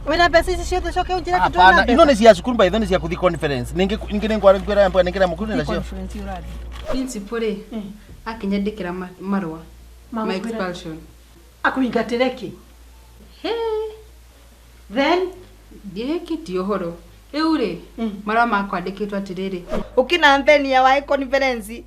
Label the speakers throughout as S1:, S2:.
S1: Wĩna mbeca ici ciothe coke ũnjĩre atĩ ndũrĩ na
S2: Hapana,
S1: mbeca.
S2: ino nĩ cia cukuru by the nĩ cia kũthi conference. Ningĩ ningĩ nĩ ngwara ngwĩra mbwa nĩngĩra mũkuru nacio.
S1: Conference ũrathiĩ.
S3: Principal rĩ, akĩnyandĩkĩra marũa ma
S1: Magũkwĩra-
S3: expulsion.
S1: Akũingatĩre kĩ?
S3: He,
S1: Then
S3: ndiĩkĩtie ũhoro. Rĩu rĩ, marũa makwandĩkĩtwo atĩrĩrĩ,
S4: Ukina mvenia wa conference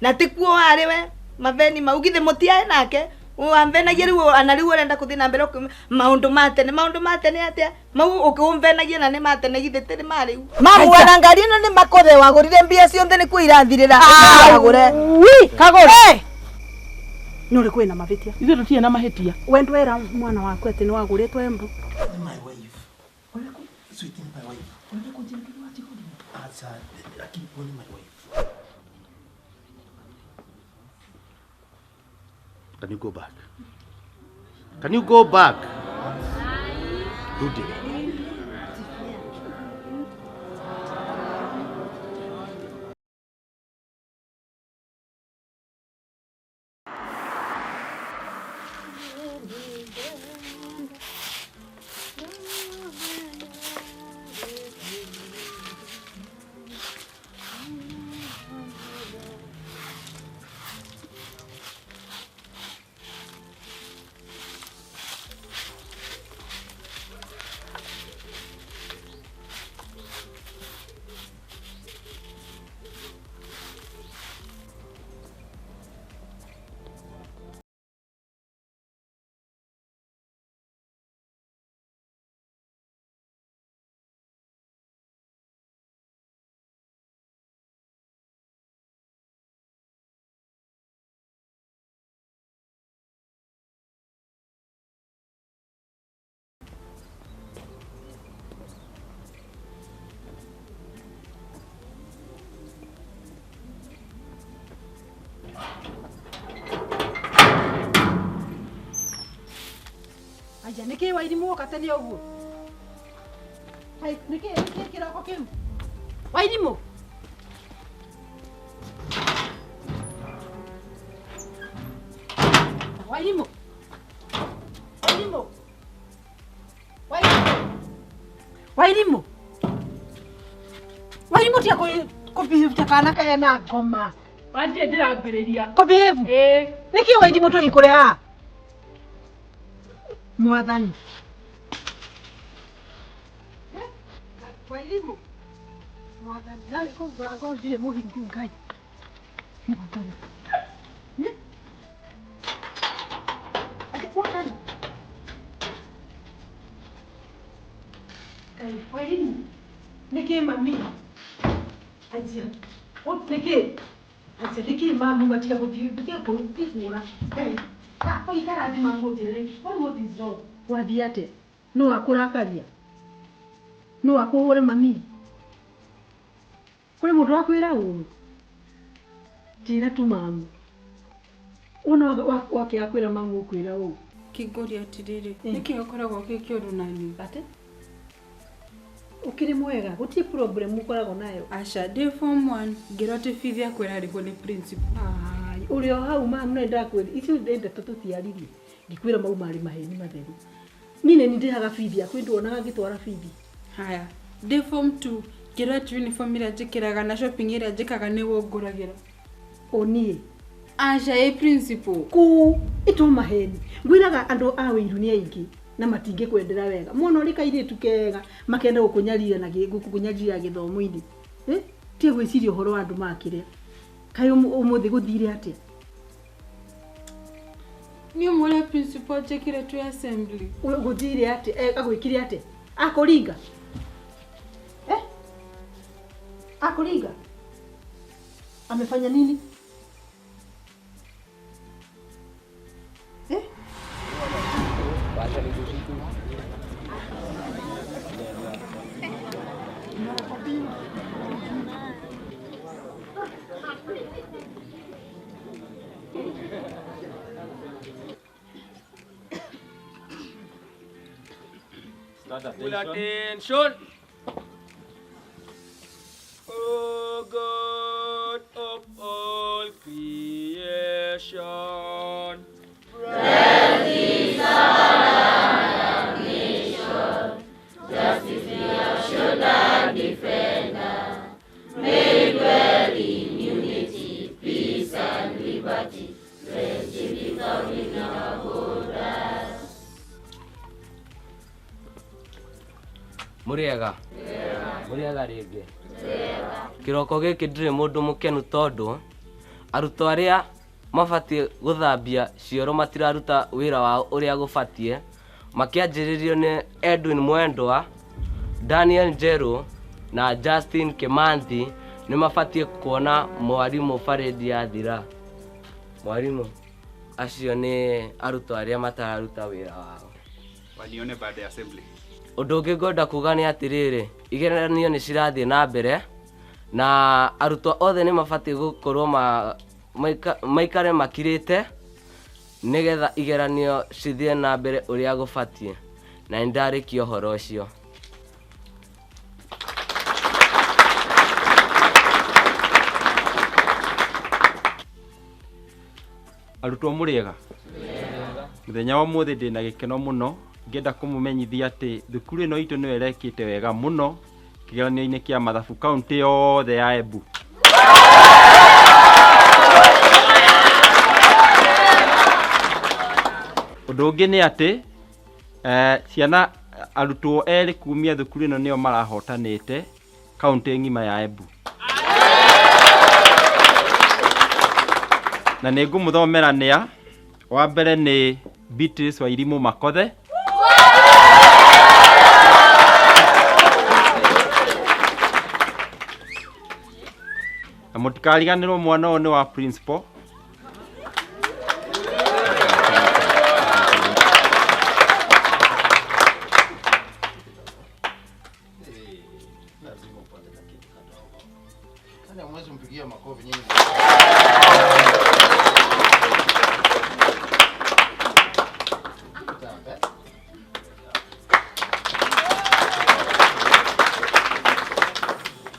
S4: na tikuo warĩ we maveni mau githĩ mũtiaĩ nake wamvenagia rĩu ana rĩu ũrenda kũthiĩ na mbere maũndũ ma tene maũndũ ma tene atĩa mau ũkĩũmvenagia na nĩ ma tene githĩ tĩ ma rĩu mamu ona ngari ĩno nĩ makũre wagũrire mbia ciothe nĩkuo irathirĩra agũre
S1: kagũre. Nĩ ũrĩkũ wĩna mavĩtia?
S5: Ithuĩ tũtirĩ na mahĩtia.
S1: We ndwera mwana waku atĩ nĩ wagũrĩtwo Embu.
S2: My wife. Sweetie, my wife. Acha, lakini wewe ni my wife. Can you go back? Can you go back? Rudi.
S1: Aya nĩkĩ Wairimũ woka tene ũguo? Hai, nĩkĩ nĩkĩ kĩroko kĩu? Wairimũ. Wairimũ. Wairimũ. Wairimũ. Wairimũ. Wairimũ tiga kũbihĩbia ta kana kena ngoma.
S5: Wanjie ndĩrambĩrĩria.
S1: Kũbihĩbu?
S5: Ĩĩ.
S1: Nĩkĩ Wairimũ tũgĩkũrĩ haha? Mwathani. Wairimũ. Mwathani, narĩ kũu mũrango ndirĩ mũhingu Ngai. Mwathani. Ati mwathani. Ngai, Wairimũ. Nĩkĩ mami? Anjia. Nĩkĩ? Anjia, nĩkĩ mami matiga gũthiĩ tiga kũhũra. Ngai. Ikara thĩ mamu ũnjĩre what is wrong? Wathiĩ atĩa? Nũ akũrakaria? Nũ akũhũre mami? Kũrĩ mũndũ wakwĩra ũru? Njĩra tu mamu. Wona wakĩaga kwĩra mamu ũkwĩra ũũ.
S3: Kĩngũria atĩrĩrĩ, nĩkĩ gĩkoragwo gĩ kĩũru nani?
S1: Atĩ? Ũkĩrĩ mwega, gũtirĩ problem ũkoragwo nayo.
S3: Aca, ndĩ form 1 ngĩrwo atĩ bithi yakwa ĩrarĩhwo nĩ principal.
S1: Ai, ũrĩ o hau mamu nĩ ndakwĩra icio nĩ ndeto tũtiaririe. Ngĩkwĩra mau marĩ maheni matheru. Niĩ nĩ ndĩhaga bithi yakwa nduonaga ngĩtwara bithi.
S3: Haya, ndĩ form 2 ngĩrwo atĩ uniform ĩrĩa njĩkĩraga na shopping ĩrĩa njĩkaga nĩwe ũngũragĩra.
S1: O niĩ.
S3: Aca, ĩ principal.
S1: Kũ ito maheni. Ngwĩraga andũ a wĩiru nĩ aingĩ na matingĩkwendera wega. Mwana ũrĩ kairĩtu kega makenda gũkũnyarira na gũkũnyarira gĩthomo-inĩ. Tiga gwĩciria ũhoro wa andũ makĩrĩa. Kaĩ ũmũthĩ gũthire atĩa?
S3: Niĩ ũmwe principal njĩkire twĩ assembly.
S1: Gũthire atĩa? Agwĩkire atĩa? Akũringa? Akũringa? Amefanya nini?
S6: Full attention. Oh God of all creation.
S7: Mũrĩega? Mũrĩega rĩngĩ? Kĩroko gĩkĩ ndirĩ mũndũ mũkenu tondũ arutwo arĩa mabatiĩ gũthambia cioro matiraruta wĩra wao ũrĩa gũbatiĩ, makĩanjĩrĩrio nĩ Edwin Mwendwa, Daniel Njeru na Justin Kimanthi nĩ mabatiĩ kuona mwarimũ parade yathira. Mwarimũ, acio nĩ arutwo arĩa matararuta wĩra wao.
S8: Wanione baada ya assembly.
S7: Ũndũ ũngĩ ngwenda kuga nĩ atĩrĩrĩ, igeranio nĩ cirathiĩ na mbere na arutwo othe nĩ mabatiĩ gũkorwo maikare makirĩte nĩgetha igeranio cithiĩ na mbere ũrĩa gũbatiĩ, na nĩ ndarĩkia ũhoro ũcio.
S8: Arutwo mũrĩega? Mũthenya wa ũmũthĩ ndĩna gĩkeno mũno ngĩenda kũmũmenyithia atĩ thukuru ĩno itũ nĩyo ĩrekĩte wega mũno kĩgeranio-inĩ kĩa mathabu kaunti yothe ya Embu. Ũndũ ũngĩ nĩ atĩ ciana arutwo erĩ kumia thukuru ĩno nĩo marahotanĩte kaunti ng'ima ya Embu. Na nĩ ngũmũthomera nĩa. Wa mbere nĩ Beatrice Wairimu Makothe. Na mũtikariganĩrwo mwana ũyũ nĩ wa principal.
S2: Lazima upate na kitu kadogo. Kana mwezi mpigie makofi nyinyi.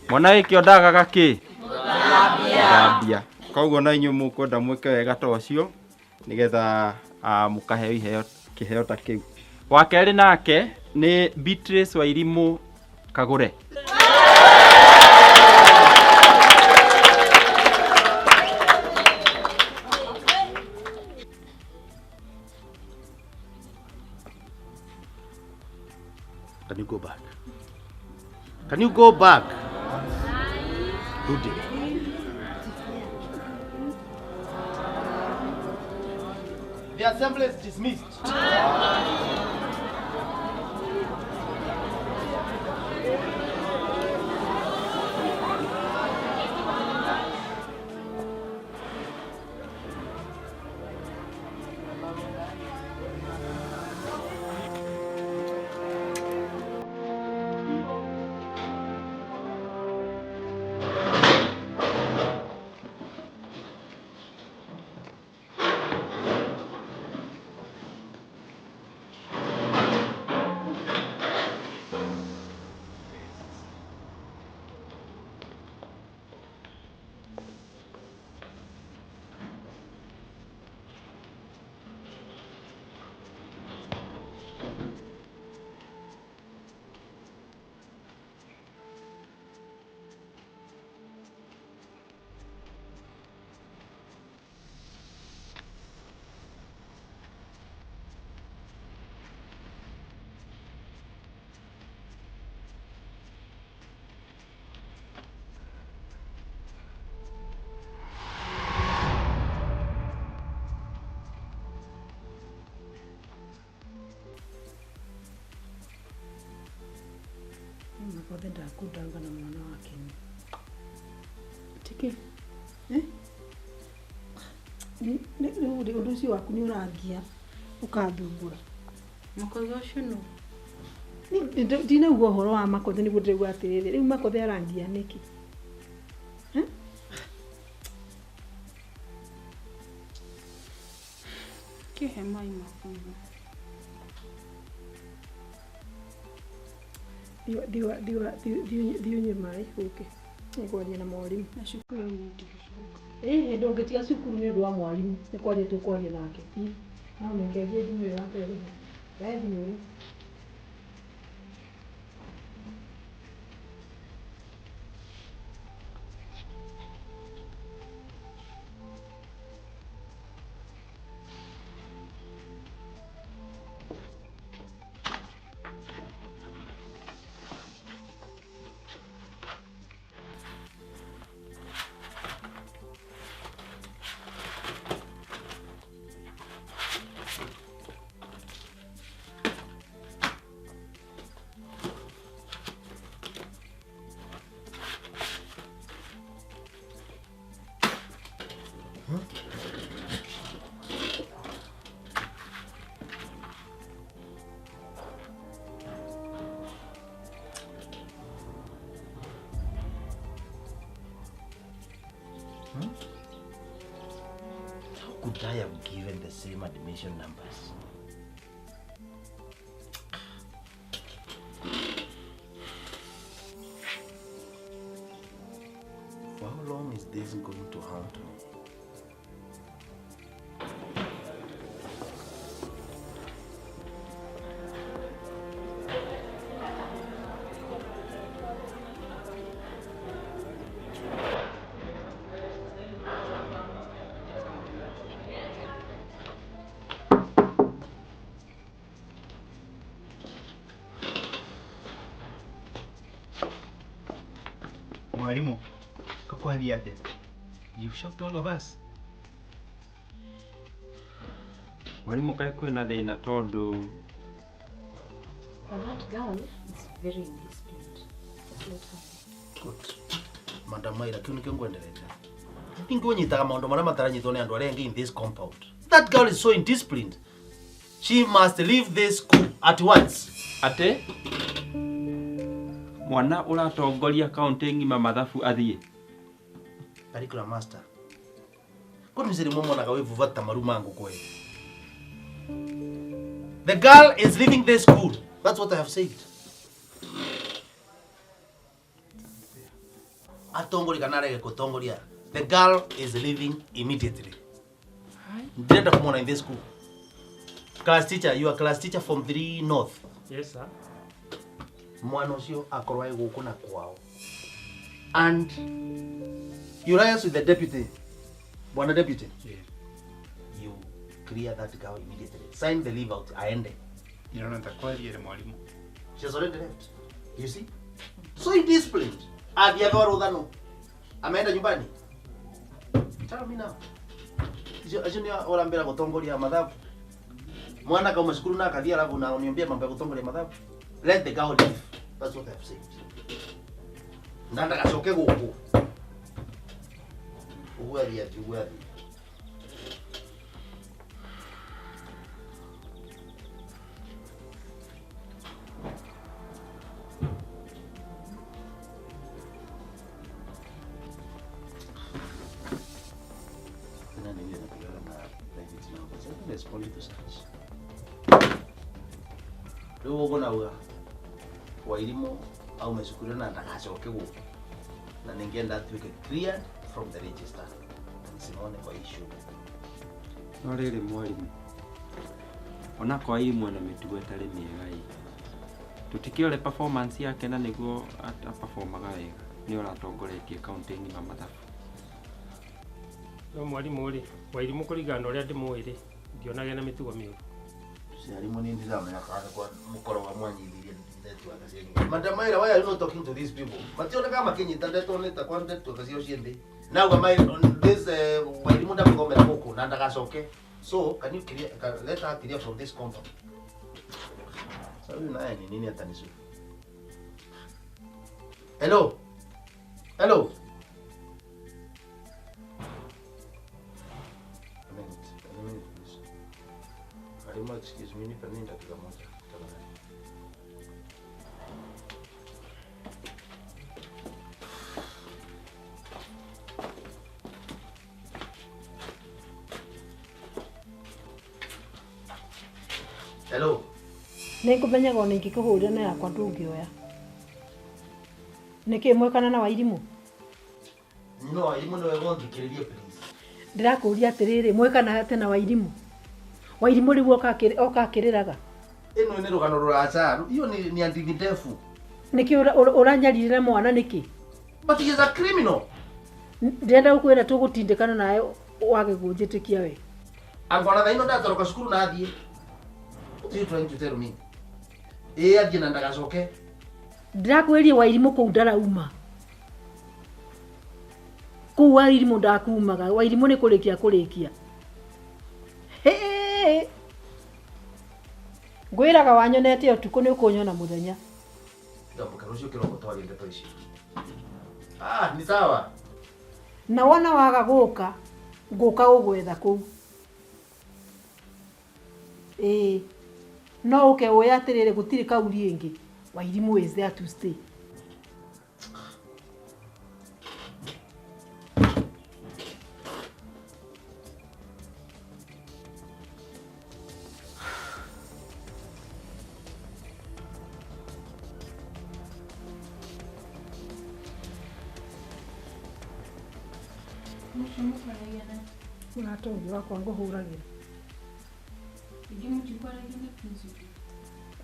S8: Mwana wĩkĩ ndagaga kĩ? Gũthambia. Koguo na inyuĩ mũkwenda mwĩke wega ta ũcio nĩgetha mũkaheo iheo kĩheo ta kĩu. Wa kerĩ nake nĩ Beatrice Wairimu Kagure.
S2: Can you go back? Can you go back? Rudi. The assembly is dismissed.
S1: Makothe ndakundanga na mwana wake tiki eh ni ũndũ ũcio waku nĩ ũrangia ũkathumbũra.
S3: Makothe ũcio nũ?
S1: Ndinaigua ũhoro wa Makothe nĩguo ndĩraigua atĩrĩrĩ, rĩu Makothe arangia nĩkĩ?
S3: Kĩhe mai makunyua.
S1: Thiĩ ũnyue maĩ ũke. Nĩngwaria na mwarimũ.
S3: Na cukuru niĩ ndigũcoka.
S1: Ĩĩ ndũngĩtiga cukuru nĩ ũndũ wa mwarimũ, nĩ kwaria tũkwaria nake. Thiĩ. No nĩngerie thimũ ĩyo yake ĩrĩho. Rehe thimũ ĩyo.
S2: How could I have given the same admission numbers? For how long is this going to haunt me?
S9: Mwalimu, kakwambia aje? You shocked all of us.
S8: Mwalimu kaĩ kwĩna thĩna tondũ
S10: Well, that girl is very indisciplined. Just let her be.
S2: Good. Madam Maira, kĩu nĩkĩo ngwenderete. Ningũnyitaga maũndũ marĩa mataranyitwo nĩ andũ arĩa angĩ in this compound. That girl is so indisciplined. She must leave this school at once.
S8: Atĩ mwana ũratongoria kaũntĩ ng'ima mathabu athiĩ.
S2: Curriculum master. Ko nĩ rimwe monaga wĩvuva ta maru ma ngũkũ ĩ. The girl is leaving this school. That's what I have said. Atongoria kana arege gũtongoria. The girl is leaving immediately. Ndirenda kũmwona in this school. Class teacher, you are class teacher from 3 North.
S6: Yes, sir.
S2: Mwana ũcio akorwo arĩ gũkũ na kwao. And you liaise with the deputy. Bwana deputy.
S9: Yeah.
S2: You clear that girl immediately. Sign the leave out. Aende.
S9: Ninaona nitakwambia mwalimu.
S2: She has already left. You see? So indisciplined. Athiaga ruthano. Ameenda nyumbani. Tell me now. Acio nĩ ũrambĩra gũtongoria mathabu. Mwana kauma cukuru na akathia alafu na uniambia mambo ya gũtongoria mathabu. Let the girl leave. That's what I have said. Na ndagacoke gũkũ. Ũguo athiĩ athiĩ, ũguo athiĩ. Tena nini anapigana na private numbers. I don't respond to such. Rĩu ũguo nauga Wairimu aume cukuru na ndagacoke gũkũ na ningĩenda atuĩke cleared from the register na nisimone kwa issue.
S8: No rĩrĩ mwalimu, ona kwa Wairimu ena mĩtugo ĩtarĩ mĩega ĩ, tũtikĩore performance yake na nĩguo aperformaga wega nĩ ũratongoretie kaũntĩ ng'ima mathabu.
S6: No mwalimu rĩ, Wairimu kũringana na ũrĩa ndĩmũĩ rĩ, ndionaga na mĩtugo mĩũru.
S2: Ciarimũ nĩ ndiramenya kana kwa mũkoragwo mwanyithirie network cianyu. Madam Maira, why are you not talking to these people? Mationekaga makĩnyita ndeto nĩ ta kwa network ciao ciĩ thĩ. Nauga my on this Wairimu ndakũthomera gũkũ na ndagacoke. So can you clear, let her clear from this compound. Sasa huyu naye ni nini atanisu? Hello. Hello. A minute, a minute please. Mwalimu, excuse me, nipe nini dakika moja tafadhali. Hello.
S1: Nĩngũmenyaga ona ingĩkũhũrĩra na yakwa ndũngĩoya. Nĩkĩ mwekana na Wairimu?
S2: No, Wairimu nĩwe ũngĩkĩrĩria please.
S1: Ndĩrakũria atĩrĩrĩ, mwekana atĩa na Wairimu? Wairimu rĩu oka akĩrĩraga.
S2: Ĩno nĩ rũgano rũraca. Hiyo ni hadithi ndefu.
S1: Nĩkĩ ũranyarirĩra mwana nĩkĩ?
S2: But he is a criminal.
S1: Ndĩrenda gũkwĩra tũgũtindĩkana nawe wage kũnjĩtĩkia we.
S2: Angona thaa ino ndatoroka cukuru na athiĩ. What are you trying to tell me? Ĩĩ athiĩ na ndagacoke.
S1: Ndĩrakwĩrire Wairimu kũu ndarauma. Kũu Wairimu ndakumaga. Wairimu nĩ kũrĩkia kũrĩkia. Hĩ! Ngwĩraga wanyonete ũtukũ nĩ ũkũnyona mũthenya.
S2: Ndambuka rũciũ kĩroko twarie ndeto ici. Ah, ni sawa.
S1: Na wona waga gũka, ngũka gũgwetha kũu. Ĩĩ. No ũke ũye atĩrĩrĩ gũtirĩ kauri ĩngĩ. Wairimu is there to stay.
S3: Mũcio mũkwaragia na
S1: Mũrata ũngĩ wakwa ngũhũragĩra.
S3: Ingĩ mũtikwaragia na principal.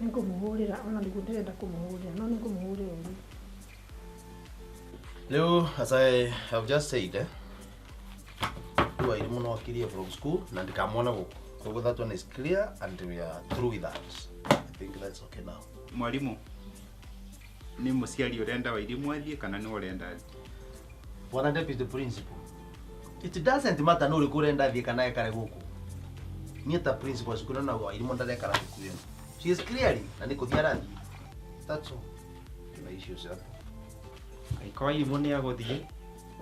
S1: Nĩngũmũhũrĩra ona nĩguo ndĩrenda kũmũhũrĩra no nĩngũmũhũrĩra ũrĩ.
S2: Leo, as I have just said, Wairimu no akirie from school na ndikamwona gũkũ. Koguo that one is clear and we are through with that. I think that's okay now.
S8: Mwalimu, ni mũciari ũrenda Wairimu athiĩ kana nĩ ũrenda athiĩ?
S2: Bwana Deputy Principal, it doesn't matter nũ ũrĩkũ ũrenda athiĩ kana ekare gũkũ. Niĩ ta principal cukuru na Wairimu ndarekara thukuru ĩno. She is clearly na nĩ kũthiĩ arathiĩ. That's all. Kuna issues hapo.
S8: Angĩkorwo Wairimu nĩ agũthiĩ,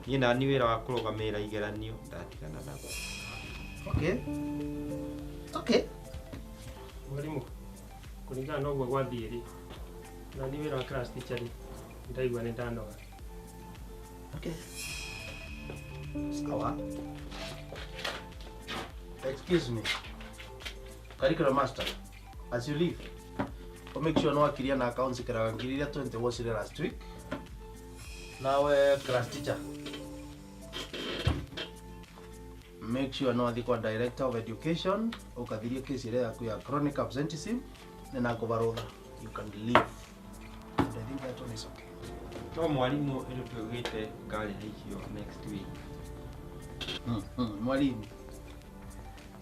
S8: niĩ nani wĩra wa kũrũgamĩrĩra igeranio ndatigana naguo.
S2: Okay. Okay.
S6: Mwalimu, kũringana na ũguo gwathiĩ rĩ, nani wĩra wa class teacher rĩ, ndaigua nĩ ndanoga.
S2: Okay. Sawa. Excuse me. Curriculum master, as you leave, make sure no akiria na accounts kiraga ngiri iria 20 wocire last week. Nawe class teacher, make sure no athi kwa director of education ukathirie kesi ĩrĩa yaku ya chronic absenteeism na nakubarutha. You can leave. And I think that one is okay.
S8: No mwalimu ĩrĩ tuugĩte ngarĩha icio next week.
S2: Mwalimu,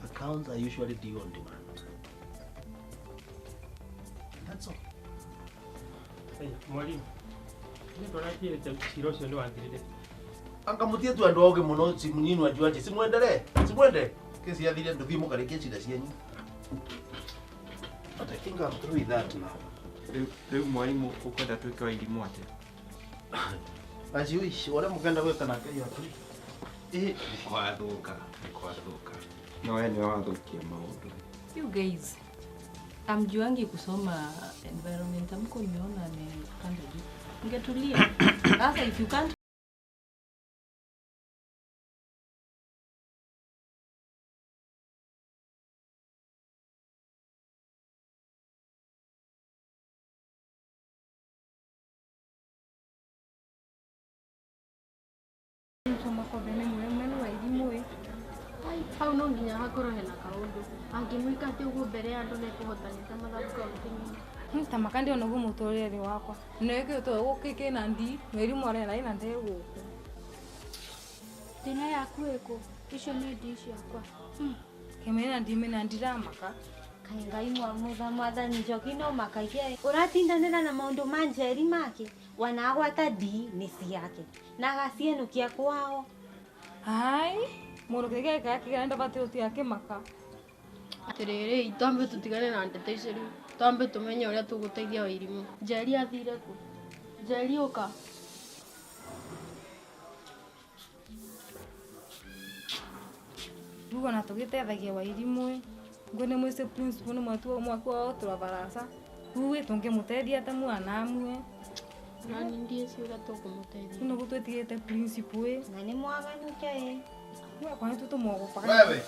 S2: accounts are usually due on demand. That's all.
S6: Hey, mwalimu, nĩ ndona cira ũcio nĩ wathirire.
S2: Anga mutie tu andu oge muno simunyinu ajuaje simwendelee simwende kesi yathire nduthie mukarikie cira cienyu. But I think I'm through with that now.
S8: Rĩu mwalimu ũkwenda twĩke Wairimu atĩa?
S2: As you wish, ũrĩa mũkenda gwĩka nake you are free.
S8: Nĩ kwathũka, nĩ kwathũka. No we nĩwe wathũkia maũndũ.
S10: You guys, amjuangi kusoma environment, amko nimeona amepanda juu. Ungetulia. Sasa if you can't
S11: hau no nginya hakorwo hena kaundu angĩmwĩka atĩ ũguo mbere ya andũ nĩekũhotanĩte mathabu kaunti-inĩ
S3: ta makandi ona guo mũtũrĩre wakwa nĩkĩo to gũkĩ kĩna ndi Wairimu arera ina ndĩ gũkũ
S11: thĩna yaku ĩkũ icio nĩ ndi ciakwa
S3: kĩmena ndi mena ndiramaka
S12: Kaĩ Ngai mwathani Njoki no makaige ũratindanĩra na maũndũ ma Njeri make wanagwata ndi nĩ ciake na agacienũkia kwao.
S3: Ai mũndũ kĩgeka kĩgenda ndabatiĩ gũtiga kĩmaka.
S11: Atĩrĩrĩ, twambe tũtigane na ndeto icio rĩu, twambe tũmenye ũrĩa tũgũteithia Wairimu. Njeri athire kũ? Njeri ũka.
S3: Rĩu ona tũgĩteithagia Wairimu ĩ ngwe nĩ mwĩcĩ principal nĩ mwaki wa gũtura barasa rĩu ĩ tũngĩmũteithia ta mwana amwe
S11: nani ndiĩci ũrĩa tũkũmũteithia
S3: rĩu nĩguo twĩtigĩte principal ĩ
S12: na nĩ mwaganu ke ĩ
S3: kwani tũtũmwogopaga
S2: Wewe.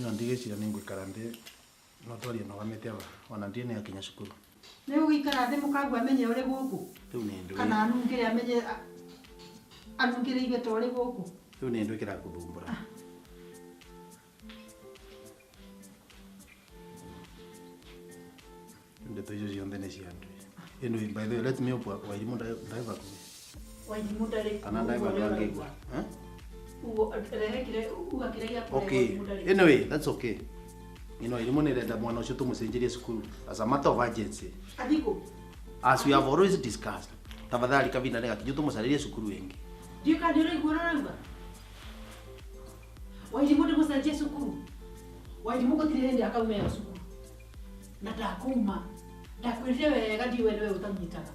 S2: Niĩ ndigĩciria nĩ ngũikara nthĩ no twarie nũgamĩte aba ona ndirĩ nĩ akinya cukuru.
S1: Nĩ ũgũikara thĩ mũkagua amenye ũrĩ gũkũ
S2: Rĩu nĩ ndũĩ.
S1: kana anungĩre amenye anungĩre igue ta ũrĩ gũkũ.
S2: Rĩu nĩ ndũĩ kĩrakũthumbũra. Ndeto icio ciothe nĩ cia ndũĩ. Anyway, by the way, let me hope Wairimũ ndaĩ hakuhĩ.
S1: Wairimũ ndarĩ
S2: Kana ndaĩ
S1: ũguo
S2: handũ
S1: nĩ
S2: angĩigua.
S1: ũraigua.
S2: Eh?
S1: Ũguo rehe kĩrĩa uga kĩrĩa gĩa kũrehe
S2: Okay.
S1: Wairimũ ndarĩ.
S2: Anyway, that's okay. You know, Wairimũ nĩrenda mwana ũcio tũmũcenjerie cukuru as a matter of urgency.
S1: Athiĩ kũ?
S2: As we have always discussed. Tafadhali kavinda nĩ gakinyu tũmũcarĩrie cukuru ĩngĩ.
S1: Ndiũĩ kana nĩ ũraigua ũrĩa ũrauga. Wairimũ ndĩmũcenjie cukuru. Wairimũ gũtirĩ hĩndĩ akauma ĩyo cukuru. Na ndakuma. Ndakwĩrire wega ndiũĩ we nĩwe ũtanyitaga.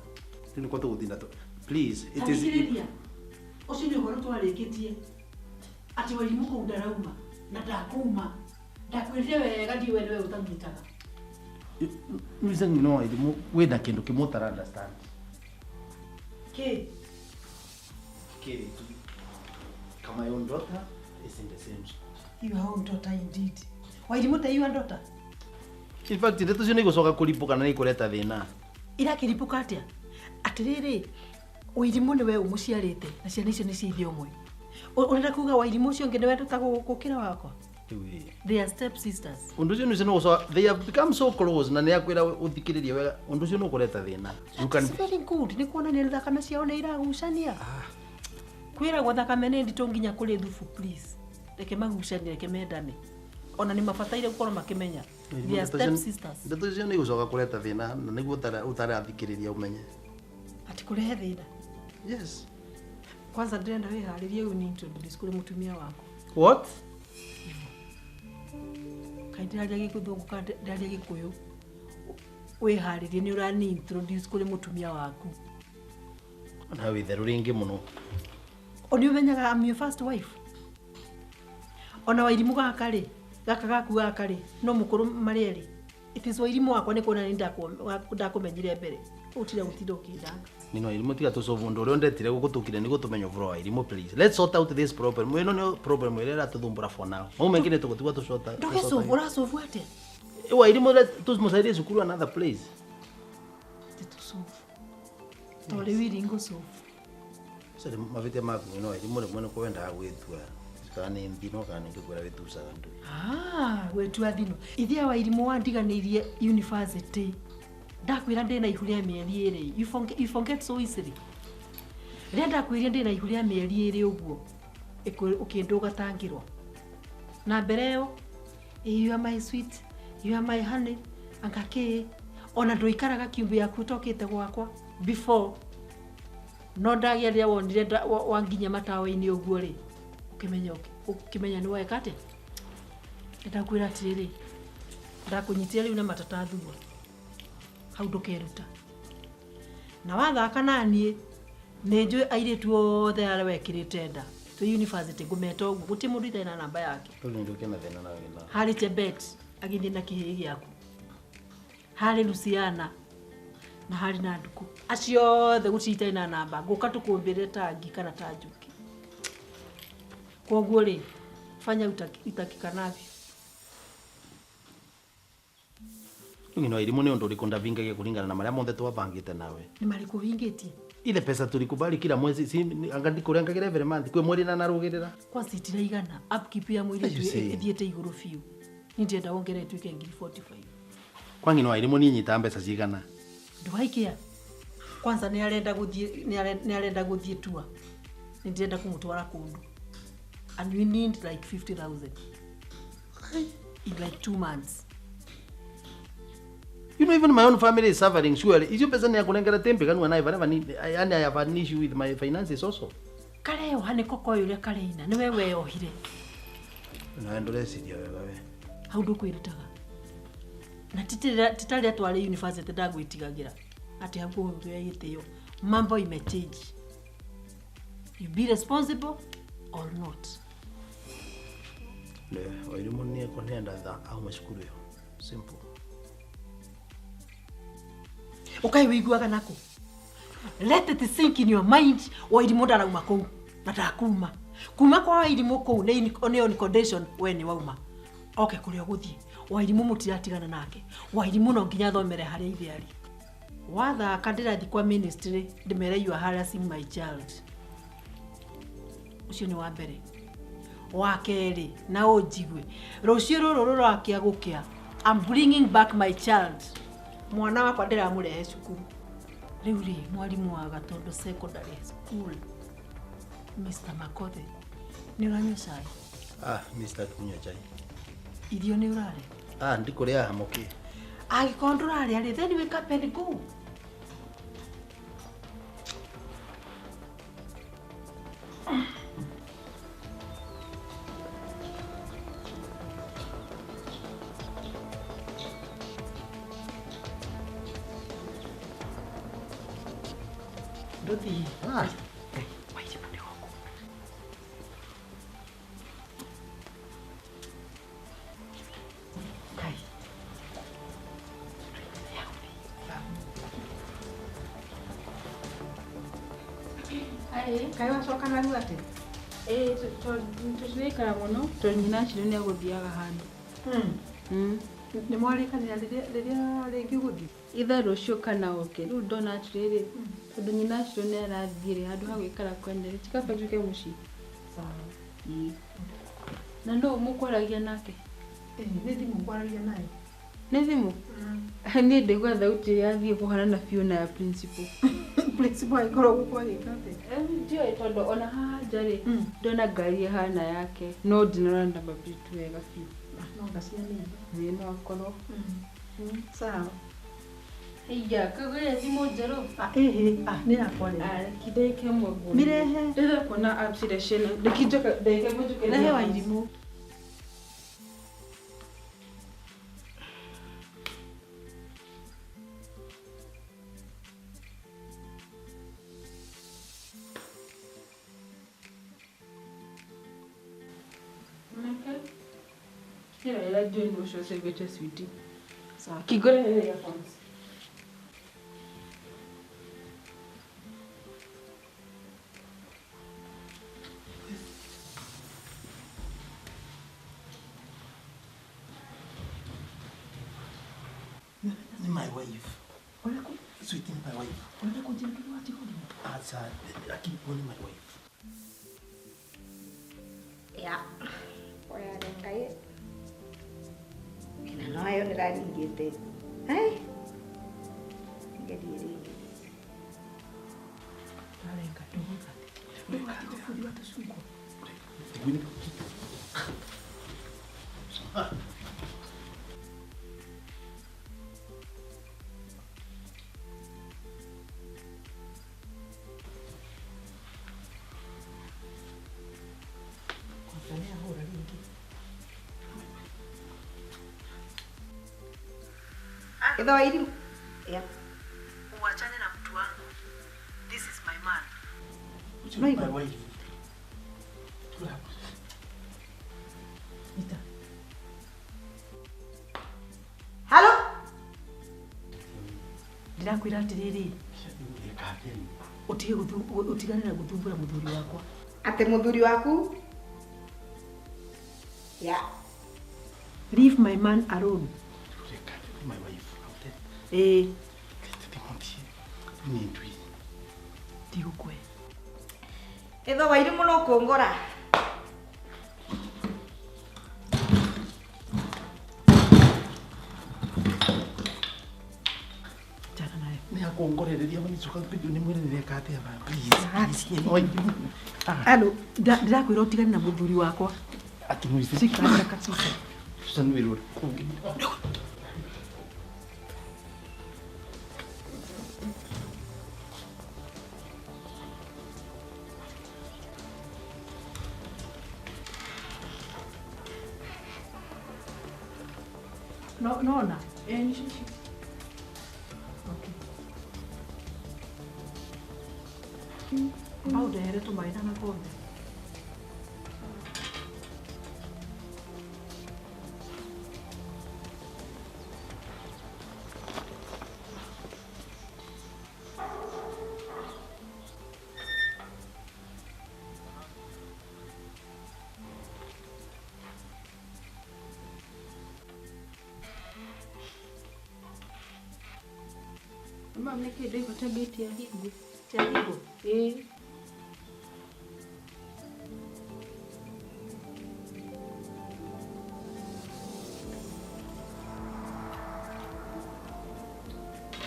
S2: Rĩu nĩkwo tũgũtinda please, it is
S1: Thikĩrĩria. Ũcio nĩ ũhoro twarĩkĩtie. Atĩ Wairimũ kũu ndarauma na ndakuma. Ndakwĩrire wega ndiũĩ we nĩwe ũtanyitaga.
S2: Reason you know Wairimũ wĩna kĩndũ kĩmwe ũtara understand.
S1: Kĩ?
S2: Kĩrĩ tu. Kama your daughter is in the same school.
S1: Your own daughter indeed. Wairimũ ta your daughter.
S2: In fact, ndeto icio nĩ igũcoka kũribũka na nĩ ikũreta thĩna.
S1: Irakĩribũka atĩa? Atĩrĩrĩ, Wairimũ nĩwe ũmũciarĩte na ciana icio nĩ cia ithe ũmwe. Ũrenda kuga Wairimũ ũcio ũngĩ nĩwe ndũta gũkĩra wakwa?
S2: Rĩu ĩ.
S1: They are step sisters.
S2: Ũndũ ũcio nĩ ũcio nĩ ũgũcoka they have become so close na nĩ akwĩra ũthikĩrĩrie wega ũndũ ũcio nĩ ũkũreta thĩna. You can
S1: It's very good. Nĩ kuonania thakame ciao nĩ iragucania. Kwĩragwo thakame nĩ nditũ nginya kũrĩ thubu please. Reke magucanie, reke mendane. Ona nĩ mabataire gũkorwo makĩmenya. They are step sisters.
S2: Ndeto icio nĩ igũcoka kũreta thĩna na nĩguo ũtarathikĩrĩria ũmenye.
S1: Ati kũrehe thĩna?
S2: Yes.
S1: Kwanza ndĩrenda wĩharĩrie ũyũ nĩ introduce kũrĩ mũtumia waku.
S2: What?
S1: Kaĩ ndĩraria gĩgĩthũngũ kana ndĩraria gĩkũyũ? Wĩharĩrie nĩ ũrani introduce kũrĩ mũtumia waku.
S2: Na wĩ therũ rĩngĩ mũno.
S1: O nĩ ũmenyaga I'm your first wife. Ona Wairimũ gaka rĩ, gaka gaku gaka rĩ, no mũkũrũ marĩ erĩ. It is Wairimũ wakwa nĩ kuona nĩ ndakũmenyire mbere. Ũtira gũtinda ũkĩndanga.
S2: Nino Wairimũ tiga tũcobu ũndũ ũrĩa ũndetire gũkũ tũkire nĩguo tũmenye ũhoro wa Wairimũ please. Let's sort out this problem. Ĩno nĩyo problem ĩrĩa ĩratũthumbũra for now. Mau mengĩ nĩ tũgũtigwo tũcota.
S1: Ndũgĩcobu, ũracobu atĩa?
S2: Wairimũ let's tũmũcarie cukuru another place.
S1: Ti tũcobu. Tondũ rĩu iringo cobu.
S2: Sorry, mavĩtia maku nino Wairimũ rĩmwe nĩ kwendaga gwĩtua. Kana nĩ thino kana nĩ ngĩkwĩra wĩtucaga ndũĩ.
S1: Ah, gwĩtua thino. Ithe Wairimũ wandiganĩirie university. Ndakwĩra ndĩna ihu rĩa mĩeri ĩrĩ. You forget so easily. Rĩrĩa ndakwĩrire ndĩna ihu rĩa mĩeri ĩrĩ ũguo, ũkĩndũga tangĩrwo. Na mbere ĩyo, you are my sweet, you are my honey, anga kĩ. Ona ndũikaraga kiumbe yaku ũtokĩte gwakwa before. No ndagĩa rĩrĩa wonire wanginya matawa-inĩ ũguo rĩ, ũkĩmenya nĩ weka atĩa? Ndakwĩra atĩrĩrĩ, ndakũnyitire rĩu na matata thua. Hau ndũkeruta. Na wathaka na niĩ, nĩ njũĩ airĩtu othe arĩa wekĩrĩte nda. Twĩ university ngũmeta ũguo, gũtirĩ mũndũ itarĩ na namba yake.
S2: Rĩu nĩ ndũkĩ na thĩna na wĩna.
S1: Harĩ Chebet, agĩthiĩ na kĩhĩĩ gĩaku. Harĩ Luciana, na harĩ na Ndukũ. Acio othe gũtirĩ itarĩ na namba. Ngũka tũkũmbĩre ta ngi kana ta njũkĩ. Kwoguo rĩ, fanya utakikanavyo.
S2: Rĩu Wairimũ nĩ ũndũ ũrĩkũ ndavingagia kũringana na marĩa mothe twabangĩte nawe?
S1: Nĩ marĩkũ ũhingĩtie?
S2: Ile pesa tulikubali kila mwezi, si anga ndikũrengagĩra every month, kwĩ mweri na narũgĩrĩra.
S1: Kwanza itiraigana, upkeep ya mwĩrĩ
S2: As you say.
S1: ĩthiĩte igũrũ biũ. Niĩ ndĩrenda wongerere ĩtuĩke ngiri 45.
S2: Kwa ng'ino Wairimũ niĩ nyitaga mbeca cigana?
S1: Ndũgaikia. Kwanza nĩ arenda gũthiĩ, nĩ arenda gũthiĩ tour. Nĩ ndĩrenda kũmũtwara kũndũ. And we need like 50,000. In like 2 months.
S2: You know, even my own family is suffering, surely. Icio mbeca nĩ akũnengera tembe kanua na I never need, yani I have an issue with my finances also.
S1: Kareoha nĩ koko ũrĩa kareina, nĩwe weohire.
S2: Na ndũreciria wega we.
S1: Hau ndũkwĩrutaga. Na titarĩa twarĩ university ndagwĩtigagĩra. Atĩ hau kũhũthĩra gĩtĩo. Mambo imechange. You be responsible or not.
S2: Ne, Wairimũ nĩ ekũnenda tha auma cukuru ĩyo. Simple.
S1: Ukai wĩiguaga nakũ? Let it sink in your mind, Wairimũ ndarauma kũu na ndakuma. Kuma kwa Wairimũ kũu nĩ on condition we nĩ wauma. Oke kũrĩa ũgũthiĩ. Wairimu mũtiratigana nake. Wairimu no nginya athomere harĩa ithe arĩ. Wathaka ndĩrathiĩ kwa ministry ndĩmere you are harassing my child. Ũcio nĩ wa mbere. Wa kerĩ na ũnjigue. Rũciũ rũrũ rũrakia gũkĩa. I'm bringing back my child. Mwana wakwa ndĩramũrehe cukuru. Rĩu rĩ mwarimũ wa Gatondo Secondary School Mr. Makothe nĩ ũranyua cai?
S2: Ah, Mr. kunywa chai.
S1: Irio nĩ ũrarĩa?
S2: Ah, ndikũrĩa hamoki.
S1: Angĩkorwo ndũrarĩa rĩ, then wake up and go. Ndũthiĩ.
S2: Ah.
S1: Wairimu nĩ gũkũ. Kai.
S5: Kaĩ wacoka narua atĩ?
S13: Ĩĩ tũtiraikara mũno tondũ nyina Shiro nĩ egũthiaga handũ.
S1: Nĩ mwarĩkanĩra rĩrĩa rĩngĩ ũgũthiĩ?
S13: Ithe rũciũ kana oke. Rĩu ndona atĩrĩrĩ tondũ nyina Shiro nĩ arathiĩ rĩ handũ ha gũikara kwene rĩ ti kaba njũke mũciĩ.
S1: Sawa.
S13: Ĩĩ. Na nũ mũkwaragia nake?
S1: Ĩĩ nĩ thimũ ngwaragia nayo.
S13: Nĩ thimũ? Niĩ ndaigua thauti ĩrĩa yathiĩ kũhanana biũ na ya principal.
S1: Principal angĩkorwo gũkũ agĩka atĩa?
S13: Ndiũĩ tondũ ona haha nja rĩ ndona ngari ĩhana yake no ndinona number plate wega biũ.
S1: No ngacianĩire.
S13: Ĩĩ no akorwo.
S1: Sawa.
S13: Haiya kagũrĩre thimũ njerũ?
S1: Ĩhĩ, nĩ yakwa rĩ.
S13: Reke ndagĩka ĩmwe nguone.
S1: Mĩrehe.
S13: Ndĩrenda kuona apps iria ciĩna. Reke njoke ndagĩka ĩmwe njoke.
S1: Rehe Wairimu.
S13: Ira John ũcio ũcevete switi. Sawa. Kigore earphones.
S2: Ni my wife. Sweetie, ni my wife.
S1: Ũrenda kũnjĩra kĩrĩa watigũrire?
S2: Acha, lakini ni my wife.
S4: Ya. Oya Ngai. Na no ayo nĩraringĩte. Hai. Ngerie rĩngĩ.
S1: Ndarenga ndũgũka. Ndũgũka bũthi wa tũcungwa. Kwanza nĩ ahũra rĩngĩ.
S4: Ithe Wairimu. Yeah.
S1: Uachane na mtu wangu. This is my man.
S2: My wife.
S1: Ita.
S4: Halo?
S1: Ndĩrakwĩra atĩrĩrĩ. Ũtige ũtigane na gũthumbũra mũthuri wakwa.
S4: Atĩ mũthuri waku? Yeah.
S1: Leave my man alone.
S2: My wife.
S1: Eh. Ndigũkũhe.
S4: Ithe Wairimu no kũngora.
S1: Jana nayo.
S2: Nĩ akũngorereria manicoka nĩ mwĩrĩrĩria katia ba. Please.
S1: Alo, ndĩrakwĩra ũtigane na mũthuri wakwa.
S2: Akimwĩce.
S1: Cikara katuka.
S2: Susan Wirur.
S1: No, no, na. Okay. Amba ũndehere tũmaĩ na gakombe.
S13: Mama nä kä ndaigua ta ngäti yahingwo.
S1: Yahingwo?
S13: Ĩĩ.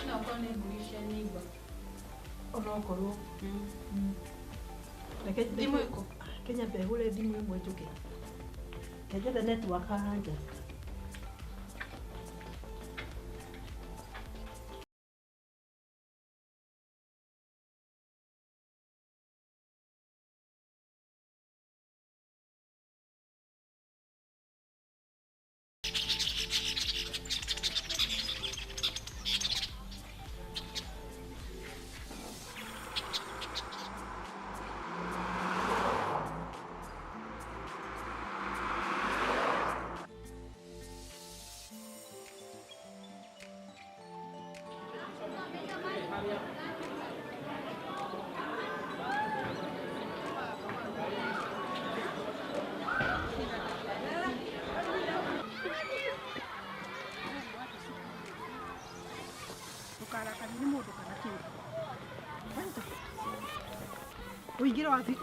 S13: No korwo nĩ mbũri cia neighbor.
S1: Onokorwo. Reke
S13: Thimũ ĩkũ?
S1: Kenya nyambe hũre thimũ ĩmwe njũke. Njethe network haha nja.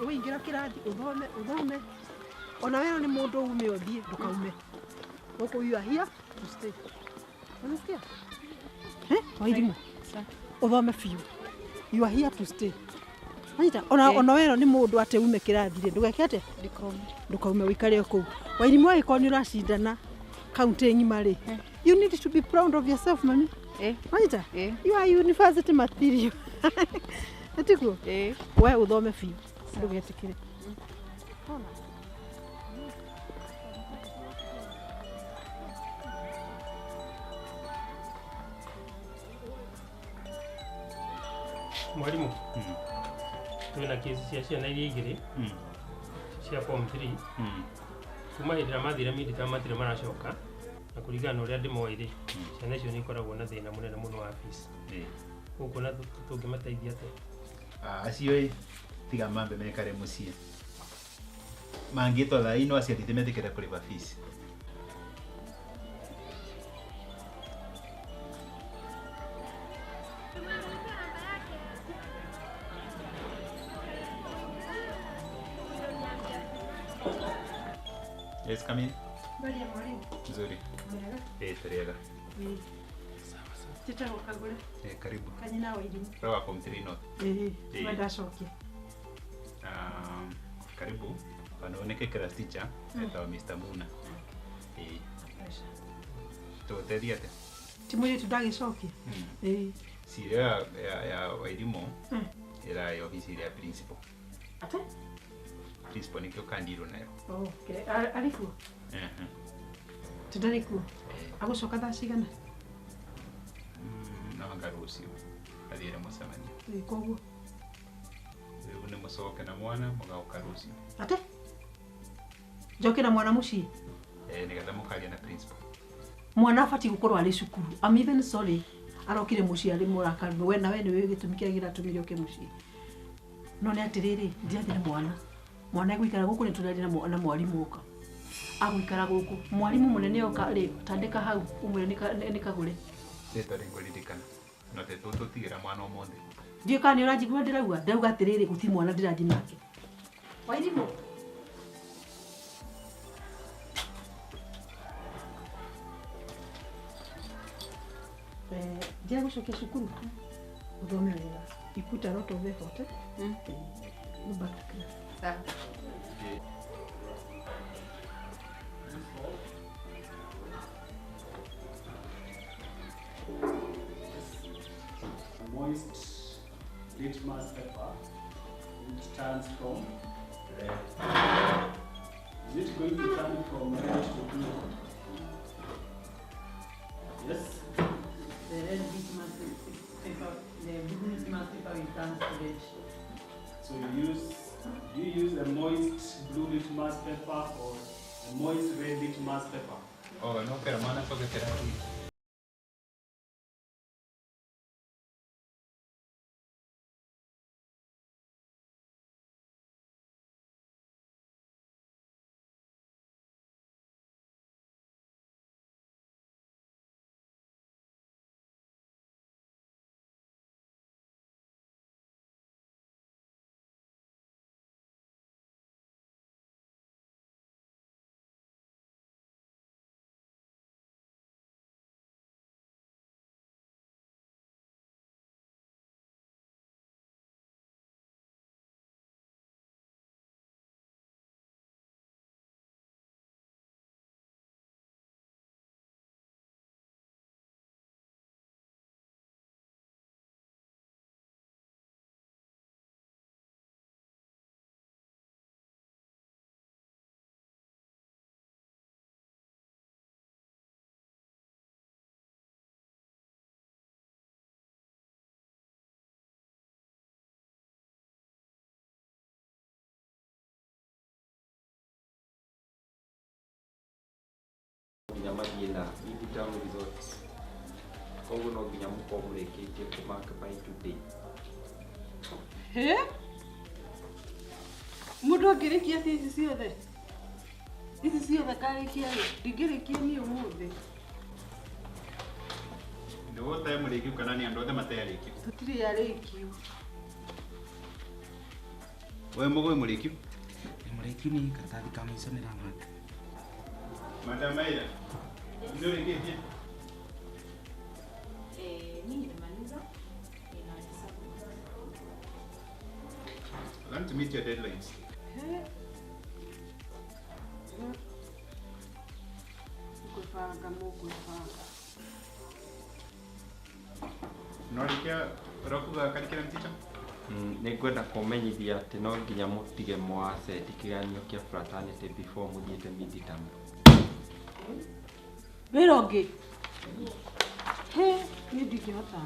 S1: Uingĩra kĩrathi ũthome ũthome ona wero nĩ mũndũ ume ũthiĩ ndũkaume gũkũ you are here to stay. Unasikia? Eh, Wairimu ũthome biũ, you are here to stay. Anyita ona wero nĩ mũndũ atĩ ume kĩrathi rĩ ndũgeke atĩa ndũkaume ũikare o kũu. Wairimu angĩkorwo nĩ ũracindana kaunti ng'ima rĩ, you need to be proud of yourself mami. Anyita you are university material. Etiguo? We uthome biũ ndũgetikire.
S6: Mwalimu, twina kesi cia ciana iria igĩrĩ cia form 3 kuma hĩndĩ ĩrĩa mathire midterm matirĩ maracoka na kũringana na ũrĩa ndĩmoĩ rĩ ciana icio nĩ ikoragwo na thĩna mũnene mũno wa fees. Ũkuona tũngĩmateithia atĩa?
S9: Acio ĩ tiga mambe mekare mũciĩ mangĩtwo thaa ino aciari timetĩkĩre kũrĩha fees. Yes, come in.
S1: Habari ya mwalimu?
S9: Nzuri.
S1: Mwega?
S9: Tũrĩega.
S1: Njĩtagwo Kagũre.
S9: Karibu.
S1: Kanyina Wairimu.
S9: Rowa form 3 North.
S1: Ĩĩ, ndacokia.
S9: Karibu. Panaoneke class teacher etagwo Mr. Muna. Tũgũteithia atĩa?
S1: Ti mũirĩtu ndagĩcokia. Ĩĩ.
S9: Cira ya Wairimu ĩrarĩ obici ya principal.
S1: Atĩ?
S9: Principal nĩkĩo kandirwo nayo.
S1: Okay, arĩ kuo? Ti ndarĩ kuo? Agũcoka thaa cigana?
S9: No anga rũciũ athiĩre mũcemanio.
S1: Ĩĩ, koguo
S9: rĩu nĩ mũcoke na mwana mũgaũka rũciũ.
S1: Atĩ? Njoke na mwana mũciĩ?
S9: Nĩgetha mũkaria na principal.
S1: Mwana abatiĩ gũkorwo arĩ cukuru. I'm even sorry arokire mũciĩ arĩ mũrakaru. We nawe nĩwe gĩtũmi kĩrĩa kĩratũmire ũke mũciĩ. No nĩ atĩrĩrĩ, ndirathiĩ na mwana. Mwana egũikara gũkũ nĩ tũraria na mwarimũ oka. Agũikara gũkũ. Mwarimũ mũnene oka rĩ, tandĩka hau ũmwĩre nĩ Kagũre.
S9: Rĩtwa rĩngũririkana. No tũtũtigĩra mwana ũmũthĩ.
S1: Ndiũĩ kana nĩ ũranjigua ndĩrauga. Ndauga atĩrĩrĩ gũtirĩ mwana ndĩrathiĩ nake. Wairimu. Njĩra gũcokia cukuru ũthome wega. You put a lot of effort. Go back to class.
S13: Sawa.
S14: Moist litmus paper which turns from red. Is it going to turn from red to blue? Yes?
S15: The red litmus paper, the blue litmus paper will turn to red.
S14: So you use a moist blue litmus paper or a moist red litmus paper?
S9: Oh, no, pero mana toque que
S8: nginya mathiĩ na midterm results. Koguo no nginya mũkorwo mũrĩkĩtie kũmark by today.
S1: He? Mũndũ angĩrĩkia atĩa ici ciothe? Ici ciothe ngarĩkia rĩ? Ndingĩrĩkia niĩ ũmũthĩ.
S9: Nĩwe ũtarĩ mũrĩkiu kana nĩ andũ othe matarĩ arĩkiu?
S1: Tũtirĩ arĩkiu.
S9: We Mũgũi mũrĩkiu?
S16: Nĩ mũrĩkiu nĩ karatathi ka mũico nĩramaka.
S9: Madam Maira, nĩ ũrĩkĩtie?
S10: Mimi nimemaliza. Nina 9.
S9: Learn to meet your deadlines.
S1: Mũkwĩbanga mũkwĩbanga.
S9: Nĩwarĩkia ũrĩa karĩkĩra teacher?
S8: Nĩ ngwenda kũmenyithia atĩ no nginya mũtige mwaceti kĩgeranio kĩa fraternity before mũthiĩte midterm.
S1: Wĩra ũngĩ? He, niĩ ndingĩhota.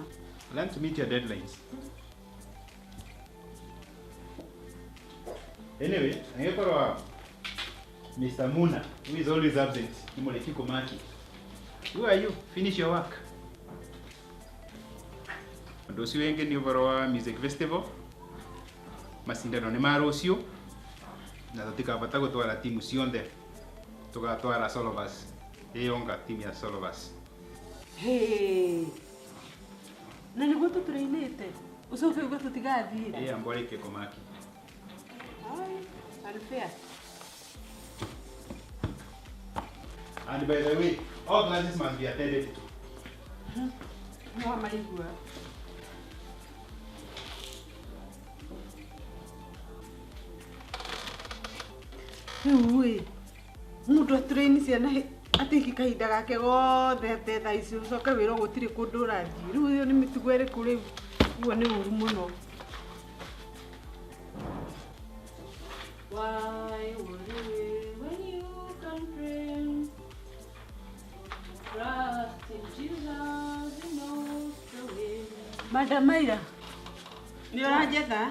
S9: Learn to meet your deadlines. Anyway, angĩkorwo Mr. Muna, who is always absent, nĩ mũrĩkiu kũmaki. Who are you? Finish your work. Ũndũ ũcio wĩngĩ nĩ ũhoro wa music festival. Macindano nĩ ma rũciũ na tũtikabata gũtwara timu cionthe, tũgatwara Solovas ĩyonga timu ya Solovas.
S1: Hĩ. Na nĩguo tũtũrainĩte ũcoke uge tũtigathiĩ.
S9: Ĩ amba ũrĩkie kũmaki.
S1: Ai, unfair.
S9: And by the way, all classes must be attended to.
S1: No maigua. Rĩu ĩ, mũndũ atũraini ciana atĩki kahinda gake gothe ate thaa ici ũcoke wĩrwo gũtirĩ kũndũ ũrathiĩ. Rĩu ĩyo nĩ mĩtugo ĩrĩkũ rĩu? Ũguo nĩ ũru mũno.
S10: Why worry when you can pray? Trust in Jesus, he knows the way.
S1: Madam Maira, nĩ ũranjetha?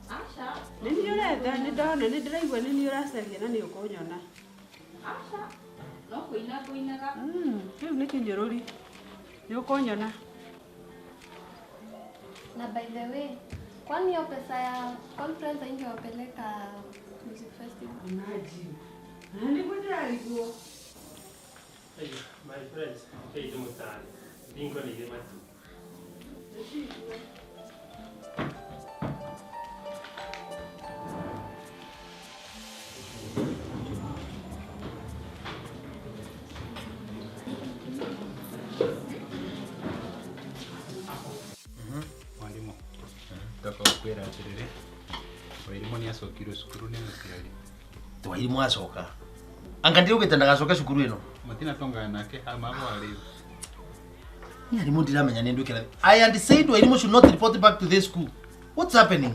S10: Aca.
S1: Nĩ niĩ ũretha, nĩ ndona, nĩ ndĩraigua nĩ niĩ ũracaria na nĩ ũkũnyona.
S10: Aca. No kũina ngũinaga.
S1: Kĩu nĩ kĩnyũrũri. Nĩ ũkũnyona.
S11: Na by the way, kwani hiyo pesa ya conference ingewapeleka music festival?
S1: Imagine. Na nĩguo ndĩrarigwo.
S6: Hey, my friends, hey, ndĩmũtare. Thingo nĩ irĩ matu.
S9: Mwarimũ, ndoka gũkwĩra atĩrĩrĩ, Wairimũ nĩ acokire cukuru nĩ mũciari.
S2: Wairimũ acoka. Anga ndĩraugĩte ndagacoke cukuru ĩno.
S9: Matinatongana nake ama warĩu.
S2: Ni arimũ ndiramenya nĩ nduĩke. I had said Wairimũ should not report back to this school. What's happening?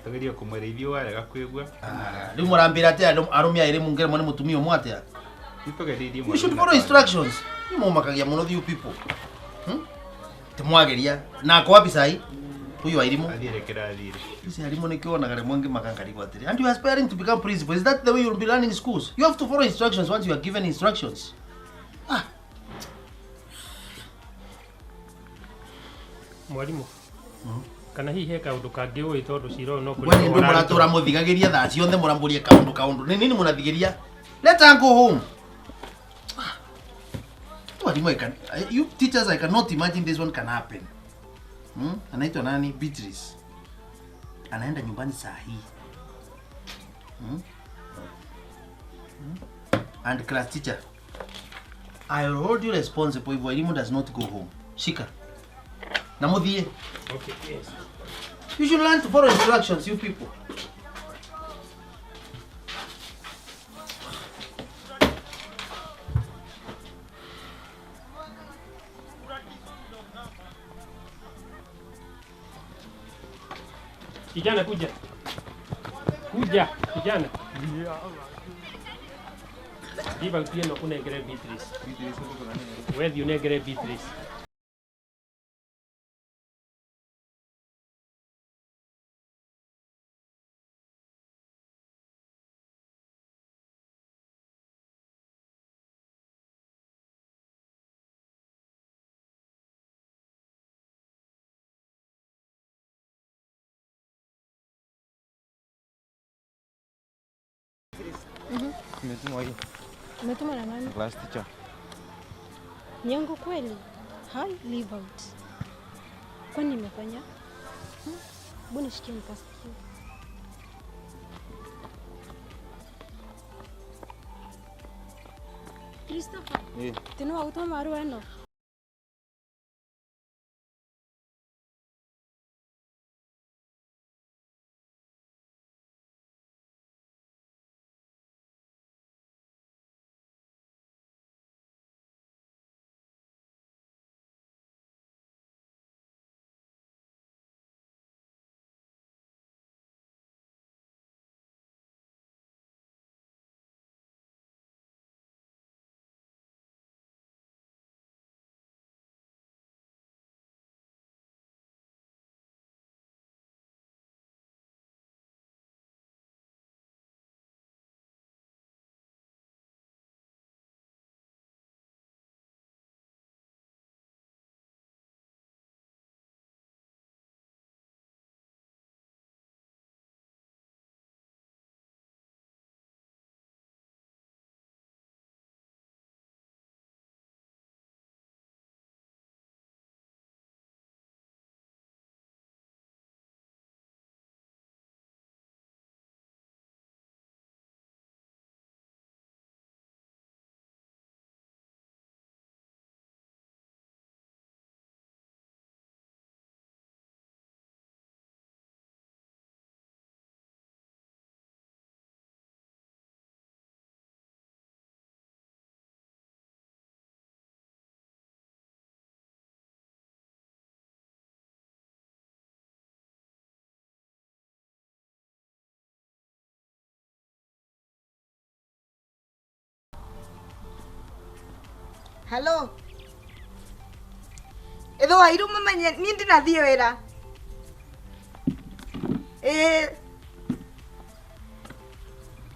S9: Tũgerie kũmwĩra ithuĩ warega kwĩgua.
S2: Rĩu mũrambĩra atĩa arũme erĩ mũngeremwo nĩ mũtumia ũmwe atĩa?
S9: Nĩtũgeririe
S2: You should follow instructions. Nĩ mũmakagia mũno you people. Timwageria. Na ako wapi sai? Huyu Wairimũ.
S9: Athire kĩrathire.
S2: Ici arimũ nĩkĩo wonaga rĩmwe ngĩmaka ngarigwo atĩrĩ. And you are aspiring to become principal. Is that the way you'll be running schools? You have to follow instructions once you are given instructions.
S6: Mwarimũ. Kana hihi he kaũndũ kangĩ ũĩ tondũ cira ũyũ no
S2: We nĩ ndũ mũratũra mũthigagĩria thaa ciothe mũrambũrie kaũndũ kaũndũ. Nĩ nini mũrathigĩria? Let her go home. Walimu, you teachers, I cannot imagine this one can happen. Anaitwa nani? Beatrice. Anaenda nyumbani saa hii. And class teacher, I will hold you responsible if Wairimũ does not go home. Shika. Na muthie.
S6: Okay, yes.
S2: You should learn to follow instructions, you people.
S6: Kijana kuja. Kuja, kijana. Thiĩ ĩno ũnengere Beatrice. We thiĩ ũnengere Beatrice.
S8: Nimetumwa hii.
S17: Umetumwa na nani?
S8: Class teacher.
S17: Nyango kweli? Hai, leave out. Kwani nimefanya? Mbona shikia nikasikia? Christopher.
S8: Eh.
S17: Tena wagutuma marua eno.
S4: Hello. Etho wairu mamenye ni ndinathie wira.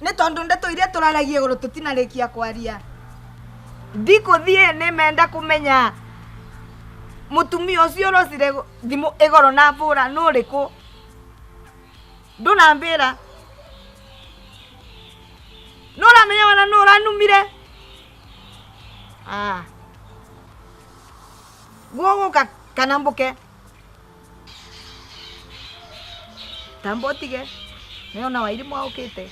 S4: Nĩ tondũ ndeto iria tũraragia igũrũ tũtinarĩkia kwaria. Ndikũthiĩ nĩ menda kũmenya mũtumia ũcio ũrocire thimũ igũrũ na bũra nũ ũrĩkũ. Ndũnambĩra. Nũ ũramenya wana nũ ũranumire? Ah. Guogoka kana mbuke. Tambo tige. Nĩona Wairimu aũkĩte.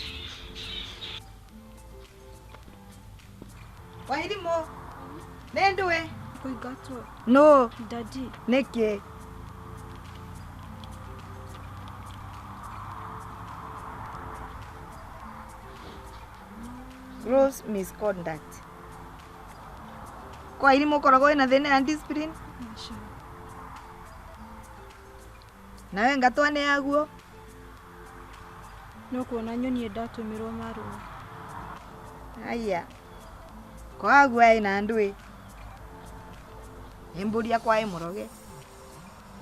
S4: Wairimu. Nĩ ndũĩ?
S13: Kũingatwo.
S4: No.
S13: Daddy.
S4: Nĩkĩ? Gross misconduct. Kwa Wairimu ũkoragwo wĩna thĩna ya discipline? Nawe ngatwa nĩ yaguo?
S13: No kuona nyonie ndatũmĩrwo marũa.
S4: Aya. Kwaguo ĩna ndũĩ. Ĩmbũria kwa ĩmũroge.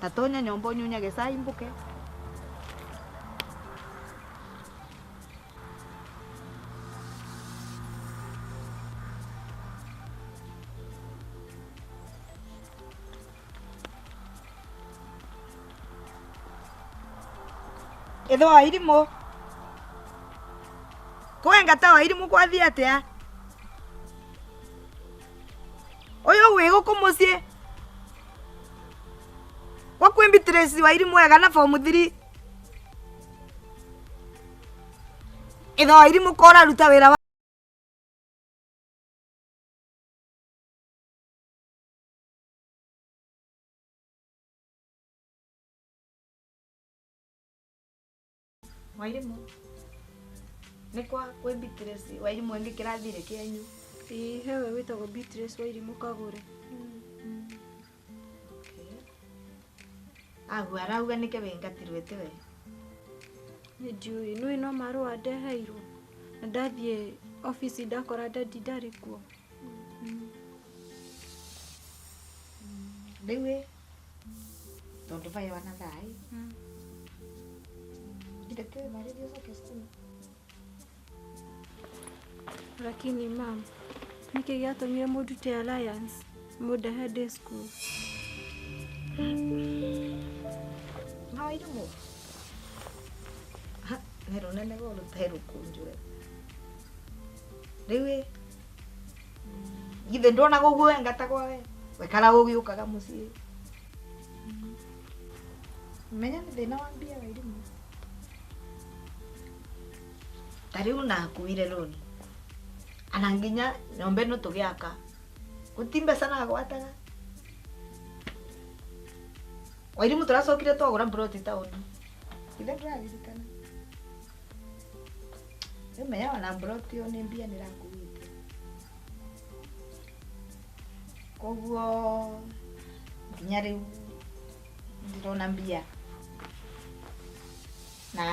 S4: Tatonya nyomba ũnyunyage cai mbũke. Etho Wairimu. Kwengata Wairimu kwathiĩ atĩa? Ũyũ wĩ gũkũ mũciĩ. Kwa kwĩ Beatrice Wairimu ega na form 3. Etho Wairimu ko ũraruta wĩra wa Wairimu. Nĩ kwa kwĩ Beatrice Wairimu ĩngĩ kĩrathire kĩanyu.
S13: Ĩĩ hewe wĩtagwo Beatrice Wairimu Kagũre.
S4: Agu arauga nĩke wĩngatirwo ĩtĩwe.
S13: Nĩ ndiũĩ nĩũĩ no marũa ndeheirwo na ndathiĩ obici ndakora daddy ndarĩ kuo.
S4: Rĩu ĩ tondũ vaĩ wana thaĩ. Ndĩte marĩrio ũcoke cukuru.
S13: Lakini mam, nĩkĩ gĩatũmire mũndute Alliance mũndehe day school?
S4: Na Wairimu. Nĩ rũnene go rũtarĩ rũkũnjũre. Riu githe ndonaga uguo wengatagwa we wekara ugiukaga mucii. Menya ni thina wa mbia Wairimu. Ta riu nakuire roni ana nginya nyomba ino tugiaka guti mbeca nagwataga. Wairimu turacokire twagura mburoti tauni. Ithe ndũraririkana. Rĩu menya ona mburoti ĩyo nĩ mbia nĩrakuĩte. Koguo nginya rĩu ndirona mbia. Na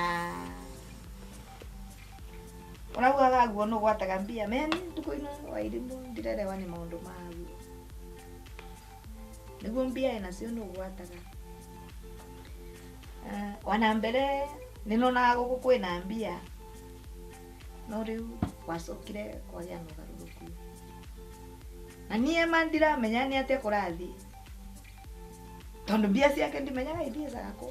S4: ũraugaga guo nĩũgwataga mbia. Menya niĩ ndukũ ino Wairimu ndirerewa nĩ maũndũ maguo. Nĩguo mbia nacio nĩũgwataga. Ona mbere nĩnonaga gũkũ kwĩna mbia no rĩu gwacokire kwagĩa na ũgarũrũku. Na niĩ ma ndiramenya nĩ atĩa kũrathiĩ tondũ mbia ciake ndimenyaga ithiacaga kũ.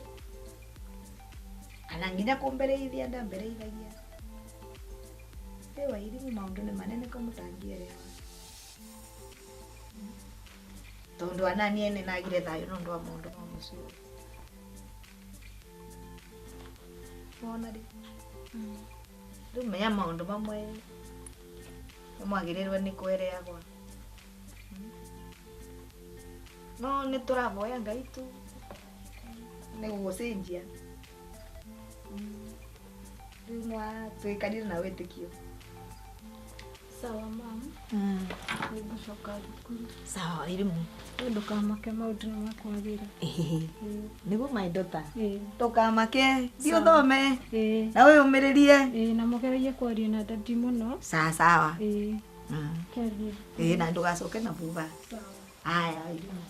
S4: Kana nginya kũmbereithia ndambereithagia. Rĩu Wairimu maũndũ nĩ manene ko mũtangĩerewa. Tondũ ona niĩ nĩnagire thayũ nĩ ũndũ wa maũndũ ma mũciĩ ũyũ. Wona rĩ rĩu menya maũndũ mamwe nĩmwagĩrĩirwo nĩ kwereagwa. No nĩtũravoya Ngai tu nĩ gũgũcenjia. Rĩu nwatwĩkarire na wĩtĩkio.
S13: Sawa mama. Nĩngũcoka thukuru.
S4: Sawa Wairimu.
S13: We ndũkamake maũndũ nĩmakwagĩra.
S4: Nĩguo my daughter. Ndũkamake, thiĩ ũthome na wĩyũmĩrĩrie.
S13: Na mũgeragie kwaria na dadi mũno.
S4: Sawa sawa.
S13: Karibu.
S4: Na ndũgacoke na thutha. Aya Wairimu.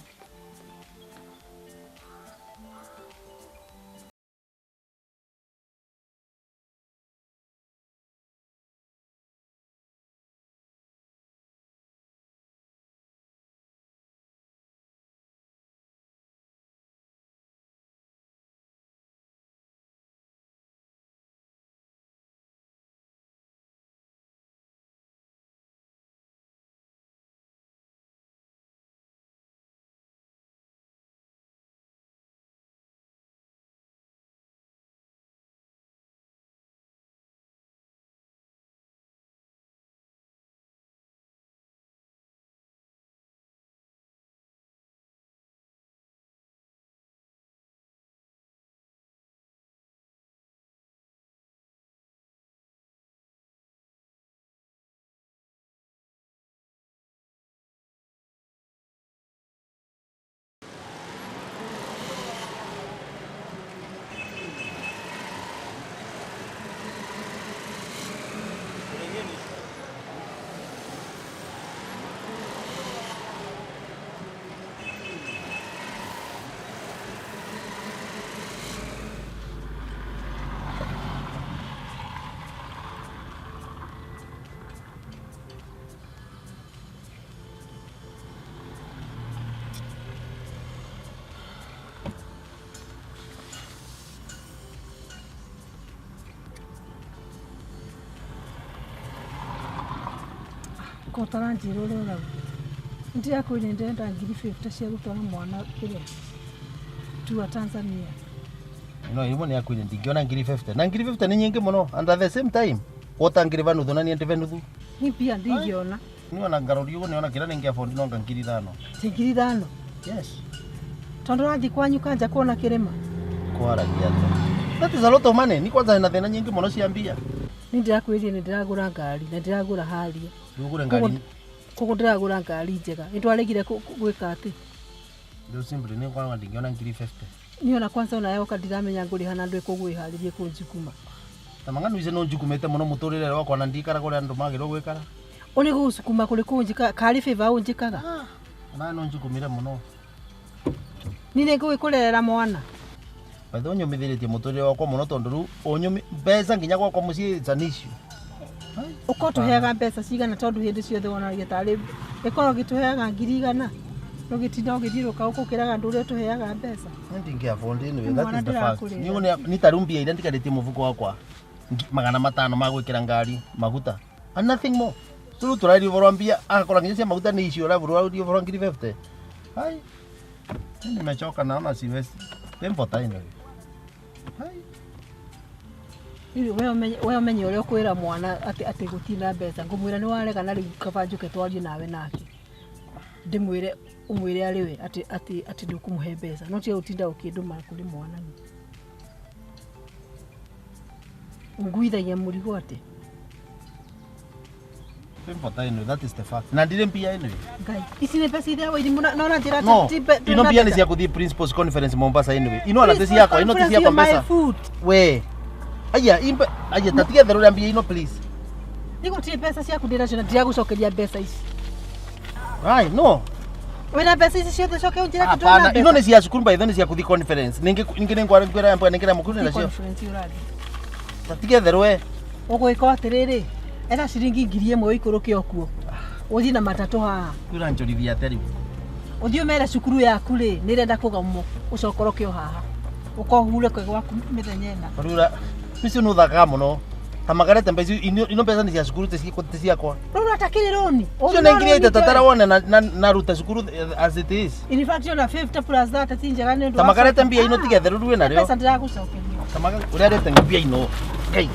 S1: Ko taranjĩra ũrĩa ũrauga. Nĩndĩrakwĩrire ndĩrenda 50,000 cia gũtwara mwana kĩrĩa tua Tanzania.
S2: No irimũ nĩ akwĩrire ndingĩona 50,000 na 50,000 nĩ nyingĩ mũno and at the same time wotangĩrĩba nuthu na niĩ ndĩbe nuthu.
S1: Ni mbia ndingĩona.
S2: Niĩ ona ngarũri ũguo nĩona kĩrĩa nĩngĩabondi no anga 5,000.
S1: Ti 5,000?
S2: Yes.
S1: Tondũ ũrathiĩ kwanyu kanja kuona kĩrĩma?
S2: Kwaragia atĩa? That is a lot of money. Ni kwanza na thĩna nyingĩ mũno cia mbia.
S1: Nĩ ndĩrakwĩrire nĩ ndĩragũra ngari na ndĩragũra haria.
S2: Ndũgũre ngari.
S1: Koguo ndĩragũra ngari njega. Nĩ twaregire gwĩka atĩ?
S2: Rĩu simply nĩ kwanga ndingĩona 50,000.
S1: Niĩ ona kwanza ona yoka ndiramenya ngũrĩha na ndwĩ kũgwĩharĩrie kũnjukuma.
S2: Ta mang'ano icio no njukumĩte mũno mũtũrĩre wakwa na ndikaraga ũrĩa andũ magĩrĩirwo gwĩkara.
S1: Ũnĩ gũgũcukuma kũrĩ kũnjika karĩ favor ũnjĩkaga?
S2: Nawe no njukumire mũno.
S1: Niĩ nĩ ngũgĩkũrerera mwana.
S2: By the way ũnyũmithĩrĩtie mũtũrĩre wakwa mũno tondũ rĩu ũnyũmi mbeca nginya gwakwa mũciĩ it's an issue.
S1: Ũkorwo tũheaga mbeca cigana tondũ hĩndĩ ciothe wonagia tarĩ ĩkorwo gĩtũheaga 100,000 ũgĩtinda ũgĩthiũrũrũka ũkũkĩraga andũ ũrĩa ũtũheaga mbeca.
S2: Niĩ ndingĩ afford anyway, that is the fact. Niĩ nĩ ta rĩu mbia iria ndigarĩtie mũbuko wakwa 500 ma gwĩkĩra ngari maguta and nothing more. Turu turaria ũhoro wa mbia agakora nginya cia maguta nĩ icio ũraria ũhoro wa ngiri 50. Hai. Mimi nimechoka naona siwezi. Tempo ino. Hai.
S1: We umenye uria ukwira mwana ati gutina mbeca ngumwira ni warega na riu kaba njuke twarie nawe nake ndimwire umwire ariwe ati ati ati ndukumuhe mbeca no tie utinda ukinduma kuri mwana ni nguithagia murigo ati
S2: Tempo ino, that is the fact. Na ndire mbia ino.
S1: Ngai ici ni mbeca iria wairimu no na njira
S2: ati ino mbia ni cia kuthii principals conference Mombasa anyway. Ino ana ti ciakwa, ino ti ciakwa mbeca. We. Aya, imbe, aya, tatiga therå mbia ino please.
S1: Nigutie mbeca ciaku ndiracio na ndiragucokeria mbeca ici.
S2: Right, no.
S1: Wina mbeca ici ciothe coke unjire
S2: kindu na mbeca. Ino ni cia cukuru by ni cia kuthi conference. Ningi ningi ningwara ngwira mbwa ningira mukuru nacio.
S1: Conference urathi.
S2: Tatiga therå we.
S1: Ugwika atiriri, etha ciringi 1000 uikuruke okuo. Uthii na matatu haha.
S2: Kwira njorithia atia riu.
S1: Uthii umere cukuru yaku ri nirenda kugomwo ucokoroke o haha. Ukohure gwaku mithenya ena.
S2: Rura icio nä thakaga må no ta magarete mbeca ino mbeca nä cia cukuru ti ciakwa
S1: rå atakä rå
S2: cio nä ngiri itatu tara wone na ruta cukuru as it is.
S1: In fact ona 50 plus 30 ti njega nä
S2: ta magarete mbia ino tigethe rä rue narä
S1: mbeca ndĩragũcokeria
S2: ta å rä arete mbia ino ngai.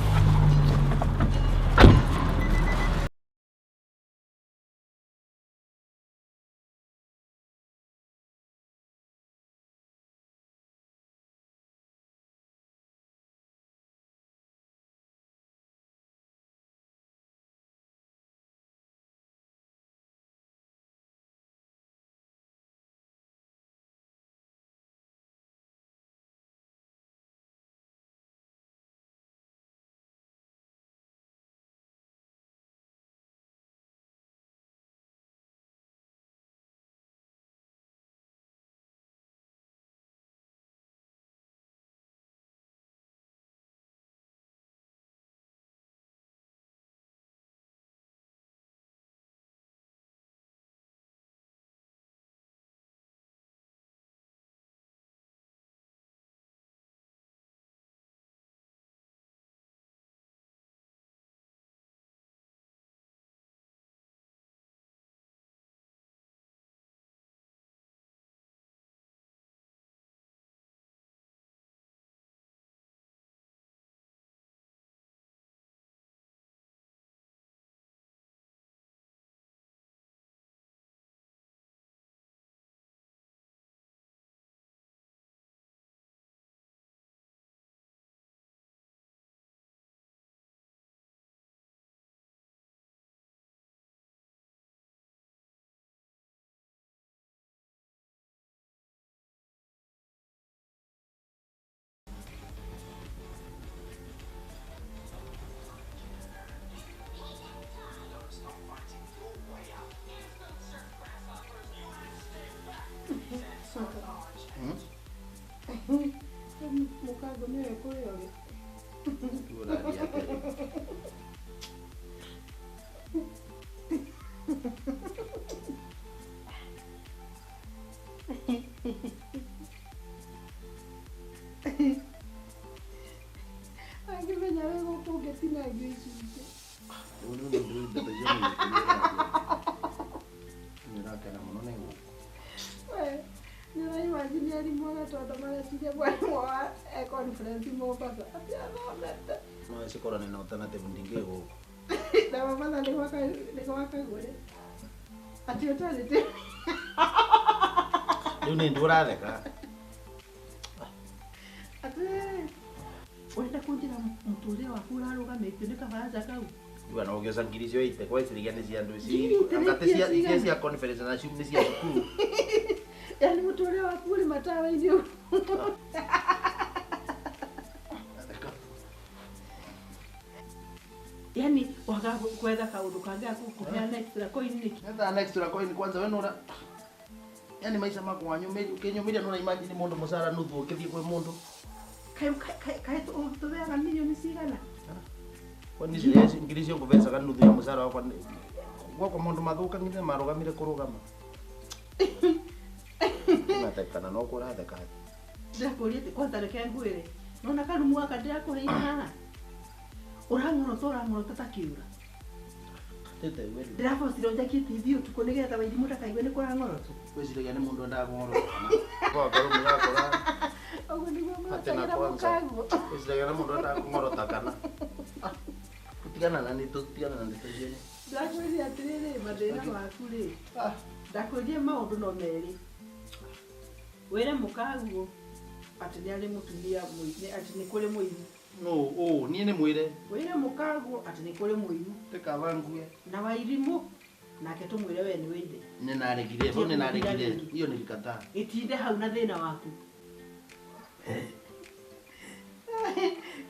S1: Mukango nä kå rä orä angĩmenya wĩ gũkũ ũngĩtinangio icunjĩ.
S2: Nĩũrakena mũno nĩ gũkũ.
S1: Nĩũraimagine arimũ agatondũ mareciria mwarimũ wa conference Mombasa atĩ athomete.
S2: No cikorane na alternative ndingĩ gũkũ.
S1: Na Mombasa nĩ gwakagũre atĩ alternative.
S2: Rĩu nĩ ndĩ ũratheka.
S1: Atĩrĩrĩ, ũrenda kũnjĩra mũtũrĩre waku ũrarũgamĩtio nĩ kabaraca kau?
S2: Iwa no ũgĩoca ngiri icio ite kwa icirigia nĩ cia andũ ici anga ti cia cia conference na nĩ cia cukuru.
S1: Yaani mũtũrĩre waku ũrĩ matawa-inĩ ũguo. Yaani waga kwetha kaũndũ kangĩ ga gũkũheana extra coin nĩkĩ?
S2: Etha extra coin kwanza we nũra yaani maisha makwa wanyũmĩria nũra imagine mũndũ mũcara nuthu ũkĩthiĩ kwĩ mũndũ.
S1: Kaĩ tũbeaga mirioni cigana?
S2: Kwani ngiri icio ngũbecaga nuthu ya mũcara wakwa gwakwa maũndũ mathũka nginya marũgamire kũrũgama. Ũrathekana no kũratheka.
S1: Ndĩrakũria atĩ kwanza reke ngwĩre nona karumu gaka ndĩrakũheire haha ũrang'orota ũrang'orota ta kĩũra. Ndĩrabocirwo njakie TV ũtukũ nĩgetha Wairimũ ndakaigwe nĩ kũrang'orotwo.
S2: Wĩciragia nĩ mũndũ endaga kũng'orota kana? Kwa ngoro mũrakora.
S1: Ũguo nĩguo
S2: Atĩ na
S1: mũrotagĩra
S2: kwanza.
S1: mũkaguo.
S2: Wĩciragia nĩ mũndũ endaga kũng'orota kana? Tigana na nĩ tigana na ndeto icio.
S1: Ndakwĩrire atĩrĩrĩ mathĩna maku rĩ. Ndakwĩrire maũndũ no merĩ. Wĩre mũkaguo atĩ nĩ arĩ mũtumia atĩ nĩ kũrĩ mũiru.
S2: No, ũ niĩ nĩ mwĩre.
S1: Wĩre mũkaguo atĩ nĩ kũrĩ mũiru.
S2: Ndĩkaba ngue.
S1: Na Wairimũ nake tũmwĩre we nĩ wĩithe.
S2: Nĩ naregire, hau nĩ naregire. Hiyo nilikataa.
S1: Gĩtinde hau na thĩna waku.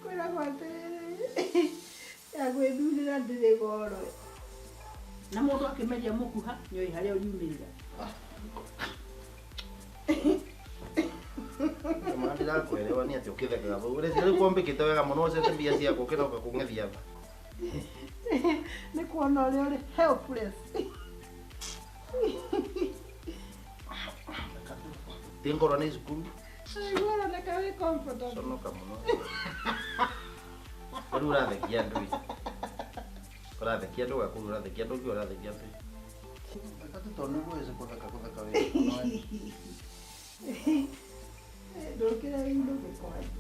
S1: Kwĩragwo atĩrĩrĩ ya gwĩthurĩra ndĩrĩ goro. Na mũndũ akĩmeria mũkuha nĩoĩ harĩa ũriumĩrĩra.
S2: Kama ndirakuelewa ni atĩ ũkĩthekaga hau. Ũreciria rĩu kwambĩkĩte wega mũno ũcete mbia ciaku ũkĩroka kũng'ethia aba.
S1: Nĩ kuona ũrĩa ũrĩ helpless.
S2: Ti ngorwo nĩ cukuru.
S1: Aigua ũroneka wĩ comfortable.
S2: Conoka mũno. Rĩu ũrathekia andũ ĩ. Ũrathekia andũ gakũrũ ũrathekia andũ ũngĩ ũrathekia andũ. Theka tu tondũ nĩguo wĩce gũtheka gũtheka wega.
S1: Ndũkĩre wĩinũke kwanyu.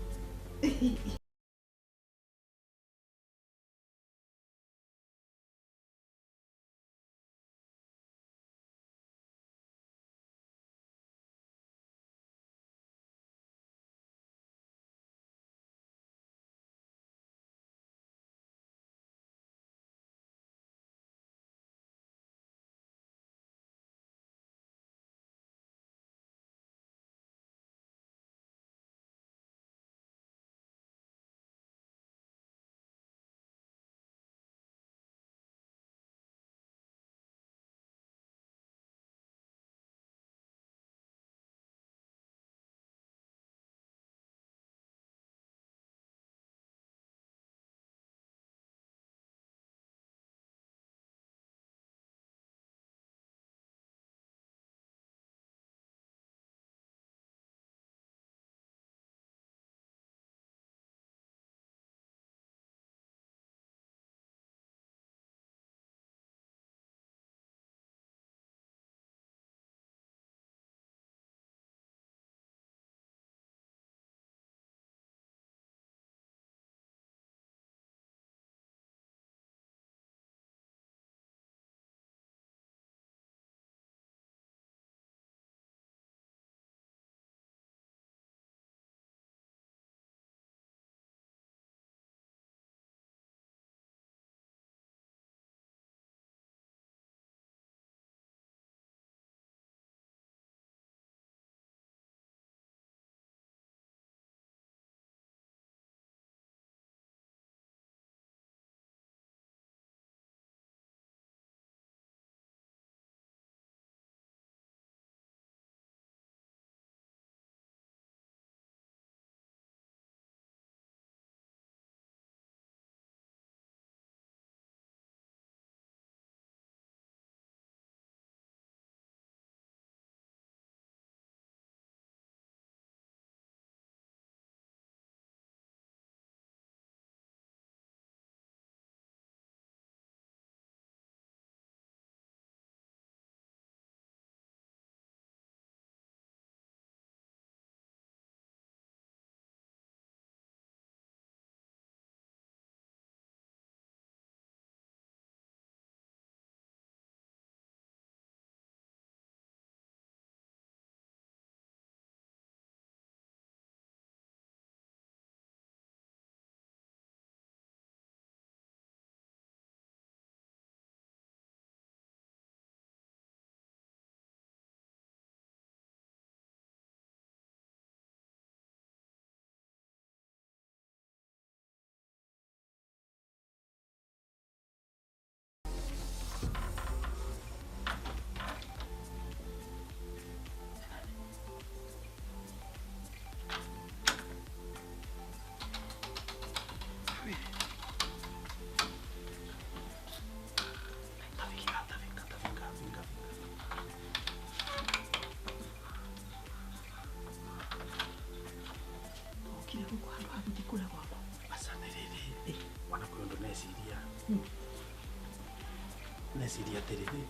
S2: Ndĩreciria atĩrĩrĩ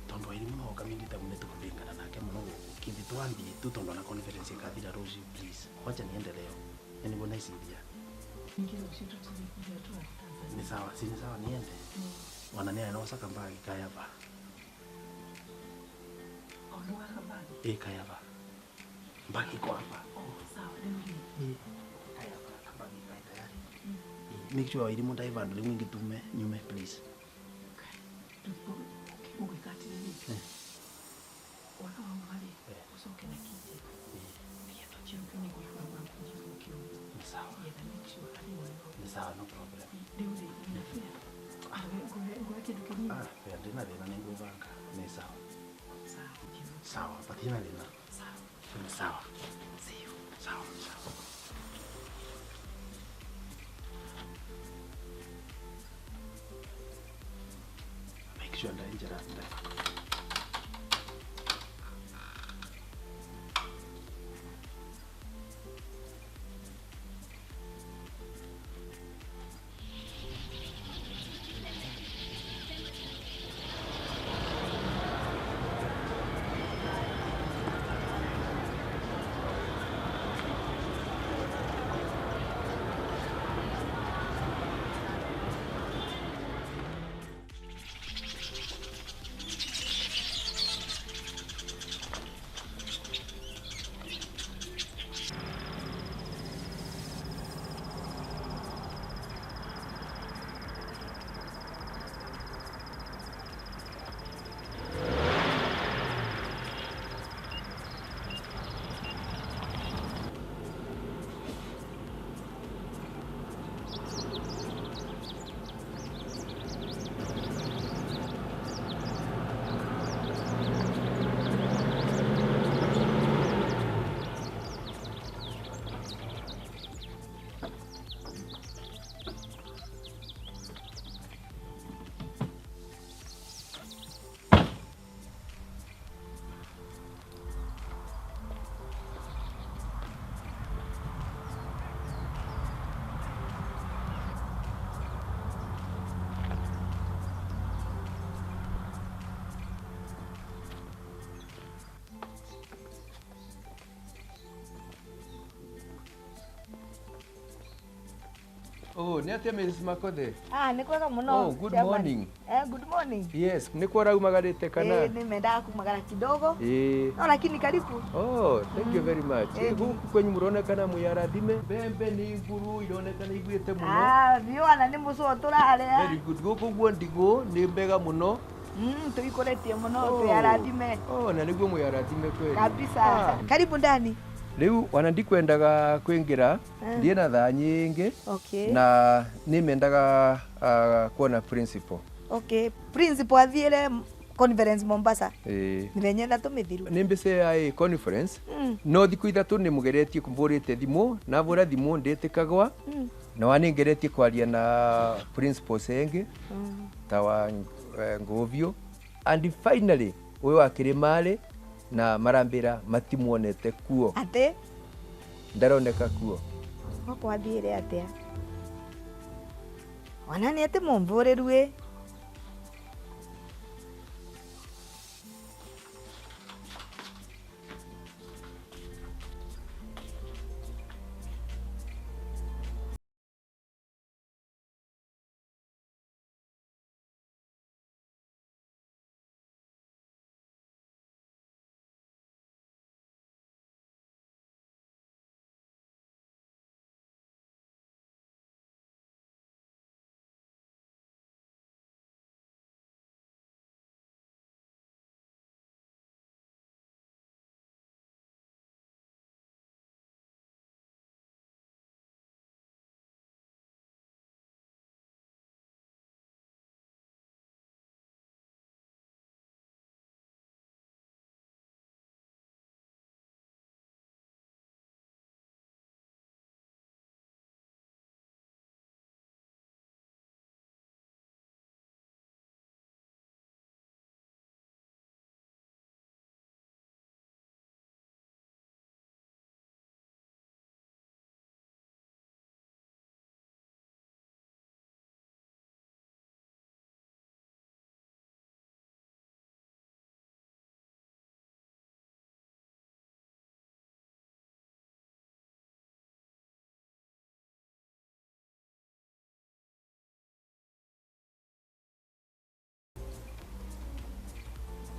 S2: tondu Wairimu no oka midterm nĩ tũkũthĩngana nake mũno gũkũ kĩndĩ twambie tu tondu ona conference ĩkathira rũciũ please wacha niende leo na nĩguo naiciria
S5: Ningĩ rũciũ tũtirĩ tũrathiĩ Tanzania.
S2: Ni sawa si ni sawa niende wana nĩ noca kambagi kayaba
S5: O nĩ waka bagi.
S2: ĩ kayaba mbagi iko hapa.
S5: Oh, sawa rĩu rĩ.
S2: Ĩ kayaba kambagi kae tayari. Make sure Wairimu ndaiva rĩu ingĩtume nyume please.
S5: Ũgwĩka atĩrĩrĩ. Wona wauma rĩ, ũcoke na kije. Nĩgetha ũnjĩrũke nĩ ngũigua manjiguo kĩongo.
S2: Ni sawa.
S5: Nĩgetha make sure arĩ wega.
S2: Ni sawa no problem.
S5: Rĩu rĩ, wĩna fare? Ngũhe kĩndũ kĩnini?
S2: Ah, fare ndina thĩna nĩ ngwĩbanga. Ni sawa.
S5: Sawa.
S2: Sawa, patina thĩna.
S5: Sawa.
S2: Ni sawa.
S5: See you.
S2: Sawa, sawa. Make sure ndainjera ndai.
S18: Oh, nĩ atĩa Mrs. Makothe?
S4: Ah, nĩ kwega mũno.
S18: Oh, good
S4: chairman.
S18: morning.
S4: Eh, good morning.
S18: Yes, nĩ kwa raumagarĩte kana?
S4: Eh, nimendaga kumagara kidogo.
S18: Eh.
S4: No, lakini karibu.
S18: Oh, thank you very much.
S4: Eh.
S18: Gũkũ kwenyu mũronekana mwĩarathime. Mbembe nĩ nguru ironekana iguĩte mũno.
S4: Ah, biũ ana nĩ mũcũo tũrarĩa.
S18: Very good. Gũkũ guo ndigũ nĩ mbega mũno.
S4: Tũikũrĩtie mũno
S18: Oh.
S4: twĩarathime.
S18: Oh, na nĩguo mwĩarathime kweli.
S4: Kabisa.
S18: Ah.
S4: Karibu ndani.
S18: Rĩu ona ndikwendaga kwĩngĩra
S4: Eh.
S18: ndiĩ na thaa nyingĩ
S4: Okay.
S18: na nĩ mendaga kuona principal.
S4: Okay. Principal athiĩre conference Mombasa.
S18: Ĩĩ.
S4: Mĩthenya ĩtatũ mĩthiru.
S18: Nĩ mbica ya conference no thikũ ithatũ nĩ mũgeretie mbũrĩte thimũ na bũra thimũ ndĩtĩkagwa na wanĩngeretie kwaria na principals engĩ ta wa Ngũbiũ and finally ũyũ wa Kĩrĩmarĩ na marambĩra matimuonete kuo.
S4: Atĩ?
S18: Ndaroneka kuo.
S4: Gũkũ athiĩre atĩa? Ona nĩ atĩ mũmbũrĩru ĩ.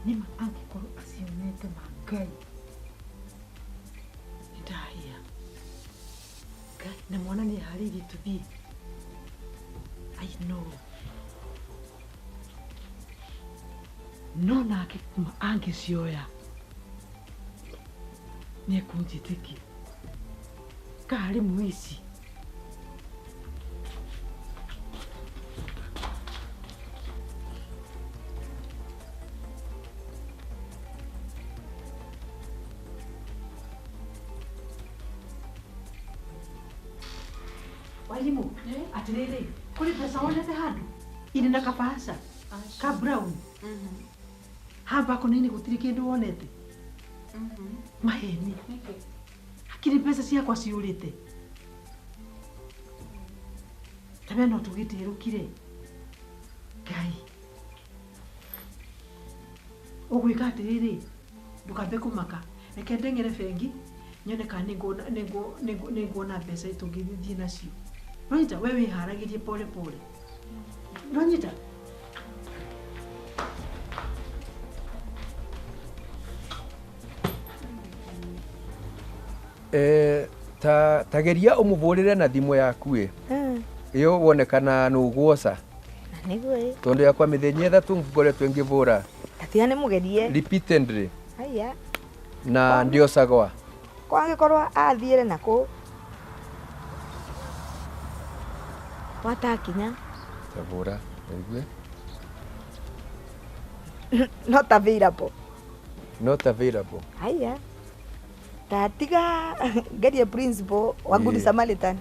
S1: Nĩma angĩkorwo acionete ma Ngai. Nĩndahĩa. Ngai, na mwana nĩ eharĩirie tũthiĩ. I know. No nake kuma angĩcioya nĩekũnjĩtĩkia. Karĩ mũici. Wairimũ, atĩrĩrĩ, kũrĩ mbeca wonete handũ irĩ na kabahasha ka brown hamba kona-inĩ gũtirĩ kĩndũ wonete maheni hakiri mbeca ciakwa ciũrĩte tawe no tũgĩtĩrũkire Ngai ũgwĩka atĩrĩrĩ ndũkambe kũmaka reke ndeng'ere bengi nyone kana nĩnguona mbeca tũngĩthiĩ nacio. Nonyita we wĩharagĩrie pole pole. Nonyita.
S18: Ta geria ũmũbũrĩre na thimũ yaku ĩ ĩyo wone kana nũgwoca
S4: Na nĩguo ĩ.
S18: tondu yakwa mĩthenya ĩthatũ ngoretwo ngĩbũra
S4: Tatiga nĩ mũgerie.
S18: Repeatedly.
S4: Haya.
S18: Na ndiocagwa.
S4: Kwangĩkorwo athiĩre nakũ watakinya.
S18: Tabũra ũigue.
S4: Not available.
S18: Not available.
S4: Haya. Tatiga ngerie principal wa Good Samaritan.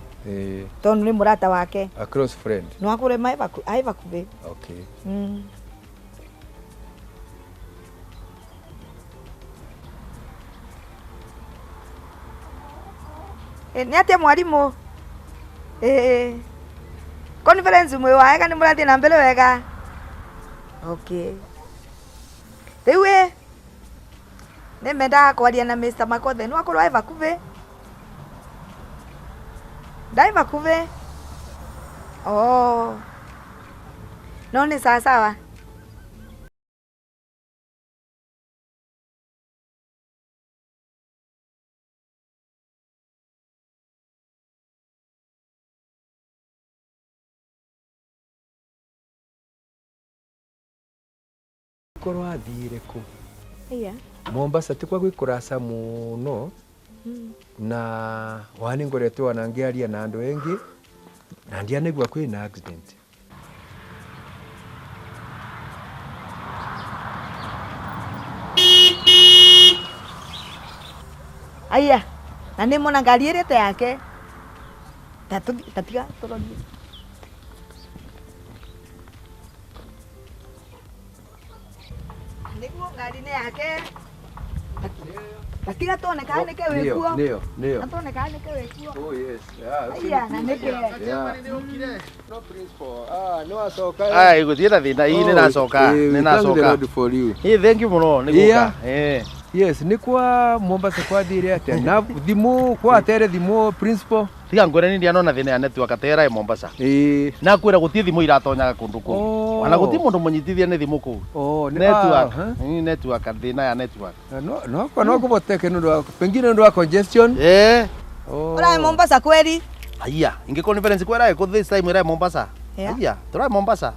S4: Tondu nĩ mũrata wake.
S18: A close friend.
S4: No akũre mai bakubĩ.
S18: Okay.
S4: Nĩ atĩa mwarimũ? Conference mwĩ waega nĩ mũrathiĩ na mbere wega? Okay. Rĩu ĩ nĩ mendaga kwaria na Mr. Makothe no akorwo e bakubĩ? Ndai bakubĩ? Oh. No nĩ sawa sawa.
S18: Korwo athiire kũ?
S4: Iya.
S18: Mombasa ti kwa gwĩ kũraca mũno na wani ngoretwo ona ngĩaria na andũ engĩ na ndianaigua kwĩna accident.
S4: Aya, na nĩ mona ngari ĩrĩte yake. Tatiga tũrorie. Nĩguo ngari nĩ yake. Tatiga tuone kana nĩke wĩkuo.
S18: Nĩyo, nĩyo.
S4: Na tuone kana nĩke wĩkuo.
S18: Oh yes. Yeah.
S4: Aya, na nĩke.
S18: Yeah. No principal. Ah, no acoka.
S2: Ai gũthiĩ na thĩna ii nĩnacoka nĩnacoka. Ĩ thank you mũno nĩ gũka.
S18: Yes, nĩ kwa Mombasa kwathire atĩa? Na thimũ kwatere thimũ principal.
S2: Tiga ngwĩre nĩ ndianona thĩna ya network atera ĩ Mombasa. Na kwĩra gũtirĩ thimũ iratonyaga kũndũ kũu. Ona gũtirĩ mũndũ mũnyitithia nĩ thimũ kũu.
S18: Oh, nĩ
S2: network. Ni network thĩna ya network.
S18: No no no kũboteke nĩ ũndũ wa pengine nĩ ũndũ wa congestion. Oh.
S4: Ũraĩ Mombasa kweri?
S2: Aya, ingĩ conference kwera ĩ this time ĩraĩ Mombasa. Aya, tũraĩ Mombasa.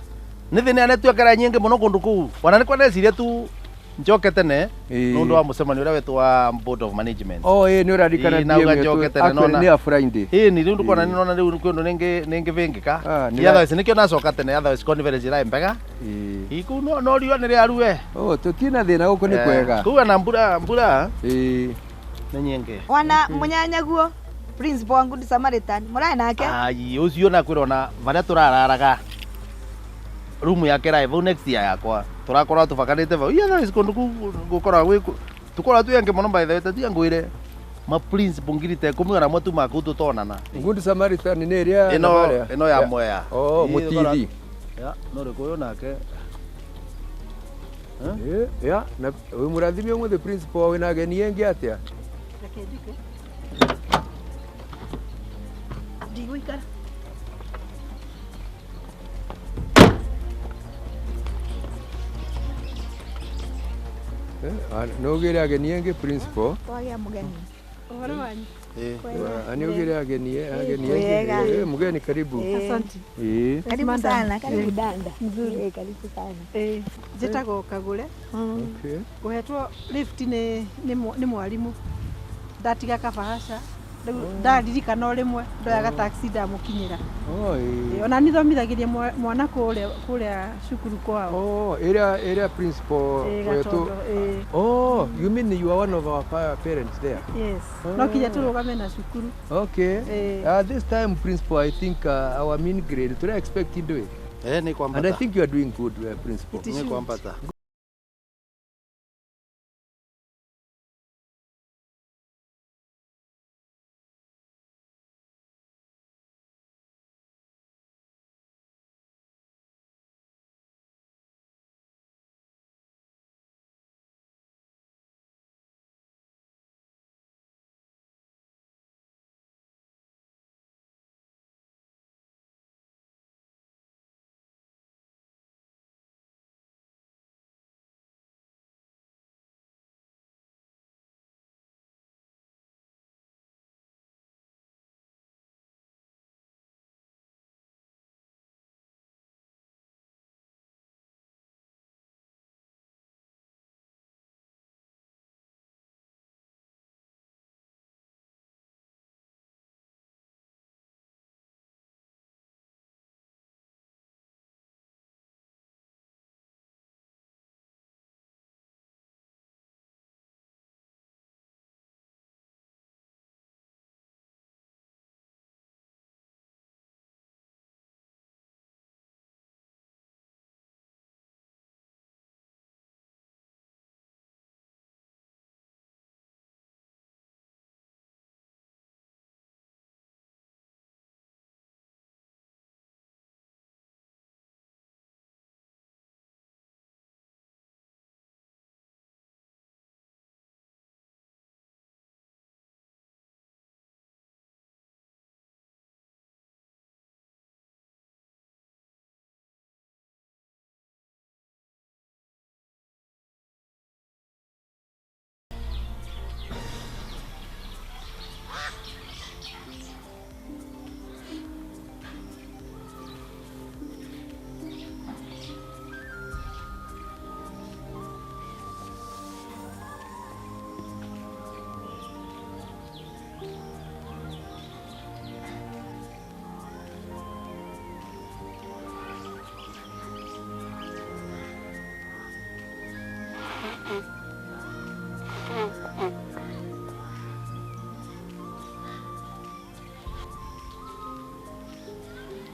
S2: Nĩ thĩna ya network ĩraĩ nyingĩ mũno kũndũ kũu. Ona nĩ kwa tu njoke tene nundu wa mucemanio uria wetwo wa board of management.
S18: Oh ĩ nĩ ũraririkana
S2: nauga njoke tene nona
S18: nĩ a Friday.
S2: Ĩ ni riu ndukona nĩ nona riu kwĩ undu nĩngĩbĩngĩka. Otherwise nĩkĩo nacoka tene, otherwise conference ĩraĩ mbega. Ĩ kũu no no riũa nĩ rĩarue.
S18: Oh tũtina thĩna gũkũ nĩ kwega.
S2: Kũu na mbura mbura.
S18: Ĩ
S2: nĩ nyingĩ.
S4: Wana mũnyanyaguo principal wa Good Samaritan mũraĩ nake?
S2: Ai ũcio na kwĩra ona barĩa tũrararaga rumu yake ĩraĩ vau next year yakwa tũrakorwo tũbakanĩte vau. Iya otherwise kũndũ kũu gũkoragwo gwĩ tũkoragwo twĩ aingĩ mũno by the way tatiga ngwĩre ma principal ngiri ta ikũmi ona amwe tumaga kũu tũtonana.
S18: Good Samaritan nĩ ĩrĩa
S2: ĩno ĩno ya Mwea.
S18: Oh mũtithi.
S2: Ya no rĩkũ ũyũ nake.
S18: Ya na wĩ mũrathime ũmũthĩ principal wĩna ageni engĩ atĩa?
S1: Reke njuke. Ndigũikara.
S18: No ugire ageni engi principal.
S4: Twagĩa mũgeni.
S1: Ũhoro wanyu?
S18: Ani ugire ageni ageni
S4: Wega.
S18: engi. Mgeni karibu.
S1: Asante.
S4: Karibu
S1: Madam.
S4: sana, karibu danda.
S1: Nzuri.
S4: Karibu sana.
S1: Njĩtagwo Kagũre.
S18: Okay.
S1: Ngũhetwo lift nĩ nĩ mwarimũ. Ndatiga kabahasha. Rĩu ndaririkana o rĩmwe ndoyaga taxi ndamũkinyĩra.
S18: Oh,
S1: Ona niĩ thomithagĩria mwana kũrĩa kũrĩa cukuru kwao.
S18: Oh, area area principal wetu.
S1: Gatondo, ĩĩ.
S18: Oh, you mean you are one of our parents there?
S1: Yes.
S18: Oh.
S1: No kinya tũrũgame na cukuru.
S18: Okay. This time, principal, I think our mean grade, to expect you do it.
S2: Ni kwambata.
S18: And I think you are doing good, principal.
S2: Ni kwambata.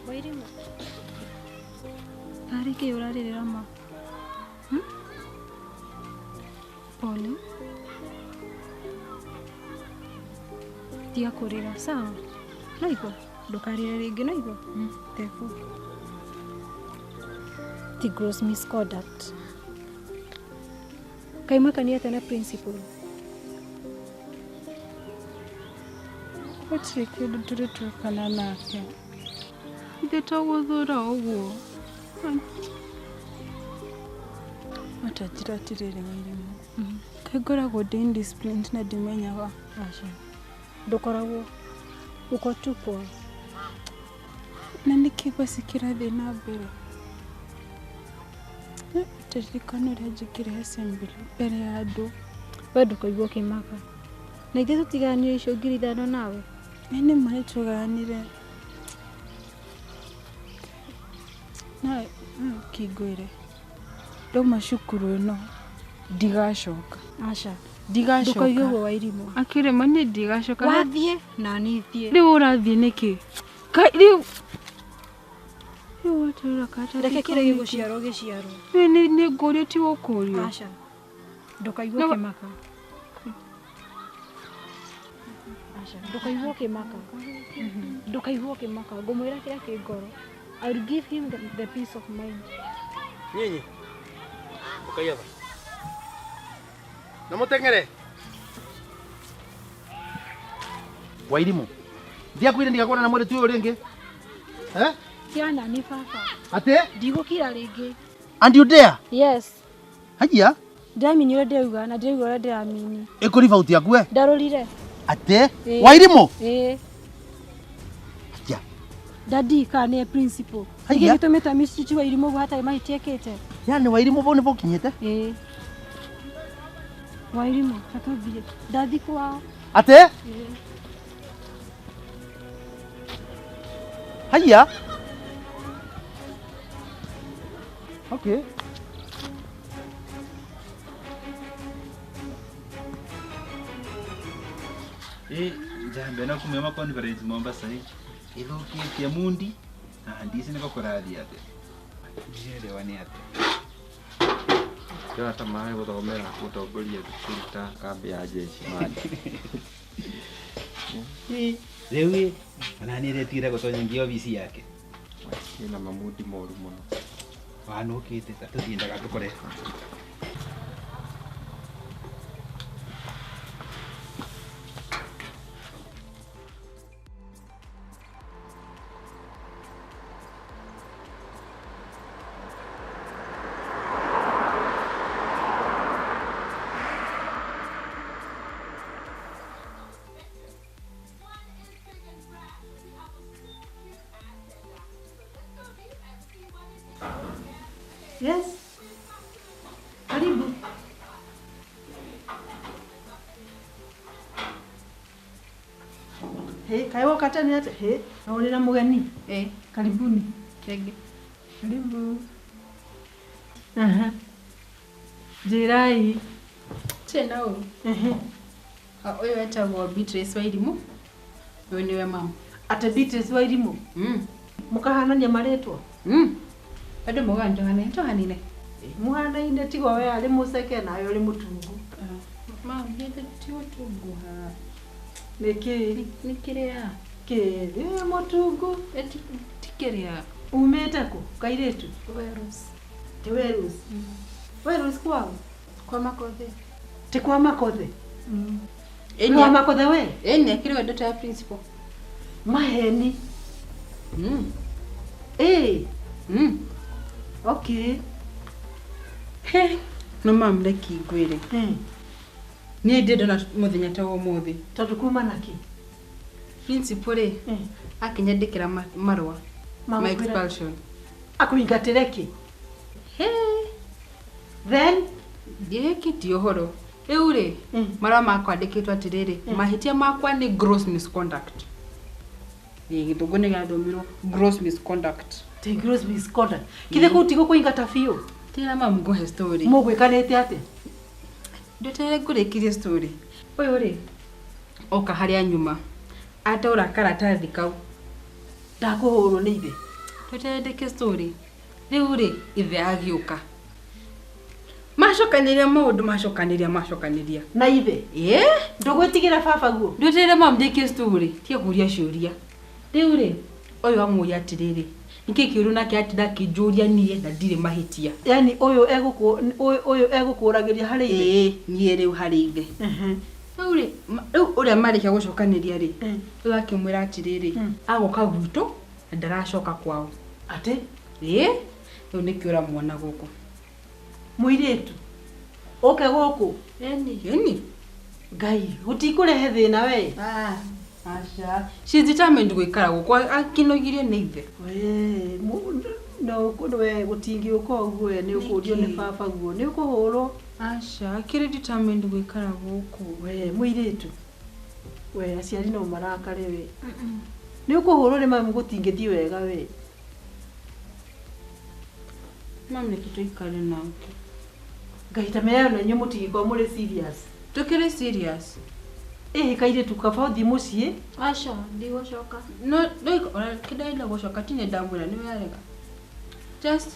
S17: Wairimu. Tarĩ kĩ ũrarĩrĩra ma? Pole. Tiga kũrĩra, sawa? No igua, ndũkarĩre rĩngĩ, no igua? Tebu. Ti gross misconduct. Kaĩ mwĩkania atĩa na principal?
S13: Gũtirĩ kĩndũ tũrĩ twekana nake. Ithe to gũthũra ũguo. Matanjĩra atĩrĩrĩ Wairimu. Kaĩ ngoragwo ndĩ indisciplined na ndimenyaga?
S17: Aca. Ndũkoragwo. Uko tu poa.
S13: Na nĩkĩ basi kĩrathiĩ na mbere? Taririkana ũrĩa njĩkire assembly mbere ya andũ.
S17: We ndũkaigua ũkĩmaka. Na ithuĩ tũtigayanire icio 5,000 nawe?
S13: Ĩ nĩ ma nĩtũgayanire. No kĩngwĩre ndauma cukuru ĩno ndigacoka.
S17: Aca.
S13: Ndigacoka.
S17: Ndũkauge ũguo Wairimu.
S13: Akĩrĩ ma niĩ ndigacoka.
S17: Wathiĩ na niĩ thiĩ.
S13: Rĩu ũrathiĩ nĩkĩ? Rĩu rĩu weterera karatathi
S17: Reke
S13: kau
S17: kĩrĩa
S13: nĩkĩ?
S17: gĩgũciarwo gĩciarwo.
S13: Rĩu nĩ ngũrio ti gũkũrio.
S17: Aca. Ndũkaigue ũkĩmaka. Aca. Ndũkaigue ũkĩmaka. Ndũkaigue ũkĩmaka. Ngũmwĩra kĩrĩa kĩ ngoro. I will give him the peace of mind.
S2: Nyinyi. Ũkaiya. Na mũteng'ere. Wairimu. Ndiakwire ndigakuona na mwĩrĩ tu ũyũ rĩngĩ. Eh?
S17: Tiana ni baba.
S2: Atĩ?
S17: Ndigũkira rĩngĩ.
S2: And you dare?
S17: Yes.
S2: Hajia?
S17: Ndiramini ũrĩa ndĩrauga na ndĩraigua ũrĩa ndĩramini.
S2: Ĩkũri bauti yaku we?
S17: Ndarũrire.
S2: Atĩ?
S17: Ĩĩ.
S2: Wairimũ?
S17: Ĩĩ.
S2: Atia.
S17: Dadi kana nĩye principal.
S2: Haiya.
S17: Nĩkĩ gĩtũmĩte mistreat Wairimũ ũguo hatarĩ mahĩtia ekĩte?
S2: Yani Wairimũ bau nĩbo ũkinyĩte?
S17: Ĩĩ. Wairimũ, tatũthiĩ. Ndathi kwao.
S2: Atĩ?
S17: Ĩĩ.
S2: Haiya. Okay.
S9: Njambe no kumema conference Mombasa ithukitie mundi na ndici niko kurathi atia ndirerewa ni atia
S8: Ndĩrona ta marĩ gũthomera gũtongoria thukuru ta kambĩ ya jeshi mandi.
S9: Rĩu ona nĩ retigĩra gũtonya ngi obici yake
S8: ĩna mamundi moru mũno.
S9: Wanũkĩte ta tũthiĩ ndagatũkore.
S1: Yes. Karibu. He, kaĩ woka tene atĩa? He, na ũrĩ na mũgeni?
S13: Eh.
S1: Karibuni.
S13: Thank you.
S1: Karibu. Aha. Njĩrai.
S13: Tena ũru.
S1: Ehe.
S13: Ũyũ etagwo Beatrice Wairimũ. Ũyũ nĩwe mama.
S1: Ate Beatrice Wairimũ? Mũkahanania marĩtwa?
S13: Andũ maugaga nĩtũhanaine, tũhanaine.
S1: Mũhanaine tiga we arĩ mũceke nawe ũrĩ mũtungu.
S13: Mam, githĩ ti ũtungu haha.
S1: Nĩkĩ?
S13: Nĩ kĩrĩa.
S1: Kĩ? Nĩ mũtungu.
S13: Ti kĩrĩa.
S1: Umĩte kũ? Kairĩtu?
S13: Werus.
S1: Ti Werus? Werus kwao?
S13: Kwa Makothe.
S1: Ti kwa Makothe? Nĩ wa Makothe we?
S13: Ĩni, akĩrĩ we daughter ya principal.
S1: Maheni. Ĩĩ. Okay.
S13: He, no mam reke ngwĩre. Niĩ ndĩ ndona mũthenya ta wa ũmũthĩ.
S1: Tondũ kuma nakĩ?
S13: Principal rĩ, akĩnyandĩkĩra marũa ma
S1: Magũkwĩra-
S13: expulsion.
S1: Akũingatĩre kĩ?
S13: He.
S1: Then?
S13: Ndiĩkĩtie ũhoro. Rĩu rĩ, marũa makwa andĩkĩtwo atĩrĩrĩ, mahĩtia makwa nĩ gross misconduct. Ĩĩ, gĩthũngũ nĩ gĩathomirwo gross misconduct.
S1: Ti gross misconduct. Kithĩ kũu ti gũkũingata biũ?
S13: Tĩra mam ngũhe story.
S1: Mũgwĩkanĩte atĩa?
S13: Ndetere ngũrĩkĩrie story. Ũyũ rĩ, oka harĩa nyuma. Ataũra karatathi kau.
S1: Ndakũhũrwo nĩ ithe.
S13: Tweterere ndĩke story. Rĩu rĩ, ithe agĩũka. Macokanĩria maũndũ macokanĩria macokanĩria.
S1: Na ithe?
S13: Ĩĩ.
S1: Ndũgwĩtigĩra baba guo?
S13: Ndweterere mam ndĩkie story. Tiga kũria ciũria. Rĩu rĩ, ũyũ amũria atĩrĩrĩ, nĩkĩ kĩũru nake atinda akĩnjũria niĩ na ndirĩ mahĩtia.
S1: Yani ũyũ ũyũ egũkũragĩria harĩ ithe?
S13: Ĩĩ, niĩ rĩu harĩ ithe. Rĩu rĩ, rĩu ũrĩa marĩkia gũcokanĩria rĩ, rĩu akĩmwĩra atĩrĩrĩ, agũka gwitũ na ndaracoka kwao.
S1: Atĩ?
S13: Ĩĩ, rĩu nĩkĩo ũramuona gũkũ.
S1: Mũirĩtu, ũke gũkũ?
S13: Ĩni. Ĩni.
S1: Ngai, gũtikũrehe thĩna we?
S13: Aca. She's determined gũikara gũkũ akinogirio nĩ ithe.
S1: We, no we gũtingĩũka ũguo we nĩ ũkũrio nĩ baba guo, nĩ ũkũhũrwo.
S13: Aca, akĩrĩ determined gũikara gũkũ.
S1: We, mũirĩtu. We, aciari no marakare we. Nĩ ũkũhũrwo nĩ mamu gũtingĩthiĩ wega we.
S13: Mam nĩkĩ tũikare nake?
S1: Ngai ta menya na inyuĩ mũtingĩkorwo mũrĩ serious.
S13: Tũkĩrĩ serious.
S1: Ĩhĩ kairĩtu kaba ũthiĩ mũciĩ.
S11: Aca, ndigũcoka.
S13: No, no, ona kĩndaenda gũcoka ti nĩ ndamwĩra nĩ warega. Just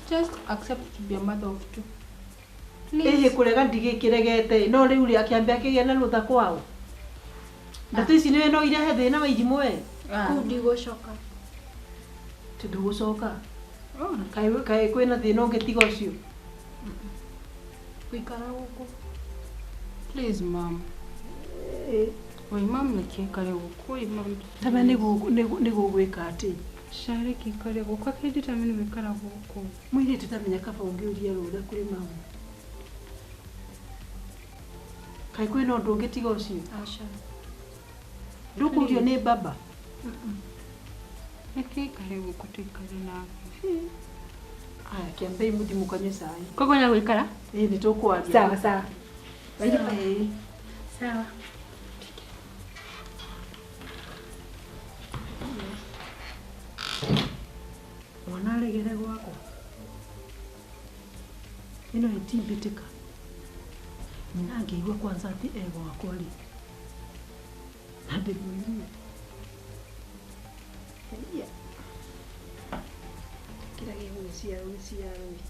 S13: accept to be a mother of two. Please.
S1: Ĩhĩ kũrega ndigĩkĩregete no rĩu rĩ akĩambia akĩgĩa na rũtha kwao. Ndeto ici nĩwe no irehe thĩna wa irimũ we.
S11: Kũu ndigũcoka.
S1: Ti ndũgũcoka. Kaĩ kaĩ kwĩna thĩna ũngĩ tiga ũcio?
S11: Gũikara gũkũ.
S13: Please, mom. Oi, mam nĩkĩ ikare gũkũ? Oi, mam.
S1: Tame nĩ gũgwĩka atĩ.
S13: Ca reke ikare gũkũ akĩrĩ determined gũikara gũkũ.
S1: Mũirĩtu tamenya kaba ũngĩũria rũtha kũrĩ mamu. Kaĩ kwĩna ũndũ ũngĩ tiga ũcio?
S13: Aca.
S1: Ndũkũrio nĩ baba?
S13: Reke aikare gũkũ tũikare nake.
S1: Aya, kĩambei mũthiĩ mũkanyue cai.
S13: Koguo nĩ agũikara?
S1: Ĩĩ, nĩ tũkwaria.
S13: Sawa sawa.
S1: Ĩĩ.
S13: Sawa.
S1: Mwana aregere gwakwa. Ĩno ĩtimbĩtĩka. Nyina angĩigua kwanza atĩ e gwakwa rĩ, na ndĩmũigue. Ĩia. Kĩrĩa gĩgũgĩciarwo gĩciarwo ĩ.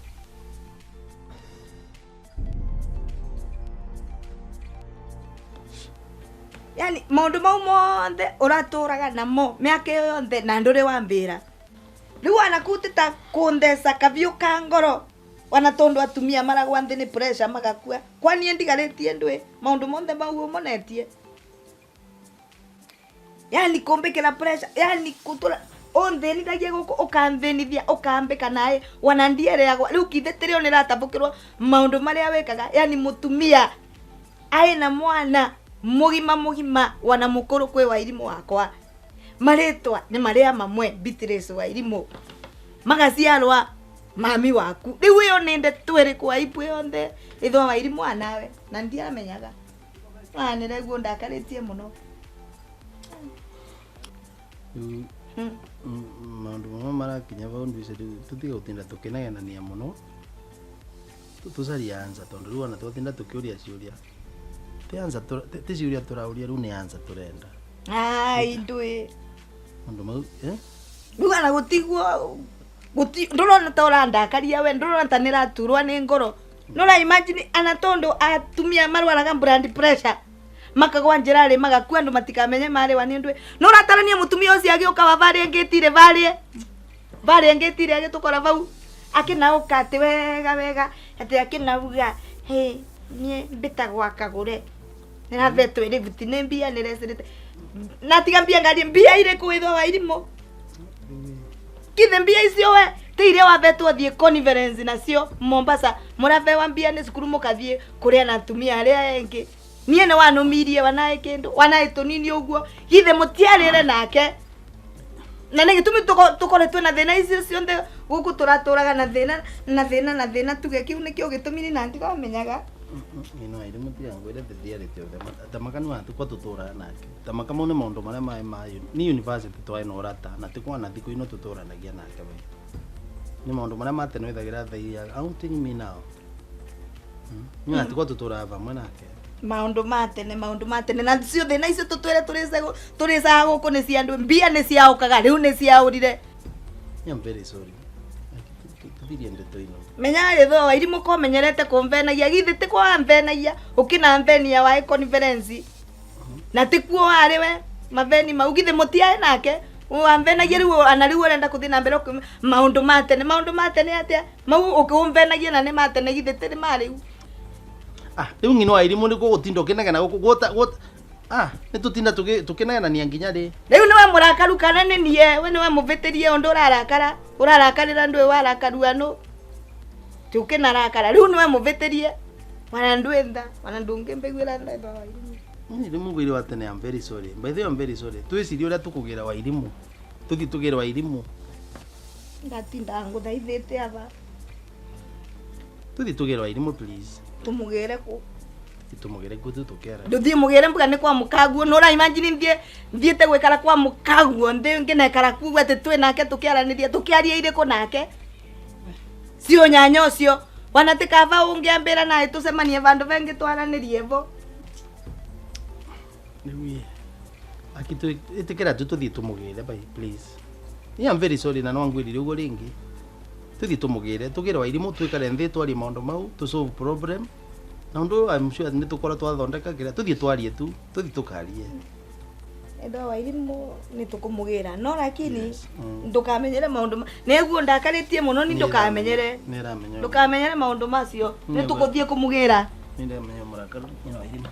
S4: Yani maundu mau monthe uraturaga namo miaka iyo yonthe na nduri wambira riu anakutita kuntheca kabiu ka ngoro wana tondu atumia maragwa nthi ni pressure magakua kwani ndigaritie ndwi maundu monthe mau umonetie yani kumbikira pressure yani kutura unthinithagia guku ukanthinithia ukambika nae wana ndiereagwa riu kithe tirio niratabukirwo maundu maria wikaga yani mutumia aina mwana mugima mugima wana mukuru kwi Wairimu wakwa maritwa ni maria mamwe Beatrice Wairimu magaciarwa mami waku riu iyo ni ndeto iriku aibu yonthe ithwa Wairimu anawe na ndiamenyaga wanire guo ndakaritie muno.
S2: Riu maundu mamwe marakinya vau ndwice riu tutiga gutinda tukinagenania muno tucarie answer tondu riu ona twatinda tukiuria ciuria ti answer ti ciuria turauria riu ni answer turenda.
S4: Ai ndui
S2: maundu mau eh
S4: riu ana gutiguo guti ndurona ta urandakaria we ndurona ta niraturwa ni ngoro nura imagine ana tondu atumia marwaraga blood pressure makagwa njira ri magakua andu matikamenye mariwa ni ndui nuratarania mutumia ucio agiuka wa varia ngitire varia ngitire agitukora vau akinauka ati wega wega ati akinauga he nie mbitagwa kagure niravetwo iributi ni mbia nirecirite na tiga mbia ngari mbia iriku ithwa Wairimu kithe mbia icio we ti iria wavetwo thie conference nacio Mombasa muravewa mbia ni cukuru mukathie kuria na atumia aria engi nie ni wanumirie wanae kindu wanae tunini uguo githe mutiarire nake na nä gä tå mi tå na thä na icio cionthe gå kå tå ratå raga na thä na na thä na na thä na tuge kä u nä kä o gä tå mi na ndigamenyaga.
S2: Ino Wairimu tiga ngwire thithiarite othe tamaka ni watu kwa tuturaga nake tamaka mau ni maundu maria mai ma ni university twai na urata na ti kwana thiku ino tuturanagia nake we ni maundu maria ma tene withagira they are outing me now ni watu kwa tuturaga vamwe nake
S4: maundu ma tene na cio thina icio tutwire turicaga guku ni cia andu mbia ni ciaukaga riu ni ciaurire.
S2: I'm very sorry tuthirie ndeto ino
S4: menya ritho Wairimu ko menyerete kumvenagia githi ti kwa mvenagia ukina mvenia wa conference na ti kuo wari we maveni mau githi mutiae nake wamvenagia riu ana riu urenda kuthi na mbere maundu ma tene atia mau ukiumvenagia na ni ma tene githi ti ma riu.
S2: Ah, riu ng'ino Wairimu ni gugutinda ukinegena guku guta ah ni tutinda tukinegenania nginya ri
S4: riu niwe murakaru kana ni nie we niwe muvitirie undu urarakara urarakarira ndui warakarua nu ti ukinarakara riu niwe muvitirie wana ndui ntha wana ndungimbiguira ntha ithwa Wairimu.
S2: Ni riu mugwire wa tene I'm very sorry by the way I'm very sorry twicirie uria tukugira Wairimu tuthi tugire Wairimu
S4: ngatinda nguthaithite aba
S2: tuthi tugire Wairimu please
S4: tumugire ku
S2: tumugire ku tukera
S4: nduthie mugire mbuga ni kwa mukaguo nura imagine nthie thiete gwikara kwa mukaguo nthi nginekara kuo ati twi nake tukiaraniria tukiaria iriku nake cio nyanya ucio wana ti kaba ungiambira nae tucemanie vandu vengi twaranirie vo
S2: riu akitu itikira tu tuthie tumugire bye please. I'm very sorry na no ngwirire uguo ringi tuthie tumugire tugire Wairimu twikare nthi twarie maundu mau tu solve problem na undu I'm sure ni tukora twathondeka kiria tuthie twarie tu tuthie tukarie
S4: ethwa Wairimu ni tukumugira no lakini ndukamenyere maundu neguo ndakaritie muno ni ndukamenyere ndukamenyere maundu macio ni tukuthie kumugira
S2: ni ndamenya murakaru ni Wairimu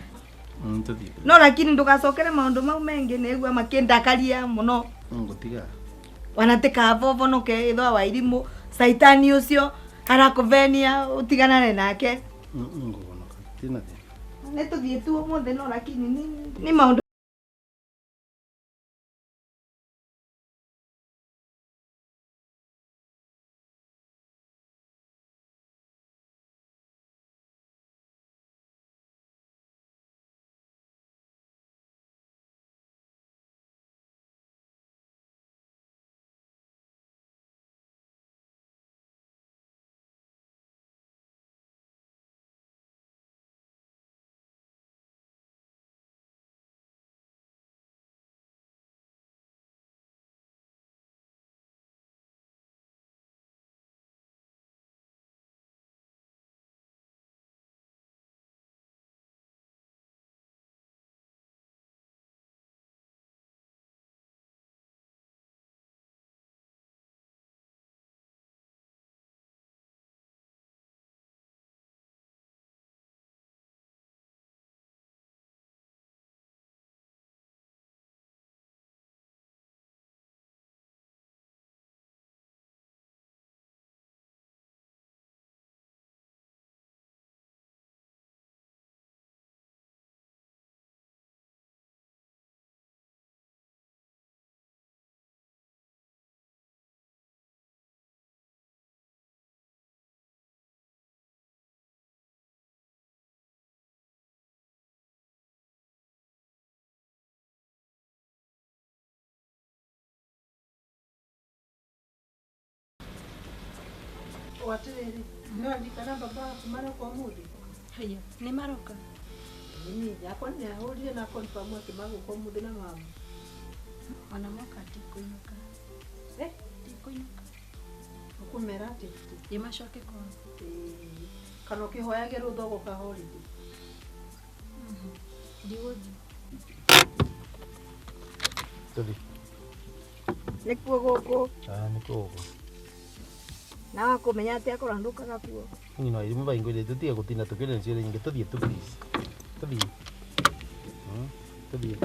S2: tuthie
S4: no lakini ndugacokere maundu mau mengi neguo makindakaria muno
S2: ngutiga
S4: wanatika vovonoke ithwa Wairimu saitani ucio arakuvenia utiganane nake
S2: nguvonoka tina thina.
S4: Nĩ tũthiĩ tu ũmũthĩ no lakini ni maũndũ
S15: Watiriri no ndikana baba waku maroka ũmũthĩ.
S17: Haya, nĩ maroka?
S15: Ĩĩ, yakwa nĩ ahũrire na confirm atĩ magũka ũmũthĩ na mama.
S17: Ona moka ndikũinũka.
S15: Eh?
S17: Ndikũinũka.
S15: Ũkũmera atĩ?
S17: Ĩ macoke kwao.
S15: Ĩĩ, kana ũkĩhoyage rũtha ũgoka holiday.
S17: Ndigũthiĩ.
S2: Tũthiĩ.
S4: Nĩkuo gũkũ.
S2: Ah, nĩkuo gũkũ.
S4: Na wakumenya atia akorwo ndukaga kuo.
S2: Ni no irimu baingwire tutige gutinda tukire nciire nyingi tuthie tu please. Tuthie. Tuthie.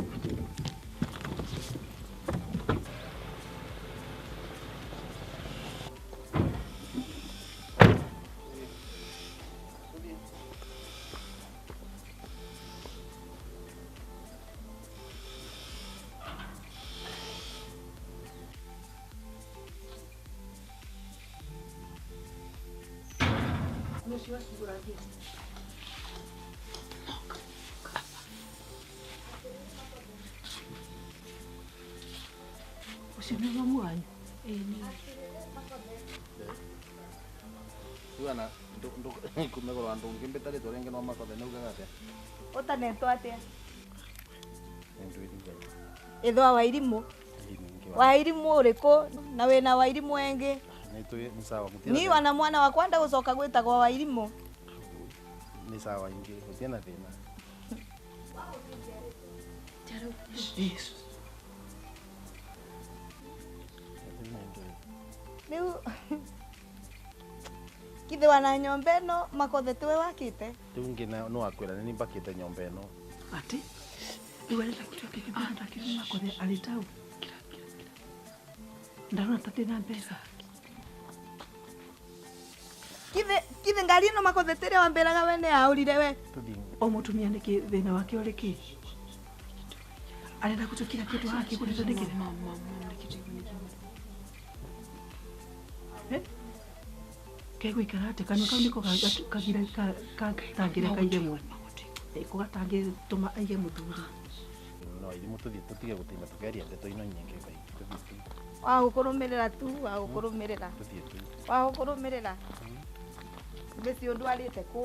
S15: Ũcio nĩ mamu wanyu?
S17: Ĩĩ nĩ.
S2: Rĩu ana kumegũrwa ndũngĩmbĩta rĩtwa rĩngĩ no makothe nĩ ugaga atĩa?
S4: Ũtanetwo atĩa?
S2: Nĩ
S4: Ĩthwa Wairimũ. Wairimũ ũrĩkũ na wĩna Wairimũ engĩ?
S2: Nĩ sawa
S4: Ni wana mwana wakwa ndagũcoka gwĩtagwo Wairimũ.
S2: Nĩ sawa ingĩ gũtirĩ na thĩna.
S4: Rĩu kithe wana nyomba ĩno makothe tiwe wakĩte?
S2: Rĩu ingĩ no akwĩra nĩ mbakĩte nyomba ĩno.
S5: Atĩ rĩu arenda kĩrĩa kĩngĩ kĩrĩa makothe arĩ tau. Ndarona ta ndĩna mbeca.
S4: Kithe ngari ĩno makothe tĩrĩa wambĩraga we nĩ yaũrire we.
S5: O mũtumia nĩkĩ thĩna wake ũrĩ kĩ? Arenda gũtũkira kĩndũ haha kĩgũrĩte nĩkĩ? Kegũikara atĩ kanua kau nĩko gatangĩreka aige mwana. Nĩko gatangĩtũma aige mũthuri.
S2: No irimũ tũthiĩ tũtige gũtinda tũkĩaria ndeto ino nyingĩ ngai. Tũthiĩ tu.
S4: Wagũkũrũmĩrĩra tu, wagũkũrũmĩrĩra.
S2: Tũthiĩ tu.
S4: Wagũkũrũmĩrĩra. Mbeci ũndwarĩte kũ?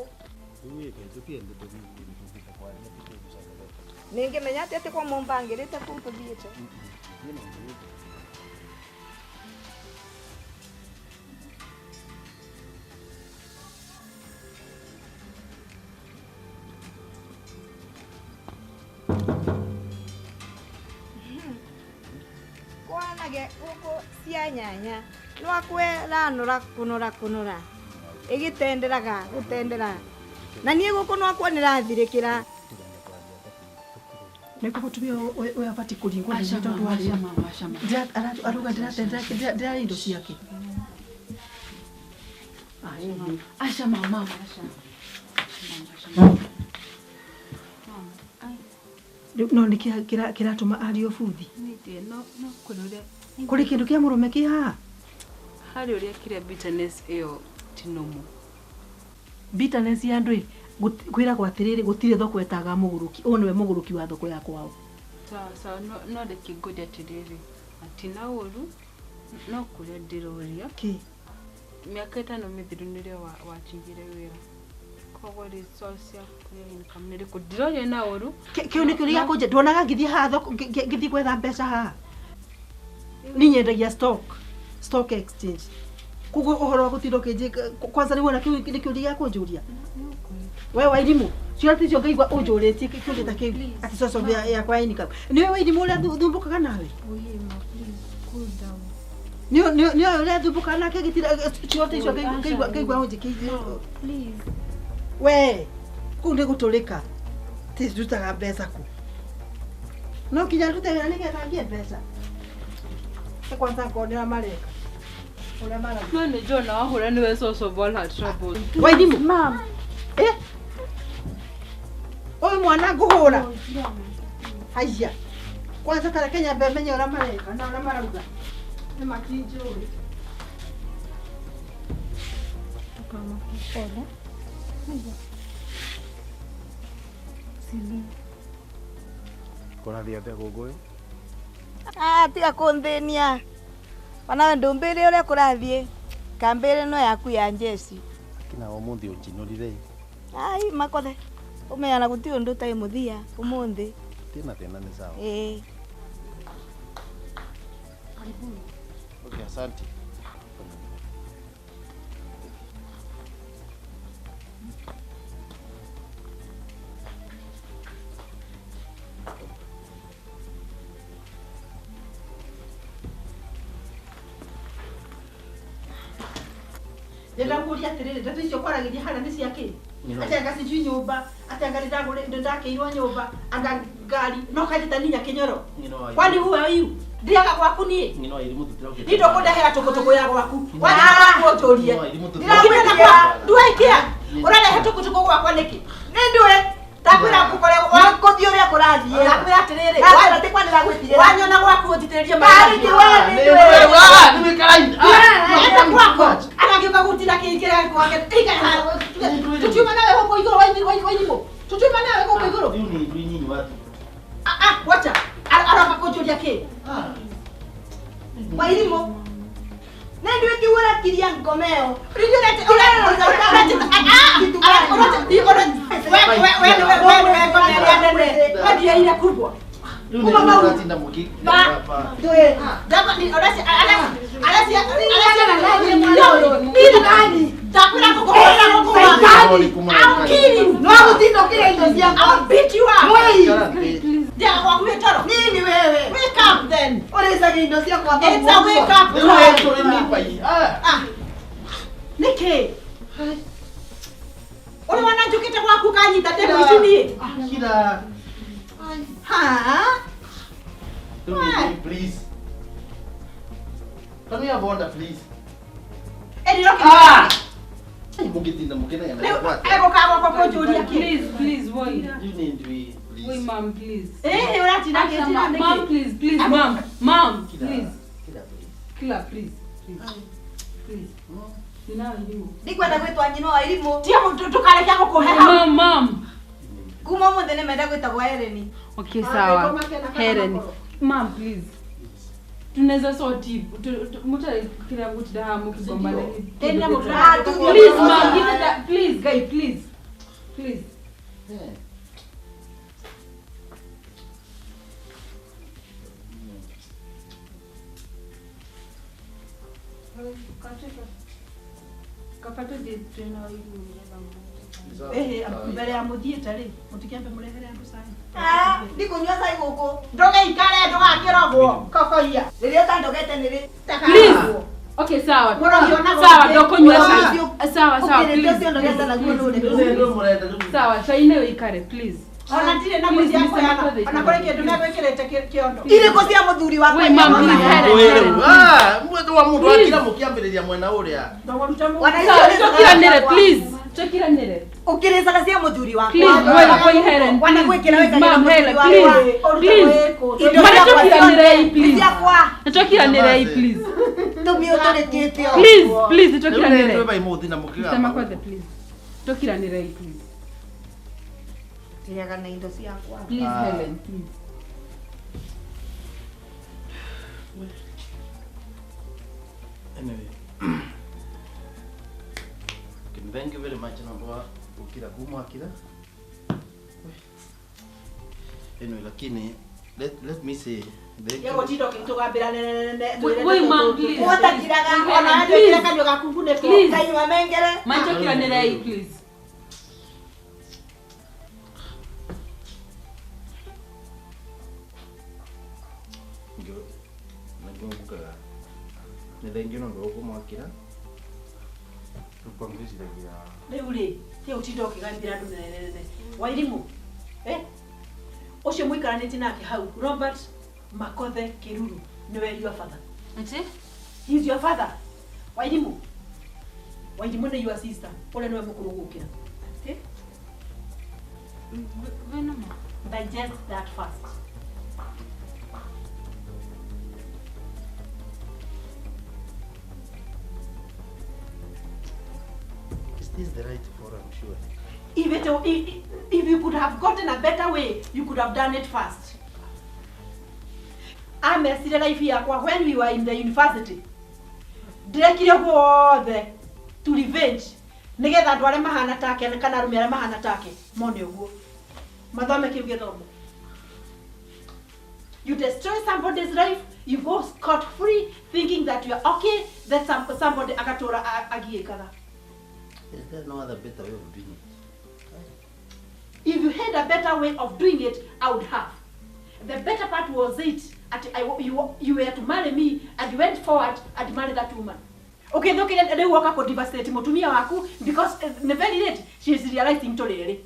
S2: Rĩu ĩ ngai tũtige ndeto nyingĩ tũthiĩte kwaria tũkĩgucagia.
S4: Nĩngĩmenya atĩ atĩ kwa mũmbangĩrĩte kũu tũthiĩte. Kwanage gũkũ cia nyanya nĩwakwĩranũra kũnũra kũnũra ĩgĩtenderaga gũtendera na niĩ gũkũ nwakwa nĩrathirĩkĩra.
S5: Nĩkũ mũtumia ũyũ abatiĩ kũringwo nĩ tondũ warĩa aruga ndĩratendera ndĩrarĩa indo ciake. Aca mama.
S1: Rĩu no nĩkĩ kĩratũma ario buthi?
S13: Nĩndĩ no no kũrĩ ũrĩa
S1: Kũrĩ kĩndũ kĩa mũrũme kĩ haha?
S13: Harĩ ũrĩa kĩrĩa bitterness ĩyo ti normal.
S1: Bitterness ya andũ ĩ, kwĩragwo atĩrĩrĩ, gũtirĩ thoko ĩtaga mũgũrũki. Ũyũ nĩwe mũgũrũki wa thoko ya kwao.
S13: Sawa sawa, no no reke ngũrie atĩrĩrĩ, na ti na ũru no kũrĩa ndĩroria.
S1: Kĩ?
S13: Mĩaka 5 mĩthiru nĩrĩo watigire wĩra. Koguo rĩ source yaku ya income nĩ ĩrĩkũ? Ndiroria na ũru.
S1: Kĩu nĩ kĩũria gĩa kũnjia. Nduonaga ngĩthiĩ haha thoko ngĩthiĩ gwetha mbeca haha? Niĩ nyendagia stock, stock exchange. Koguo ũhoro wa gũtinda ũkĩnjĩka kwanza nĩ wona kĩu nĩ kĩũria gĩa kũnjũria? We Wairimũ, ciũria ti icio ngaigua ũnjũrĩtie kĩũria ta kĩu atĩ source of yakwa ya income. Nĩũĩ Wairimũ ũrĩa thumbũkaga nawe?
S3: Oye, ma, please, cool down.
S1: Nĩũĩ ũrĩa thumbũkaga nake gĩtira ciũria ti icio ngaigua ũnjĩkĩire.
S3: No, please.
S1: We, kũu nĩ gũtũrĩka. Ti ndutaga mbeca kũ? No nginya ndute wĩra nĩgetha ngĩe mbeca. Nĩ kwanza ngone ũrĩa mareka. Ũrĩa marauga.
S13: No nĩ njũĩ ona wahũra nĩwe source of all her troubles.
S1: Wairimũ.
S3: Ma'am.
S1: Eh? Ũyũ mwana ngũhũra. Haiya. Kwanza ta reke nyambe menye ũrĩa mareka na ũrĩa marauga. Nĩ matinjũĩ.
S3: Pole. Sili.
S2: Kũrathiĩ atĩa gũkũ?
S4: Ah, tiga kũnthĩnia. Ona ndumbĩre ũrĩa kũrathiĩ. Kambĩre no yaku ya njeci.
S2: Kina ũmũthĩ ũnjinũrire.
S4: Ai, makothe. Ũmenyana gũtirĩ ũndũ ũtarĩ mũthia ũmũthĩ.
S2: Tina thĩna nĩ sawa.
S4: Ĩĩ.
S2: Okay, asante.
S1: Ndĩrenda kũria atĩrĩrĩ, ndeto icio kwaragĩria harĩa nĩ cia kĩ? Atĩ anga sijui nyũmba, atĩ anga nĩndakĩirwo nyũmba, anga ngari, no kanjĩta ninya kĩnyoro. Kwani who are you? Ndĩaga gwaku niĩ? Niĩ ndũkũndehera tũkũtũkũ ya gwaku. Wanjĩra gwaku ũnjũrie. Ndĩrakwĩra gwaku, ndwaikia. Ũrarehe tũkũtũkũ gwakwa nĩkĩ?
S4: Nĩ ndũĩ.
S1: Ndakwĩra ngũkore
S4: Ngũthiĩ ũrĩa kũrathiĩ.
S1: Ndakwĩra atĩrĩrĩ,
S4: Ndakwĩra ti kwanĩra gwĩtigĩra.
S1: Wanyona gwaku ũnjitĩrĩrie
S4: maĩ. Karĩ ti we, nĩ ndũĩ.
S1: Enda gwakwa. Aragĩũka gũtinda kĩingĩra gwake. Ikara haha. Tũtiuma nawe gũkũ igũrũ Wairimũ. Tũtiuma nawe gũkũ igũrũ. Ah, ah, wacha. Aroka kũnjũria kĩ?
S4: Wairimũ. Nĩ ndũĩ kiu ũrakiria ngoma ĩyo.
S1: Wendia kubwa.
S4: No gũtinda ũkĩrĩa indo ciakwa. Nini wewe?
S1: Wake up then.
S4: Ũrĩcaga indo ciakwa.
S1: It's a wake up call. Ah. Nĩkĩ? Ũrĩ wona njũkĩte gwaku kanyita ndemũ ici niĩ?
S2: Kira.
S1: Ha?
S2: Please. Can we have order, please?
S1: Ĩrĩroki.
S2: Ah! Mũgĩtinda mũkĩnegena
S1: Rĩu egũka gwakwa kũnjũria kĩ?
S13: Please, please, woi.
S2: You need we, please.
S13: Woi, ma'am, please.
S1: Eh, ũratinda
S13: Acha,
S1: kĩnjĩra nĩkĩ?
S13: Ma'am, please, please, ma'am. Ma'am, please. Kila, please. Please. Please. Nina Wairimũ.
S4: Ndikwenda gwĩtwo nyina wa Wairimũ.
S1: Tiga ndũkareke gũkũhe hau.
S13: Ma'am, ma'am.
S4: Kuma ũmũthĩ nĩmenda gwĩtagwo Hereni.
S13: Okay, sawa. Hereni. Ma'am, please. Tunaweza sort mtu kila mtu daha mkigombana.
S1: Tena mtu
S13: Please, ma'am, give it that. Please, guy, please. Please.
S1: Ehe, mbere ya mũthiĩte rĩ, mũtikĩambe mũrehere andũ cai.
S4: Ah, ndikũnyua cai gũkũ.
S1: Ndũgĩikare ndũgakĩrogwo. Kokoia.
S4: Rĩrĩa ũtandogete nĩ rĩ?
S13: Please. Okay, sawa.
S1: Mũrogi ona
S13: Sawa,
S1: gũkĩ.
S13: ndũkũnyua cai. Sawa, sawa,
S4: Ũkĩrĩte
S13: please.
S4: ũcio ndogete naguo nũrĩkũ?
S13: Sawa, cai nayo ikare, please.
S1: Ona ndirĩ na
S13: Please,
S1: mũciĩ
S13: Mr.
S1: kũheana.
S13: Makothe,
S1: Ona kũrĩ kĩndũ megwĩkĩrĩte kĩondo.
S4: Irĩkũ cia mũthuri wakwa?
S13: Wait, ma'am, please, Helen, Helen.
S2: Mwethu wa mũndũ akira mũkĩambĩrĩria mwena ũrĩa.
S13: Sawa, tũkiranĩre, please. Tũkiranĩre.
S4: Ukiricaga cia muthuri wakwa.
S13: Please, woi, Helen,
S4: Wana
S13: please,
S4: gwikira
S13: please,
S4: wekagira
S13: ma'am,
S4: muthuri
S13: Helen,
S4: wakwa.
S13: please, please.
S4: Indo
S13: Ma
S4: ciakwa
S13: nĩtũkiranĩrei,
S4: ciothe
S13: please.
S4: nĩ ciakwa.
S13: Nĩtũkiranĩrei, please.
S4: Tũmiũtũrĩkĩte ũguo.
S13: Please, please, nĩtũkiranĩrei.
S2: Rĩu nĩ mũthi na mũkĩgamba.
S13: Mr. Makwethe, please. Tũkiranĩrei, please.
S4: Tiriaga na indo ciakwa.
S13: Please,
S2: Ah.
S13: Helen, please.
S2: Anyway. Okay, thank you very much naomba ukira kumwakira. Anyway, lakini let me say thank you.
S1: Gũtinda ũgĩtũgambĩra nenenene.
S13: Woi, ma'am, please.
S4: Ũtakiraga ona
S13: Please.
S1: wekĩra kanua gaku ngunĩko.
S13: Please.
S4: Kanyua mengere.
S13: Ma nĩtũkiranĩrei, please.
S2: Ngio nagio ngukaga nĩ thengiũ nĩ ũndũ wa kũmwakĩra. Rĩu kwa ngwĩciragia
S1: Rĩu rĩ, tiga gũtinda ũkĩgambĩra andũ nenenene. Wairimũ, eh? Ũcio mũikaranĩtie nake hau, Robert Makothe Kiruru, nĩwe your father.
S13: Ati?
S1: He's your father. Wairimũ. Wairimũ nĩ your sister. Ũrĩa nĩwe mũkũrũ gũkĩra.
S13: Ati? Wĩna ma?
S1: Digest that first.
S2: Is this the right forum surely?
S1: If you could have gotten a better way, you could have done it fast. Amecire life yakwa when we were in the university. Ndĩrekire guothe to revenge nigetha andũ arĩa mahana take kana arũme arĩa mahana take mone ũguo mathome kĩu gĩthomo. You destroy somebody's life, you go scot free thinking that you are okay, that somebody agatũra agiĩkaga.
S2: Is there no other better way of doing it?
S1: If you had a better way of doing it, I would have. The better part was it at you were to marry me and you went forward and married that woman. Okay, okay, rĩu woka kũ devastate mũtumia waku because the very late she is realizing to rĩrĩ.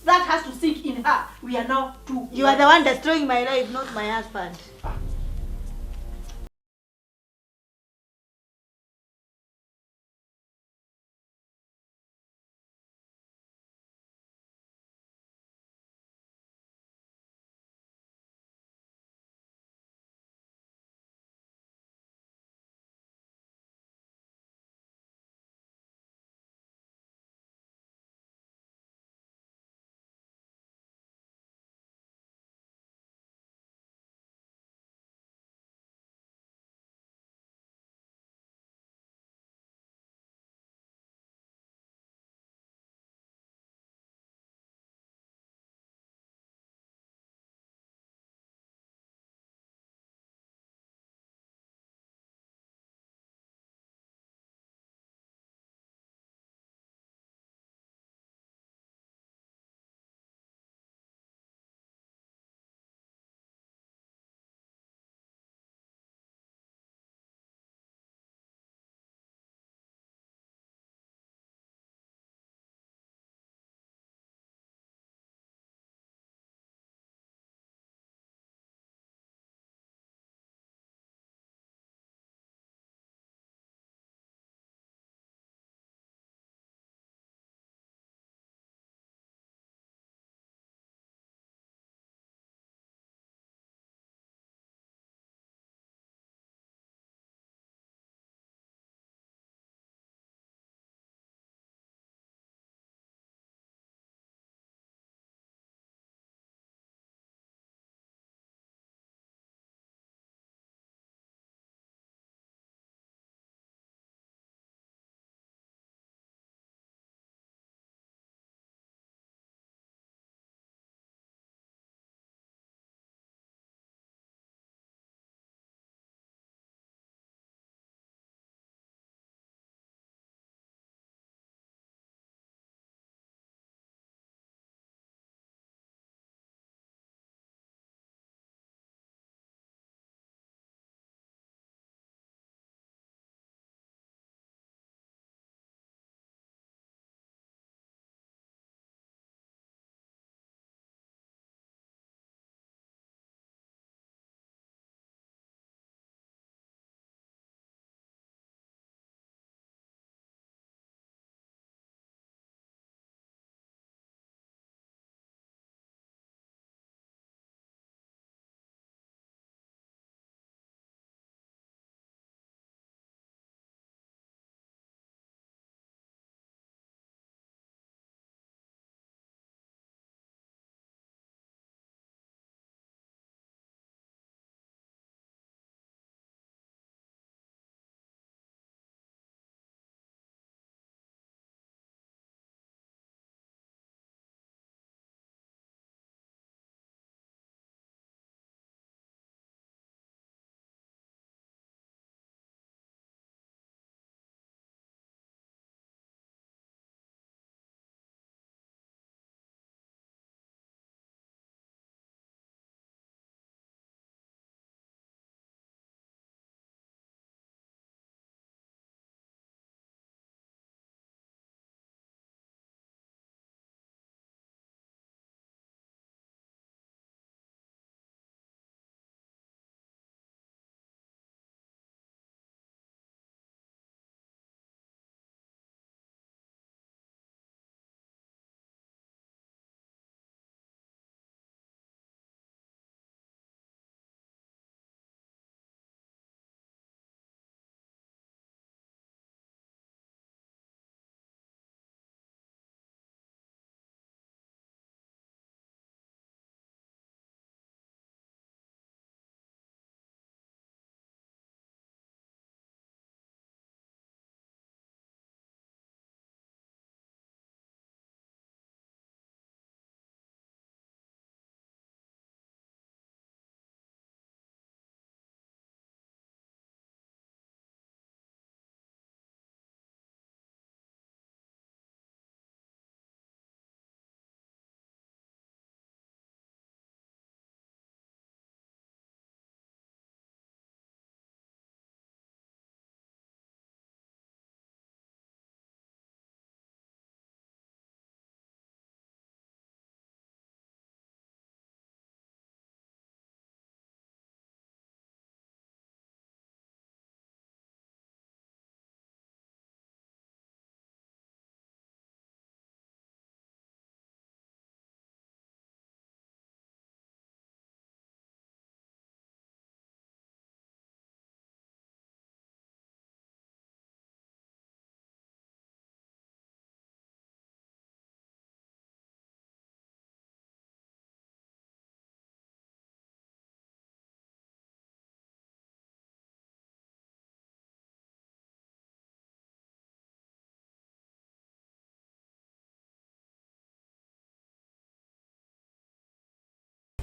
S1: That has to sink in her. We are now two.
S4: You are the one destroying my life, not my husband.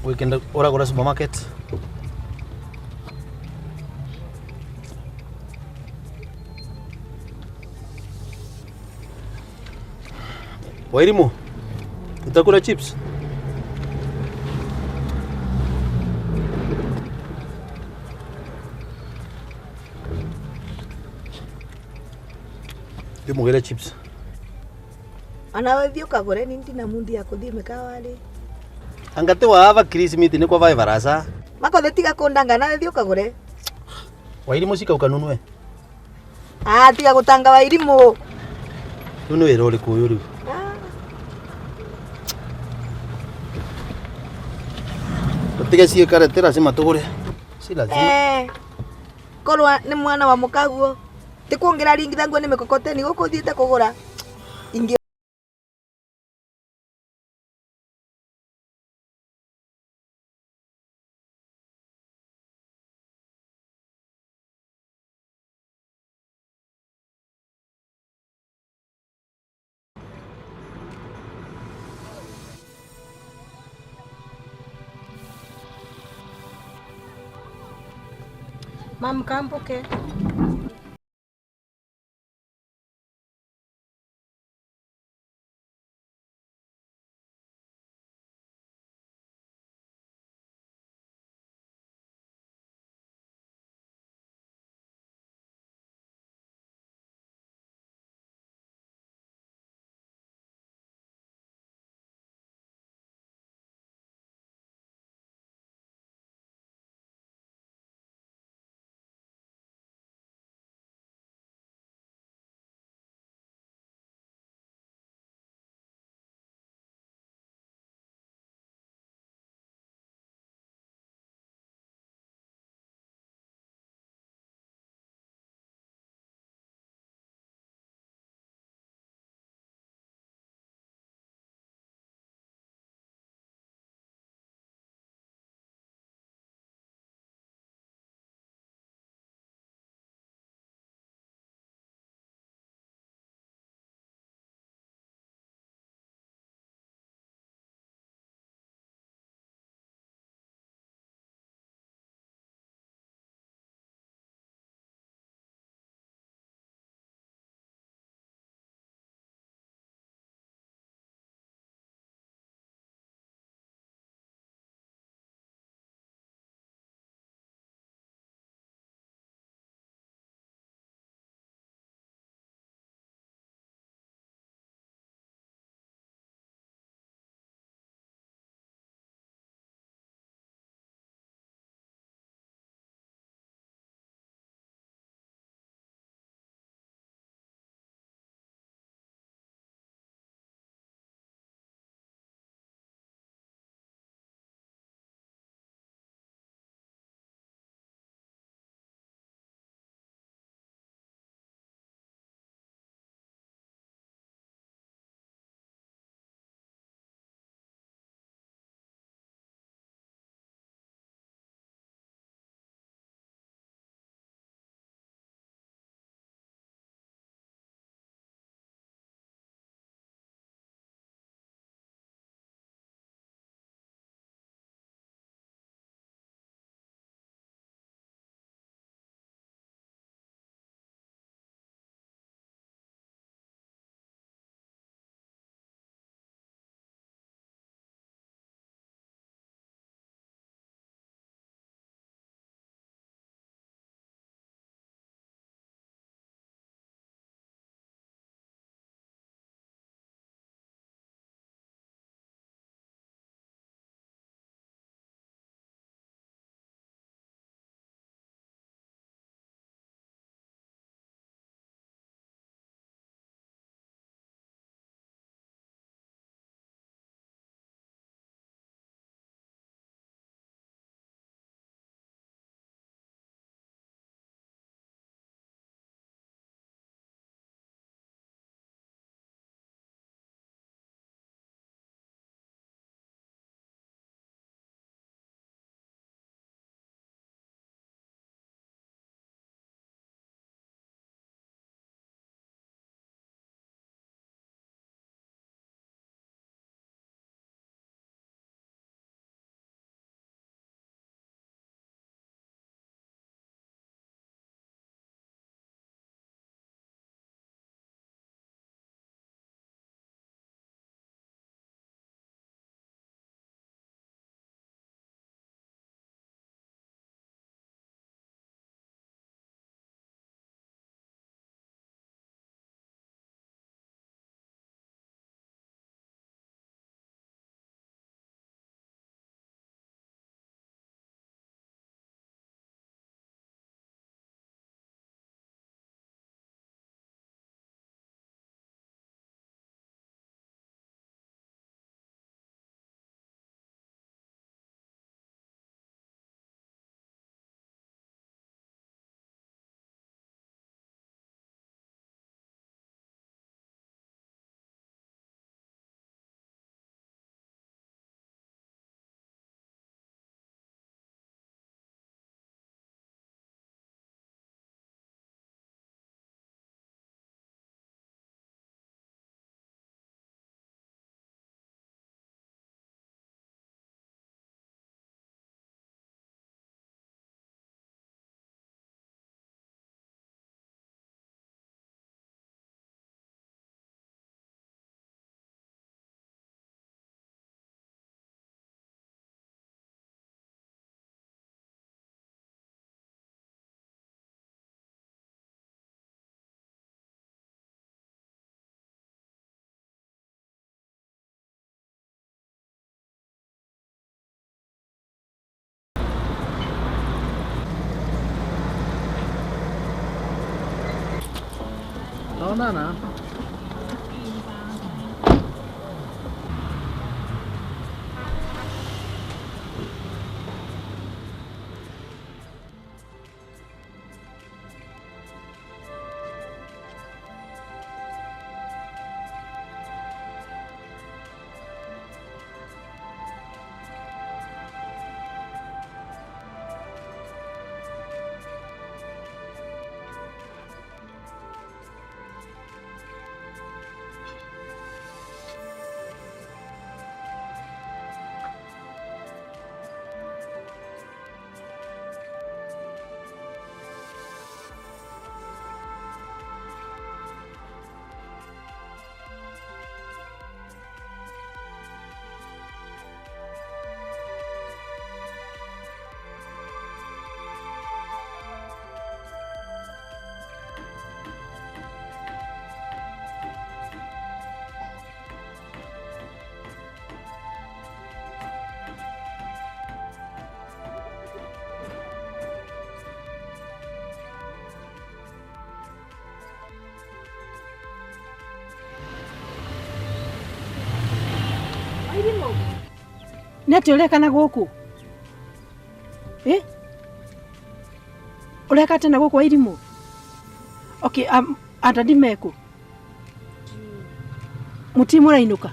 S2: Weekend uragura supermarket. Wairimu, utakula chips? Ndimugire chips.
S4: Anawe thiĩ ũkagũre ni ndina mundi ya kũthiĩ mĩkawa rĩ.
S2: Angate wa ava Kirsimiti ni kwa vai barasa.
S4: Makothe tiga kũndanga nawe thiĩ ũkagũre.
S2: Wairimu cika ukanunue.
S4: Ah, tiga gũtanga Wairimu.
S2: Rĩu nĩ wĩra ũrĩkũ ũyũ rĩu? Tige ciikare ti lazima tũgũre. Si lazima.
S4: Eh. Korwo nĩ mwana wa mũkaguo. Ti kuongerera ringitha nguo nĩ mĩkokoteni gũkũ ũthiĩte kũgũra. Ingĩ
S1: Mam kambuke.
S14: Tuonana.
S1: Nä atä å reka na gå kå å reka atä na gå kå wairimå okay, andadi mekå må ti må rainå ka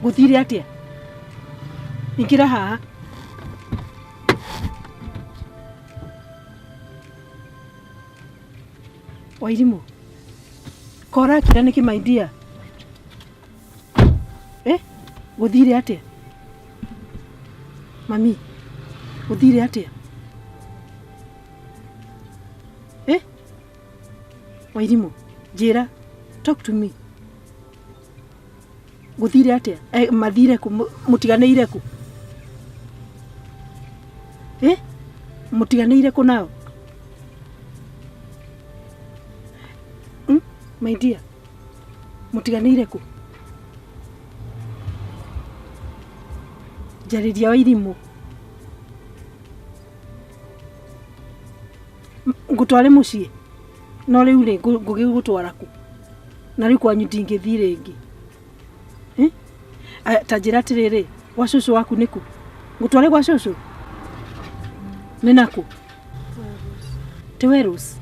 S1: gå thire atä a ingä ra haha wairimå korakira nä kä maindia guthire atia mami guthire atia eh Wairimu njira talk to me guthire atia mathire ku mutiganire ku eh mutiganire ku nao my dear mutiganire ku njariria Wairimu ngutware mucii no riu ri ngugigutwara ku na riu kwanyu ndingithii ringi ta njira atiriri gwa cucu waku niku ngutware gwa cucu ni naku ti werus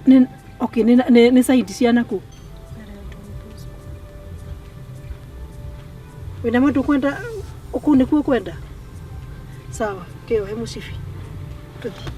S1: ni okay ni side cia naku wina mundu kwenda uku nikuo kwenda sawa kiohe mucibi tuthi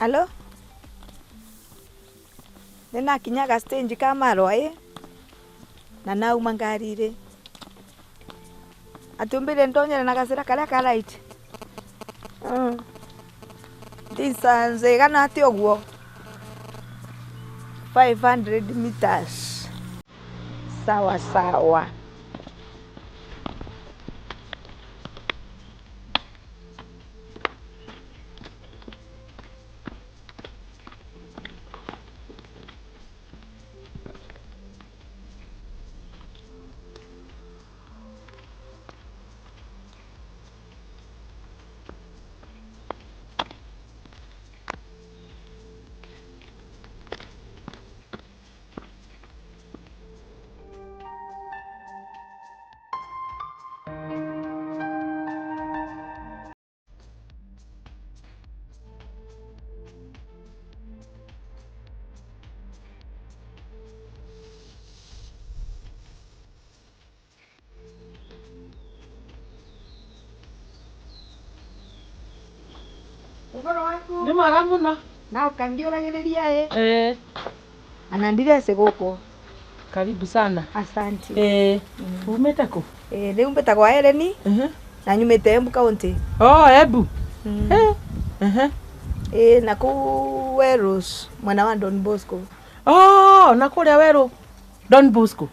S4: Alo? Nĩnakinyaga stage ka marwa ĩ na nauma ngari-rĩ atumbire ntonyere na gacĩra karĩa ka right. Distance ĩgana atĩa ũguo 500 meters. Sawa sawa.
S5: Nĩ mwega mũno.
S4: Na ũkangiũragĩrĩria ĩ.
S5: Eh.
S4: Ana ndirece gũkũ.
S5: Karibu sana.
S4: Asante.
S5: Eh. Umĩte kũ?
S4: Eh, rĩu mbĩtagwo Helen. Na nyumĩte Embu County.
S5: Oh, Embu. Eh.
S4: Eh, na kũu Werũ mwena wa Don Bosco.
S5: Oh, na kũrĩa Werũ Don Bosco.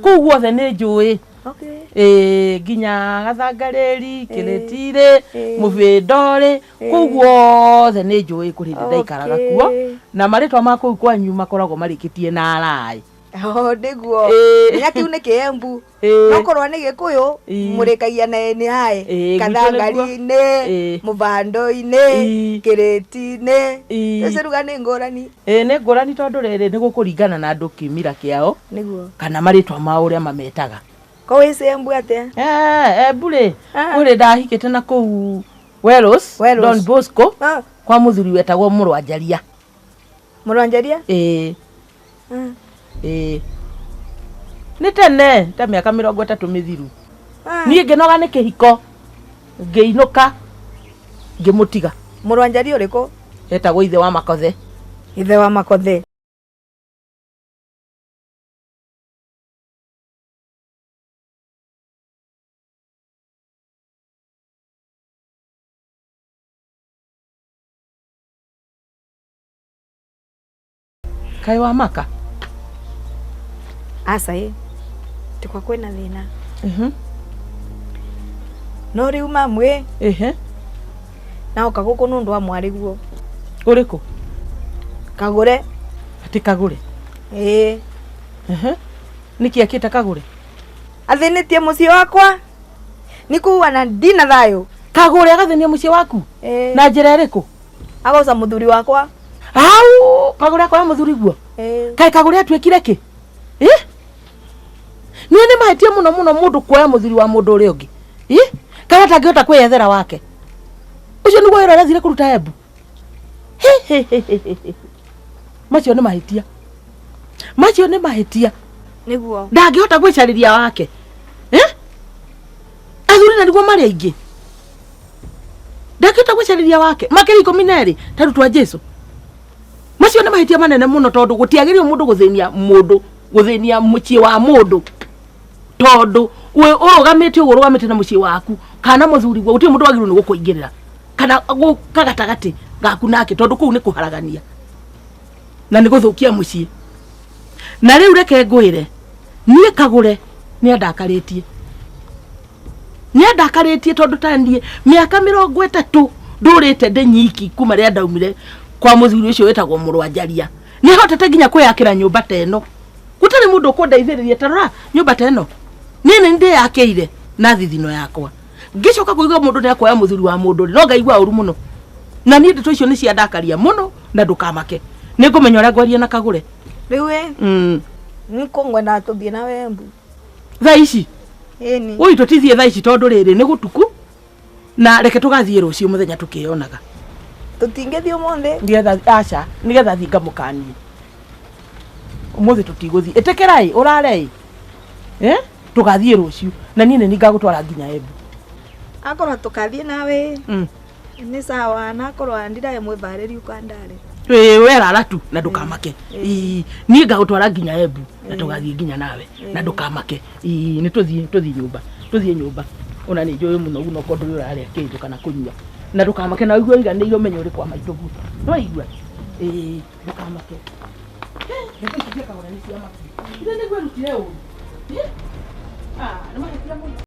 S5: Kũu guothe nĩ njũĩ.
S4: Okay.
S5: Ĩĩ nginya Gathangarĩri, Kĩrĩtirĩ, Mũbĩndorĩ, kũu guothe nĩ njũĩ kũrĩ hĩndĩ ndaikaraga kuo. Na marĩtwa ma kũu kwanyu makoragwo marĩkĩtie na araĩ.
S4: Oh, nĩguo. Menya kĩu nĩ kĩembu. No korwo nĩ gĩkũyũ mũrĩkagia na nĩ haĩ. Kathangari-inĩ, mũbando-inĩ, kĩrĩti-inĩ. Ũcio nĩ ngũrani.
S5: Ĩĩ nĩ ngũrani tondũ rĩrĩ nĩ gũkũringana na andũ kĩmira kĩao.
S4: Nĩguo.
S5: Kana marĩtwa mao ũrĩa mametaga.
S4: Ko wĩci Embu atĩa?
S5: Eh, Embu rĩ, kũrĩ ndahikĩte na kũu Wells, Don Bosco, kwa mũthuri wetagwo Mũrwanjaria.
S4: Mũrwanjaria?
S5: Ĩĩ. Ĩĩ. Nĩ tene ta mĩaka 30 mĩthiru. Niĩ ngĩnoga nĩ kĩhiko, ngĩinũka, ngĩmũtiga.
S4: Mũrwanjaria ũrĩkũ?
S5: Etagwo ithe wa Makothe.
S4: Ithe wa Makothe.
S5: Kaĩ wa maka?
S4: Aca ĩ, tikwa kwĩna thĩna. No rĩu mamu ĩ. Na oka gũkũ nĩ ũndũ wa mwarĩ guo.
S5: Ũrĩkũ?
S4: Kagũre.
S5: Atĩ Kagũre?
S4: Ĩĩ.
S5: Nĩkĩ akĩte Kagũre?
S4: Athĩnĩtie mũciĩ wakwa. Nĩ kuga na ndina thayũ.
S5: Kagũre agathĩnia mũciĩ waku? Na njĩra ĩrĩkũ?
S4: Agoca mũthuri wakwa.
S5: Au, Kagũre akoya mũthuri guo? Kaĩ Kagũre atuĩkire kĩ? Ĩ? Niĩ nĩ mahĩtia mũno mũno mũndũ kuoya mũthuri wa mũndũ ũrĩa ũngĩ. Ĩ? Kana atangĩhota kwĩyethera wake. Ũcio nĩguo wĩra ũrĩa athire kũruta Embu. Macio nĩ mahĩtia. Macio nĩ mahĩtia.
S4: Nĩguo.
S5: Ndangĩhota gwĩcarĩria wake. Eh? Athuri na nĩguo marĩ aingĩ. Ndangĩhota gwĩcarĩria wake. Makĩria 12 ta arutwo a Jesu. Macio nĩ mahĩtia manene mũno tondũ gũtiagĩrĩirwo mũndũ gũthĩnia mũndũ, gũthĩnia mũciĩ wa mũndũ. Tondũ ũrũgamĩte ũguo ũrũgamĩte na mũciĩ waku kana mũthuri guo gũtirĩ mũndũ wagĩrĩirwo nĩ gũkũingĩrĩra kana gũka gatagatĩ gaku nake tondũ kũu nĩ kũharagania na nĩ gũthũkia mũciĩ. Na rĩu reke ngwĩre niĩ Kagũre nĩ andakarĩtie. Nĩ andakarĩtie tondũ ta niĩ mĩaka 30 ndũrĩte ndĩ nyiki kuma rĩrĩa ndaumire kwa mũthuri ũcio wĩtagwo Mũrwanjaria. Nĩ hotete nginya kwĩyakĩra nyũmba ta ĩno. Gũtarĩ mũndũ ũkũndeithĩrĩria ta rora nyũmba ta ĩno. Niĩ nĩ ndĩyakĩire na thithino yakwa. Ngĩcoka kũigua mũndũ nĩ akuoya mũthuri wa mũndũ rĩ, no ngaigua ũru mũno. Na niĩ ndeto icio nĩ ciandakaria mũno na ndũkamake. Nĩ ngũmenya ũrĩa ngwaria na Kagũre.
S4: Rĩu ĩ, nĩ kũngwenda tũthiĩ nawe Embu.
S5: Thaa ici?
S4: Ĩni.
S5: Ũi tũtithiĩ thaa ici tondũ rĩrĩ nĩ gũtuku na reke tũgathiĩ rũciũ mũthenya tũkĩyonaga.
S4: Tũtingĩthiĩ ũmũthĩ?
S5: Nĩgetha aca, nĩgetha thiĩ ngamũkanie. Ũmũthĩ tũtigũthiĩ. Ĩtĩkĩra ĩ, ũrare ĩ. Eh? Tũgathiĩ rũciũ na niĩ nĩ ngagũtwara nginya Embu.
S4: Akorwo tũkathiĩ nawe nĩ sawa na akorwo ndiraĩ mwĩbarĩri ũkandare.
S5: Ĩĩ, we rara tu na ndũkamake. Ĩĩ, niĩ ngagũtwara nginya Embu na tũgathiĩ nginya nawe na ndũkamake. Ĩĩ, nĩ tũthiĩ tũthiĩ nyũmba, tũthiĩ nyũmba. Ona nĩ njũĩ mũno ũguo okorwo ndũrĩ ũrarĩa kĩndũ kana kũnyua. Na ndũkamake na ũigue ũiganĩire ũmenye ũrĩ kwa maitũguo. Nĩwaigua? Ĩĩ, ndũkamake. Reke ici ciakagũra nĩ cia maku. Ithe nĩguo erutire ũru. Ah, nĩ mahĩtia mũno.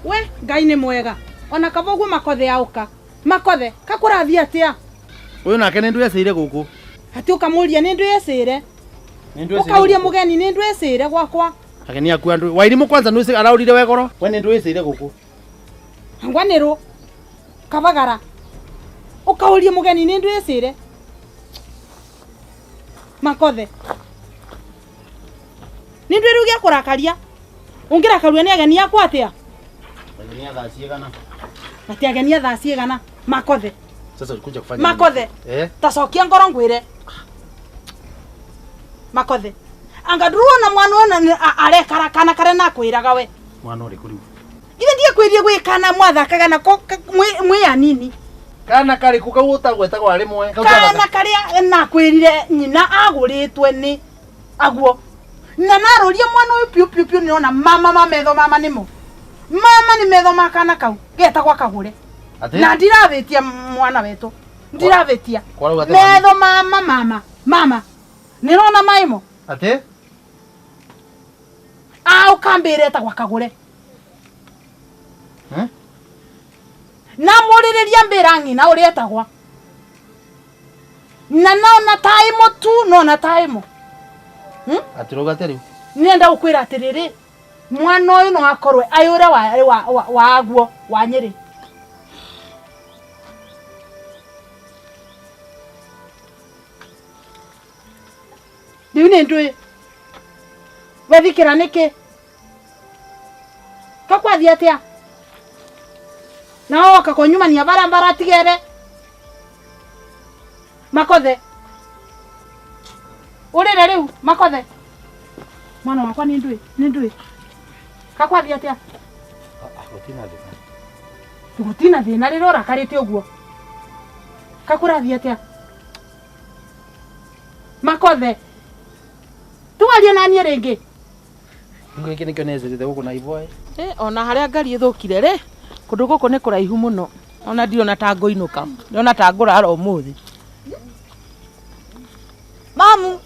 S13: We Ngai nĩ mwega. Ona kaba ũguo makothe aũka. Makothe, kakũrathiĩ atĩa?
S2: Ũyũ nake nĩ ndwecĩire gũkũ.
S13: Atĩ ũkamũria nĩ ndwecĩre.
S2: Nĩ ndwecĩire
S13: Ũkauria
S2: gũkũ.
S13: mũgeni nĩ ndwecĩre gwakwa.
S2: Ageni aku andũ. Wairimũ kwanza nĩ araũrire wegoro. We nĩ ndwecĩire gũkũ.
S13: Ngwanĩrwo. Kabagara. Ũkauria mũgeni nĩ ndwecĩre. Makothe. Nĩ ndwĩrĩ gĩa kũrakaria. Ũngĩrakario nĩ ageni akwa atĩa?
S2: Ageni a thaa cigana?
S13: Ati ageni a thaa cigana? Makothe.
S2: Sasa ulikuja kufanya nini?
S13: Makothe.
S2: Eh?
S13: Tacokia ngoro ngwĩre. Makothe. Anga ndũrona mwana ona arekara kana karĩa nakwĩraga we.
S2: Mwana ũrĩkũ rĩu?
S13: Ithe ndiakwĩrie gwĩ kana mwathakaga nako mwĩ anini.
S2: Kana karĩkũ kau ũtagwetagwo arĩ mwe? Kau
S13: Kana karĩa nakwĩrire nyina agũrĩtwe nĩ aguo. Na narũria mwana ũyũ piũ piũ piũ nĩrona mama ma metho mama nĩmo. Mama nĩ metho ma kana kau getagwo kagũre.
S2: Atĩ?
S13: Na ndiravĩtia mwana wetũ. Ndiravĩtia.
S2: Kwarauga atĩ mami?
S13: Metho mama mama mama. Nĩrona maĩmo.
S2: Atĩ?
S13: A ũkambĩra etagwo kagũre.
S2: Eh?
S13: Na mũrĩrĩria mbĩra ng'ina ũrĩa etagwa. Na nona taĩmo tu nona taĩmo.
S2: Atĩ ũrauga atĩa rĩu?
S13: Nĩenda gũkwĩra atĩrĩrĩ mwana ũyũ no akorwe ayũre wa aguo wa Nyĩrĩ. Rĩu nĩ ndũĩ wethikĩra nĩkĩ kakwathiĩ atĩa na woka kũnyumania barabara tigere makothe ũrĩre rĩu makothe mwana wakwa nĩ ndũĩ nĩ ndũĩ kakwathiĩ atĩa
S2: Gũtirĩ thĩna.
S13: gũtina thĩna rĩrĩa ũrakarĩte ũguo kakũrathiĩ atĩa makothe twarie na niĩ rĩngĩ
S2: Rĩu gĩkĩ nĩkĩo necĩrĩte gũkũ na iboe.
S5: Ona harĩa ngari ĩthũkire rĩ kũndũ gũkũ nĩ kũraihu mũno ona ndirona ta ngũinũka ndĩrona ta ngũrara ũmũthĩ.
S4: Mamu.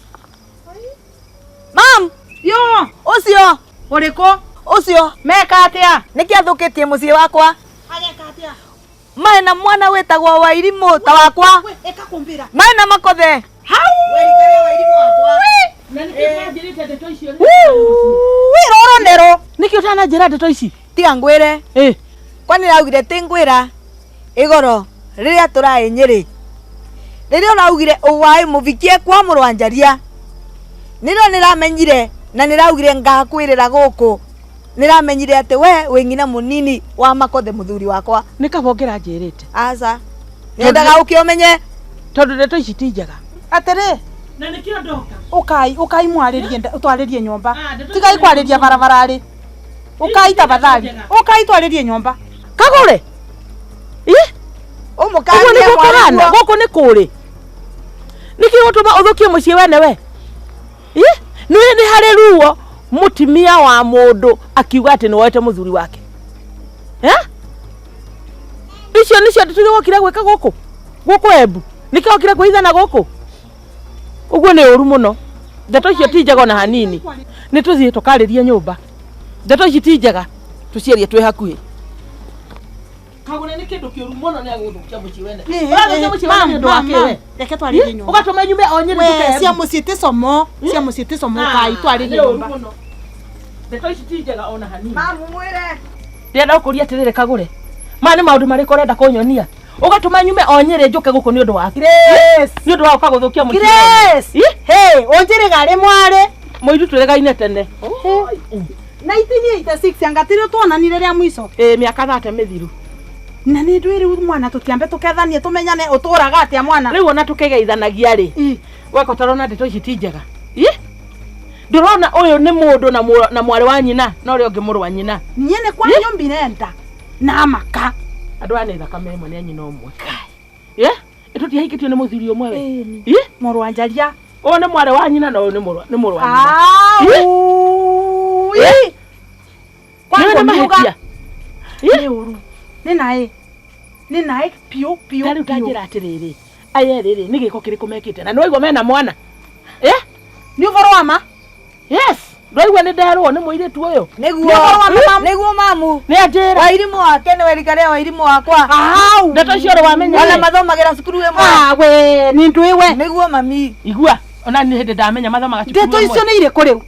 S4: Mam.
S13: Yo.
S4: Ũcio.
S13: Ũrĩkũ?
S4: Ũcio.
S13: Meka atĩa?
S4: Nĩkĩ athũkĩtie mũciĩ wakwa?
S13: Ageka atĩa?
S4: Marĩ na mwana wĩtagwo Wairimũ ta wakwa.
S13: Ĩka kũmbĩra.
S4: Marĩ na makothe.
S13: Hau.
S5: Na nĩkĩ ũtanjĩrĩte ndeto icio?
S13: Rũrũ nĩrũ.
S5: Nĩkĩ ũtananjĩra ndeto ici?
S4: Tiga ngwĩre. Kwani raugire ti ngwĩra igoro rĩrĩa tũraĩ Nyĩrĩ. Rĩrĩa ũraugire ũwaĩ mũvikie kwa mũrũ wa Njaria. Nĩrĩo nĩramenyire na nĩraugire ngakwĩrĩra gũkũ. Nĩramenyire atĩ we wĩ ng'ina mũnini wa makothe mũthuri wakwa.
S5: Nĩ kaba ũngĩranjĩrĩte.
S4: Aca. Nyendaga ũke ũmenye.
S5: Tondũ ndeto ici ti njega.
S13: Atĩrĩ.
S5: Na nĩkĩo ndoka.
S13: Ũkai ũkai mwarĩrie twarĩrie nyũmba. Tigai kwarĩria barabara-rĩ. Ũkai tafadhali. Ũkai twarĩrie nyũmba.
S5: Kagũre. Ĩ? Ũguo nĩguo kũhana gũkũ nĩ kũrĩ. Nĩkĩ gũtũma ũthũkie mũciĩ wene we? Ĩ? Nĩ nĩ harĩ ruo mũtimia wa mũndũ akiuga atĩ nĩ woete mũthuri wake. Eh? Icio nĩcio ndeto iria wokire gwĩka gũkũ? Gũkũ Embu? Nĩkĩo wokire kwĩhithana gũkũ? Ũguo nĩ ũru mũno. Ndeto icio ti njega ona hanini. Nĩ tũthiĩ tũkarĩrie nyũmba. Ndeto ici ti njega. Tũciarie twĩ hakuhĩ. Kagũre nĩ kĩndũ kĩũru mũno nĩ agũthũkia mũciĩ wene. Ũrathũkia mũciĩ wene nĩ ũndũ wa kĩ we?
S13: Reke twarĩrie nyũmba.
S5: Ũgatũma nyume o Nyĩrĩ
S13: We,
S5: njuke Embu.
S13: cia mũciĩ ti como. Cia mũciĩ ti como ũkai twarĩrie
S5: Nĩ ũru
S13: nyũmba.
S5: mũno. Ndeto ici ti njega ona hanini.
S4: Mamu mwĩre.
S5: Ndĩrenda gũkũria atĩrĩrĩ Kagũre. Maya nĩ maũndũ marĩkũ ũrenda kũnyonia? Ũgatũma nyume o Nyĩrĩ njũke gũkũ nĩ ũndũ waku.
S13: Grace.
S5: Nĩ ũndũ wa gũka gũthũkia mũciĩ.
S13: Grace. Hey, ũnjĩrĩga rĩ mwarĩ.
S5: Mũiru twĩrĩgaine tene.
S13: 1986 anga tirio tuonanire rĩa mũico.
S5: Ĩ mĩaka thate mĩthiru.
S13: Na nĩ ndũĩ rĩu mwana tũtiambe tũkethanie tũmenyane ũtũraga atĩa mwana.
S5: Rĩu ona tũkĩgeithanagia rĩ. Weka ũtarona ndeto ici ti njega. Ĩ? Ndũrona ũyũ nĩ mũndũ na mwarĩ wa nyina na ũrĩa ũngĩ mũrũ wa nyina.
S13: Niĩ nĩ kwa nyũmbire nda na maka.
S5: Andũ aya nĩ thakame ĩmwe nĩ a nyina ũmwe. Ĩ? Tũtiahikĩtio nĩ mũthuri ũmwe we. Ĩ?
S13: Mũrũ wa Njaria.
S5: Ũyũ nĩ mwarĩ wa nyina na ũyũ nĩ mũrũ wa nyina.
S13: Au.
S5: Ĩ?
S13: Kwa
S5: Nĩ
S13: ngũmiuga.
S5: mahĩtia.
S13: Nĩ ũru. Nĩ naĩ. Nĩ naĩ piũ piũ.
S5: Ta rĩu ta njĩra atĩrĩrĩ. Aya erĩ rĩ nĩ gĩko kĩrĩkũ mekĩte na nĩ waigua mena mwana. Ĩ?
S13: Nĩ ũboro wa ma?
S5: Yes. Ndwaigua nĩ nderwo nĩ mũirĩtu ũyũ.
S4: Nĩguo nĩguo mamu.
S5: Nĩ anjĩra.
S4: Wairimũ wake nĩ werika rĩa wairimũ wakwa.
S13: Au.
S5: Ndeto icio ũrĩ wamenya.
S4: Ona mathomagĩra cukuru ĩmwe.
S13: Ah we nĩ ndũĩ we.
S4: Nĩguo mami.
S5: Igua ona nĩ hĩndĩ ndamenya mathomaga cukuru
S13: Ndeto icio nĩ irĩkũ rĩu?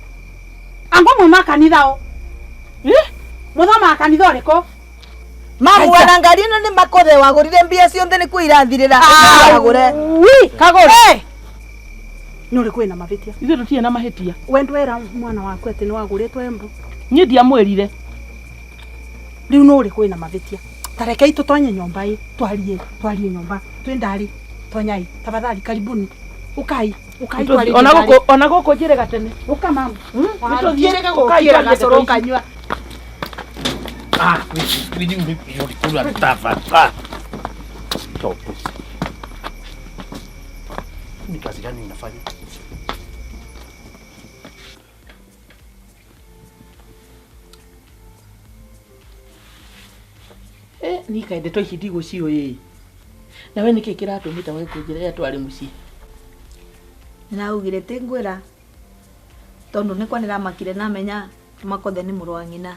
S13: Angwa muma kanitha o. Muthomaga kanitha ũrĩkũ?
S4: Mamu ona ngari ĩno nĩ makothe wagũrire mbia ciothe nĩ kuo irathirĩra. Agũre.
S13: Wi kagũre. Nĩ ũrĩkũ wĩna mavĩtia?
S5: Ithuĩ tũtirĩ na mahĩtia.
S13: We ndwera mwana waku atĩ nĩ wagũrĩtwo Embu.
S5: Niĩ ndiamwĩrire.
S13: Rĩu nĩ ũrĩkũ wĩna mavĩtia? Ta rekei tũtonye nyũmba ĩ, twarie, twarie nyũmba. Twĩ ndarĩ, tonyai, tafadhali karibuni. Ukai, ukai twarie.
S5: Ona gũkũ ona gũkũ njĩrĩga tene.
S13: Ũka mamu.
S5: Nĩtũthiĩ
S13: Njĩrĩga
S5: ũkai
S13: gũkĩra
S5: twarie
S13: gacũrũ
S5: ndeto ici.
S13: ũkanyua.
S19: Ah, ah.
S2: Stop. Ni kazi gani unafanya?
S5: Eh, nika ndeto ici ndigũciũĩ. Nawe nĩkĩ kĩratũmĩte we kũnjĩra rĩrĩa twarĩ mũciĩ?
S4: Nĩraugire ti ngwĩra tondũ nĩkwa nĩramakire namenya makothe nĩ mũrũ wa ng'ina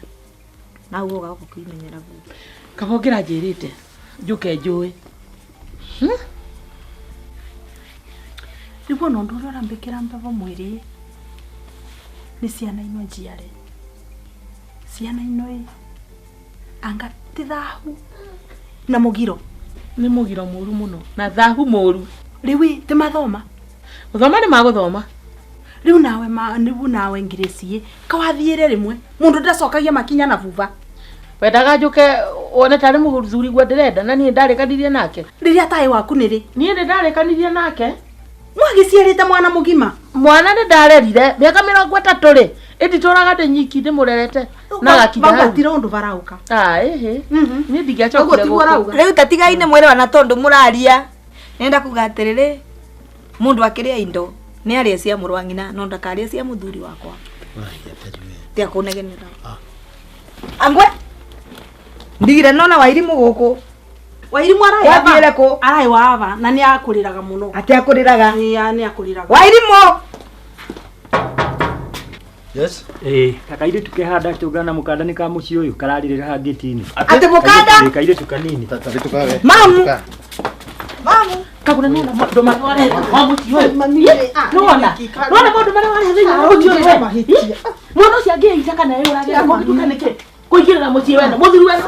S4: na uguo ũgaũka kũimenyera guo.
S5: Kaba ũngĩranjĩrĩte njũke njũĩ.
S13: Rĩu ona ũndũ ũrĩa ũrambĩkĩra mbevo mwĩrĩ nĩ ciana ino njiare. Ciana ino ĩ anga ti thahu na mũgiro.
S5: Nĩ mũgiro mũru mũno na thahu mũru.
S13: Rĩu ĩ ti mathoma.
S5: Gũthoma nĩ magũthoma.
S13: Rĩu nawe ma rĩu nawe Grace ĩ kawathiĩre rĩmwe mũndũ ndacokagia makinya na buba.
S5: Wendaga njũke wone tarĩ mũthuri guo ndĩrenda na niĩ ndarĩkanirie nake.
S13: Rĩrĩa taĩ waku nĩ rĩ?
S5: Niĩ nĩ ndarĩkanirie nake.
S13: Mwagĩciarĩte mwana mũgima?
S5: Mwana nĩ ndarerire mĩaka 30 rĩ ĩnditũraga ndĩ nyiki ndĩmũrerete na agakinya
S13: Vau
S5: hau.
S13: gatira ũndũ barauka.
S5: Ah, ĩhĩ. Niĩ ndingĩacokire gũkũ.
S4: Rĩu tatigai-inĩ mwĩrĩ ona tondũ mũraria nenda kuga atĩrĩrĩ mũndũ akĩrĩa indo nĩ arĩe cia mũrũ wa ng'ina no ndakarĩe cia mũthuri wakwa. Tia kũnegenera. Angwe ndigire nona wairimũ gũkũ.
S13: Wairimũ araĩ
S4: Wathiĩre kũ?
S13: Araĩ wa ava na nĩ akũrĩraga mũno.
S4: Atĩ akũrĩraga?
S13: Ĩĩ nĩ akũrĩraga.
S4: Wairimũ!
S2: Yes.
S14: Eh, kairĩtu kehanda tũngana na mũkanda nĩ ka mũciĩ ũyũ kararĩrĩra haha ngĩti-inĩ.
S4: Atĩ mũkanda?
S14: Ĩ, kairĩtu kanini.
S2: Kairĩtu kawe.
S4: Mamu. Mamu.
S5: Kagũra nĩwona maũndũ marĩa warehe wa mũciĩ ũyũ. Nĩwona? Nĩwona maũndũ marĩa warehe thĩinĩ wa mũciĩ ũyũ we? Mwana ũcio angĩica kana eyũrage kũngĩtuĩka nĩkĩ? Kũingĩrĩra mũciĩ wene mũthuri wene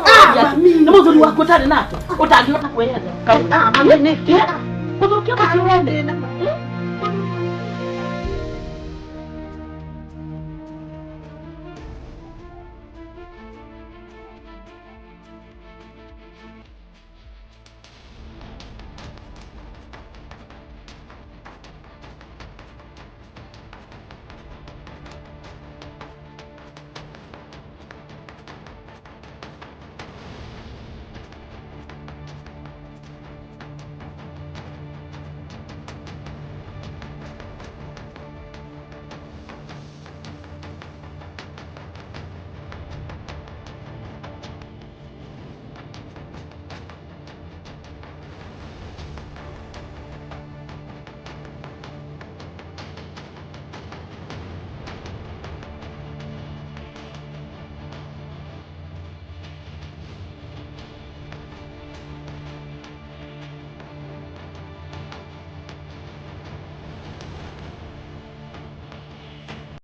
S5: nĩ mũthuri waku ũtarĩ nake ũtangĩhota kwĩyenda. Kagũra. Gũthũkia mũciĩ wene.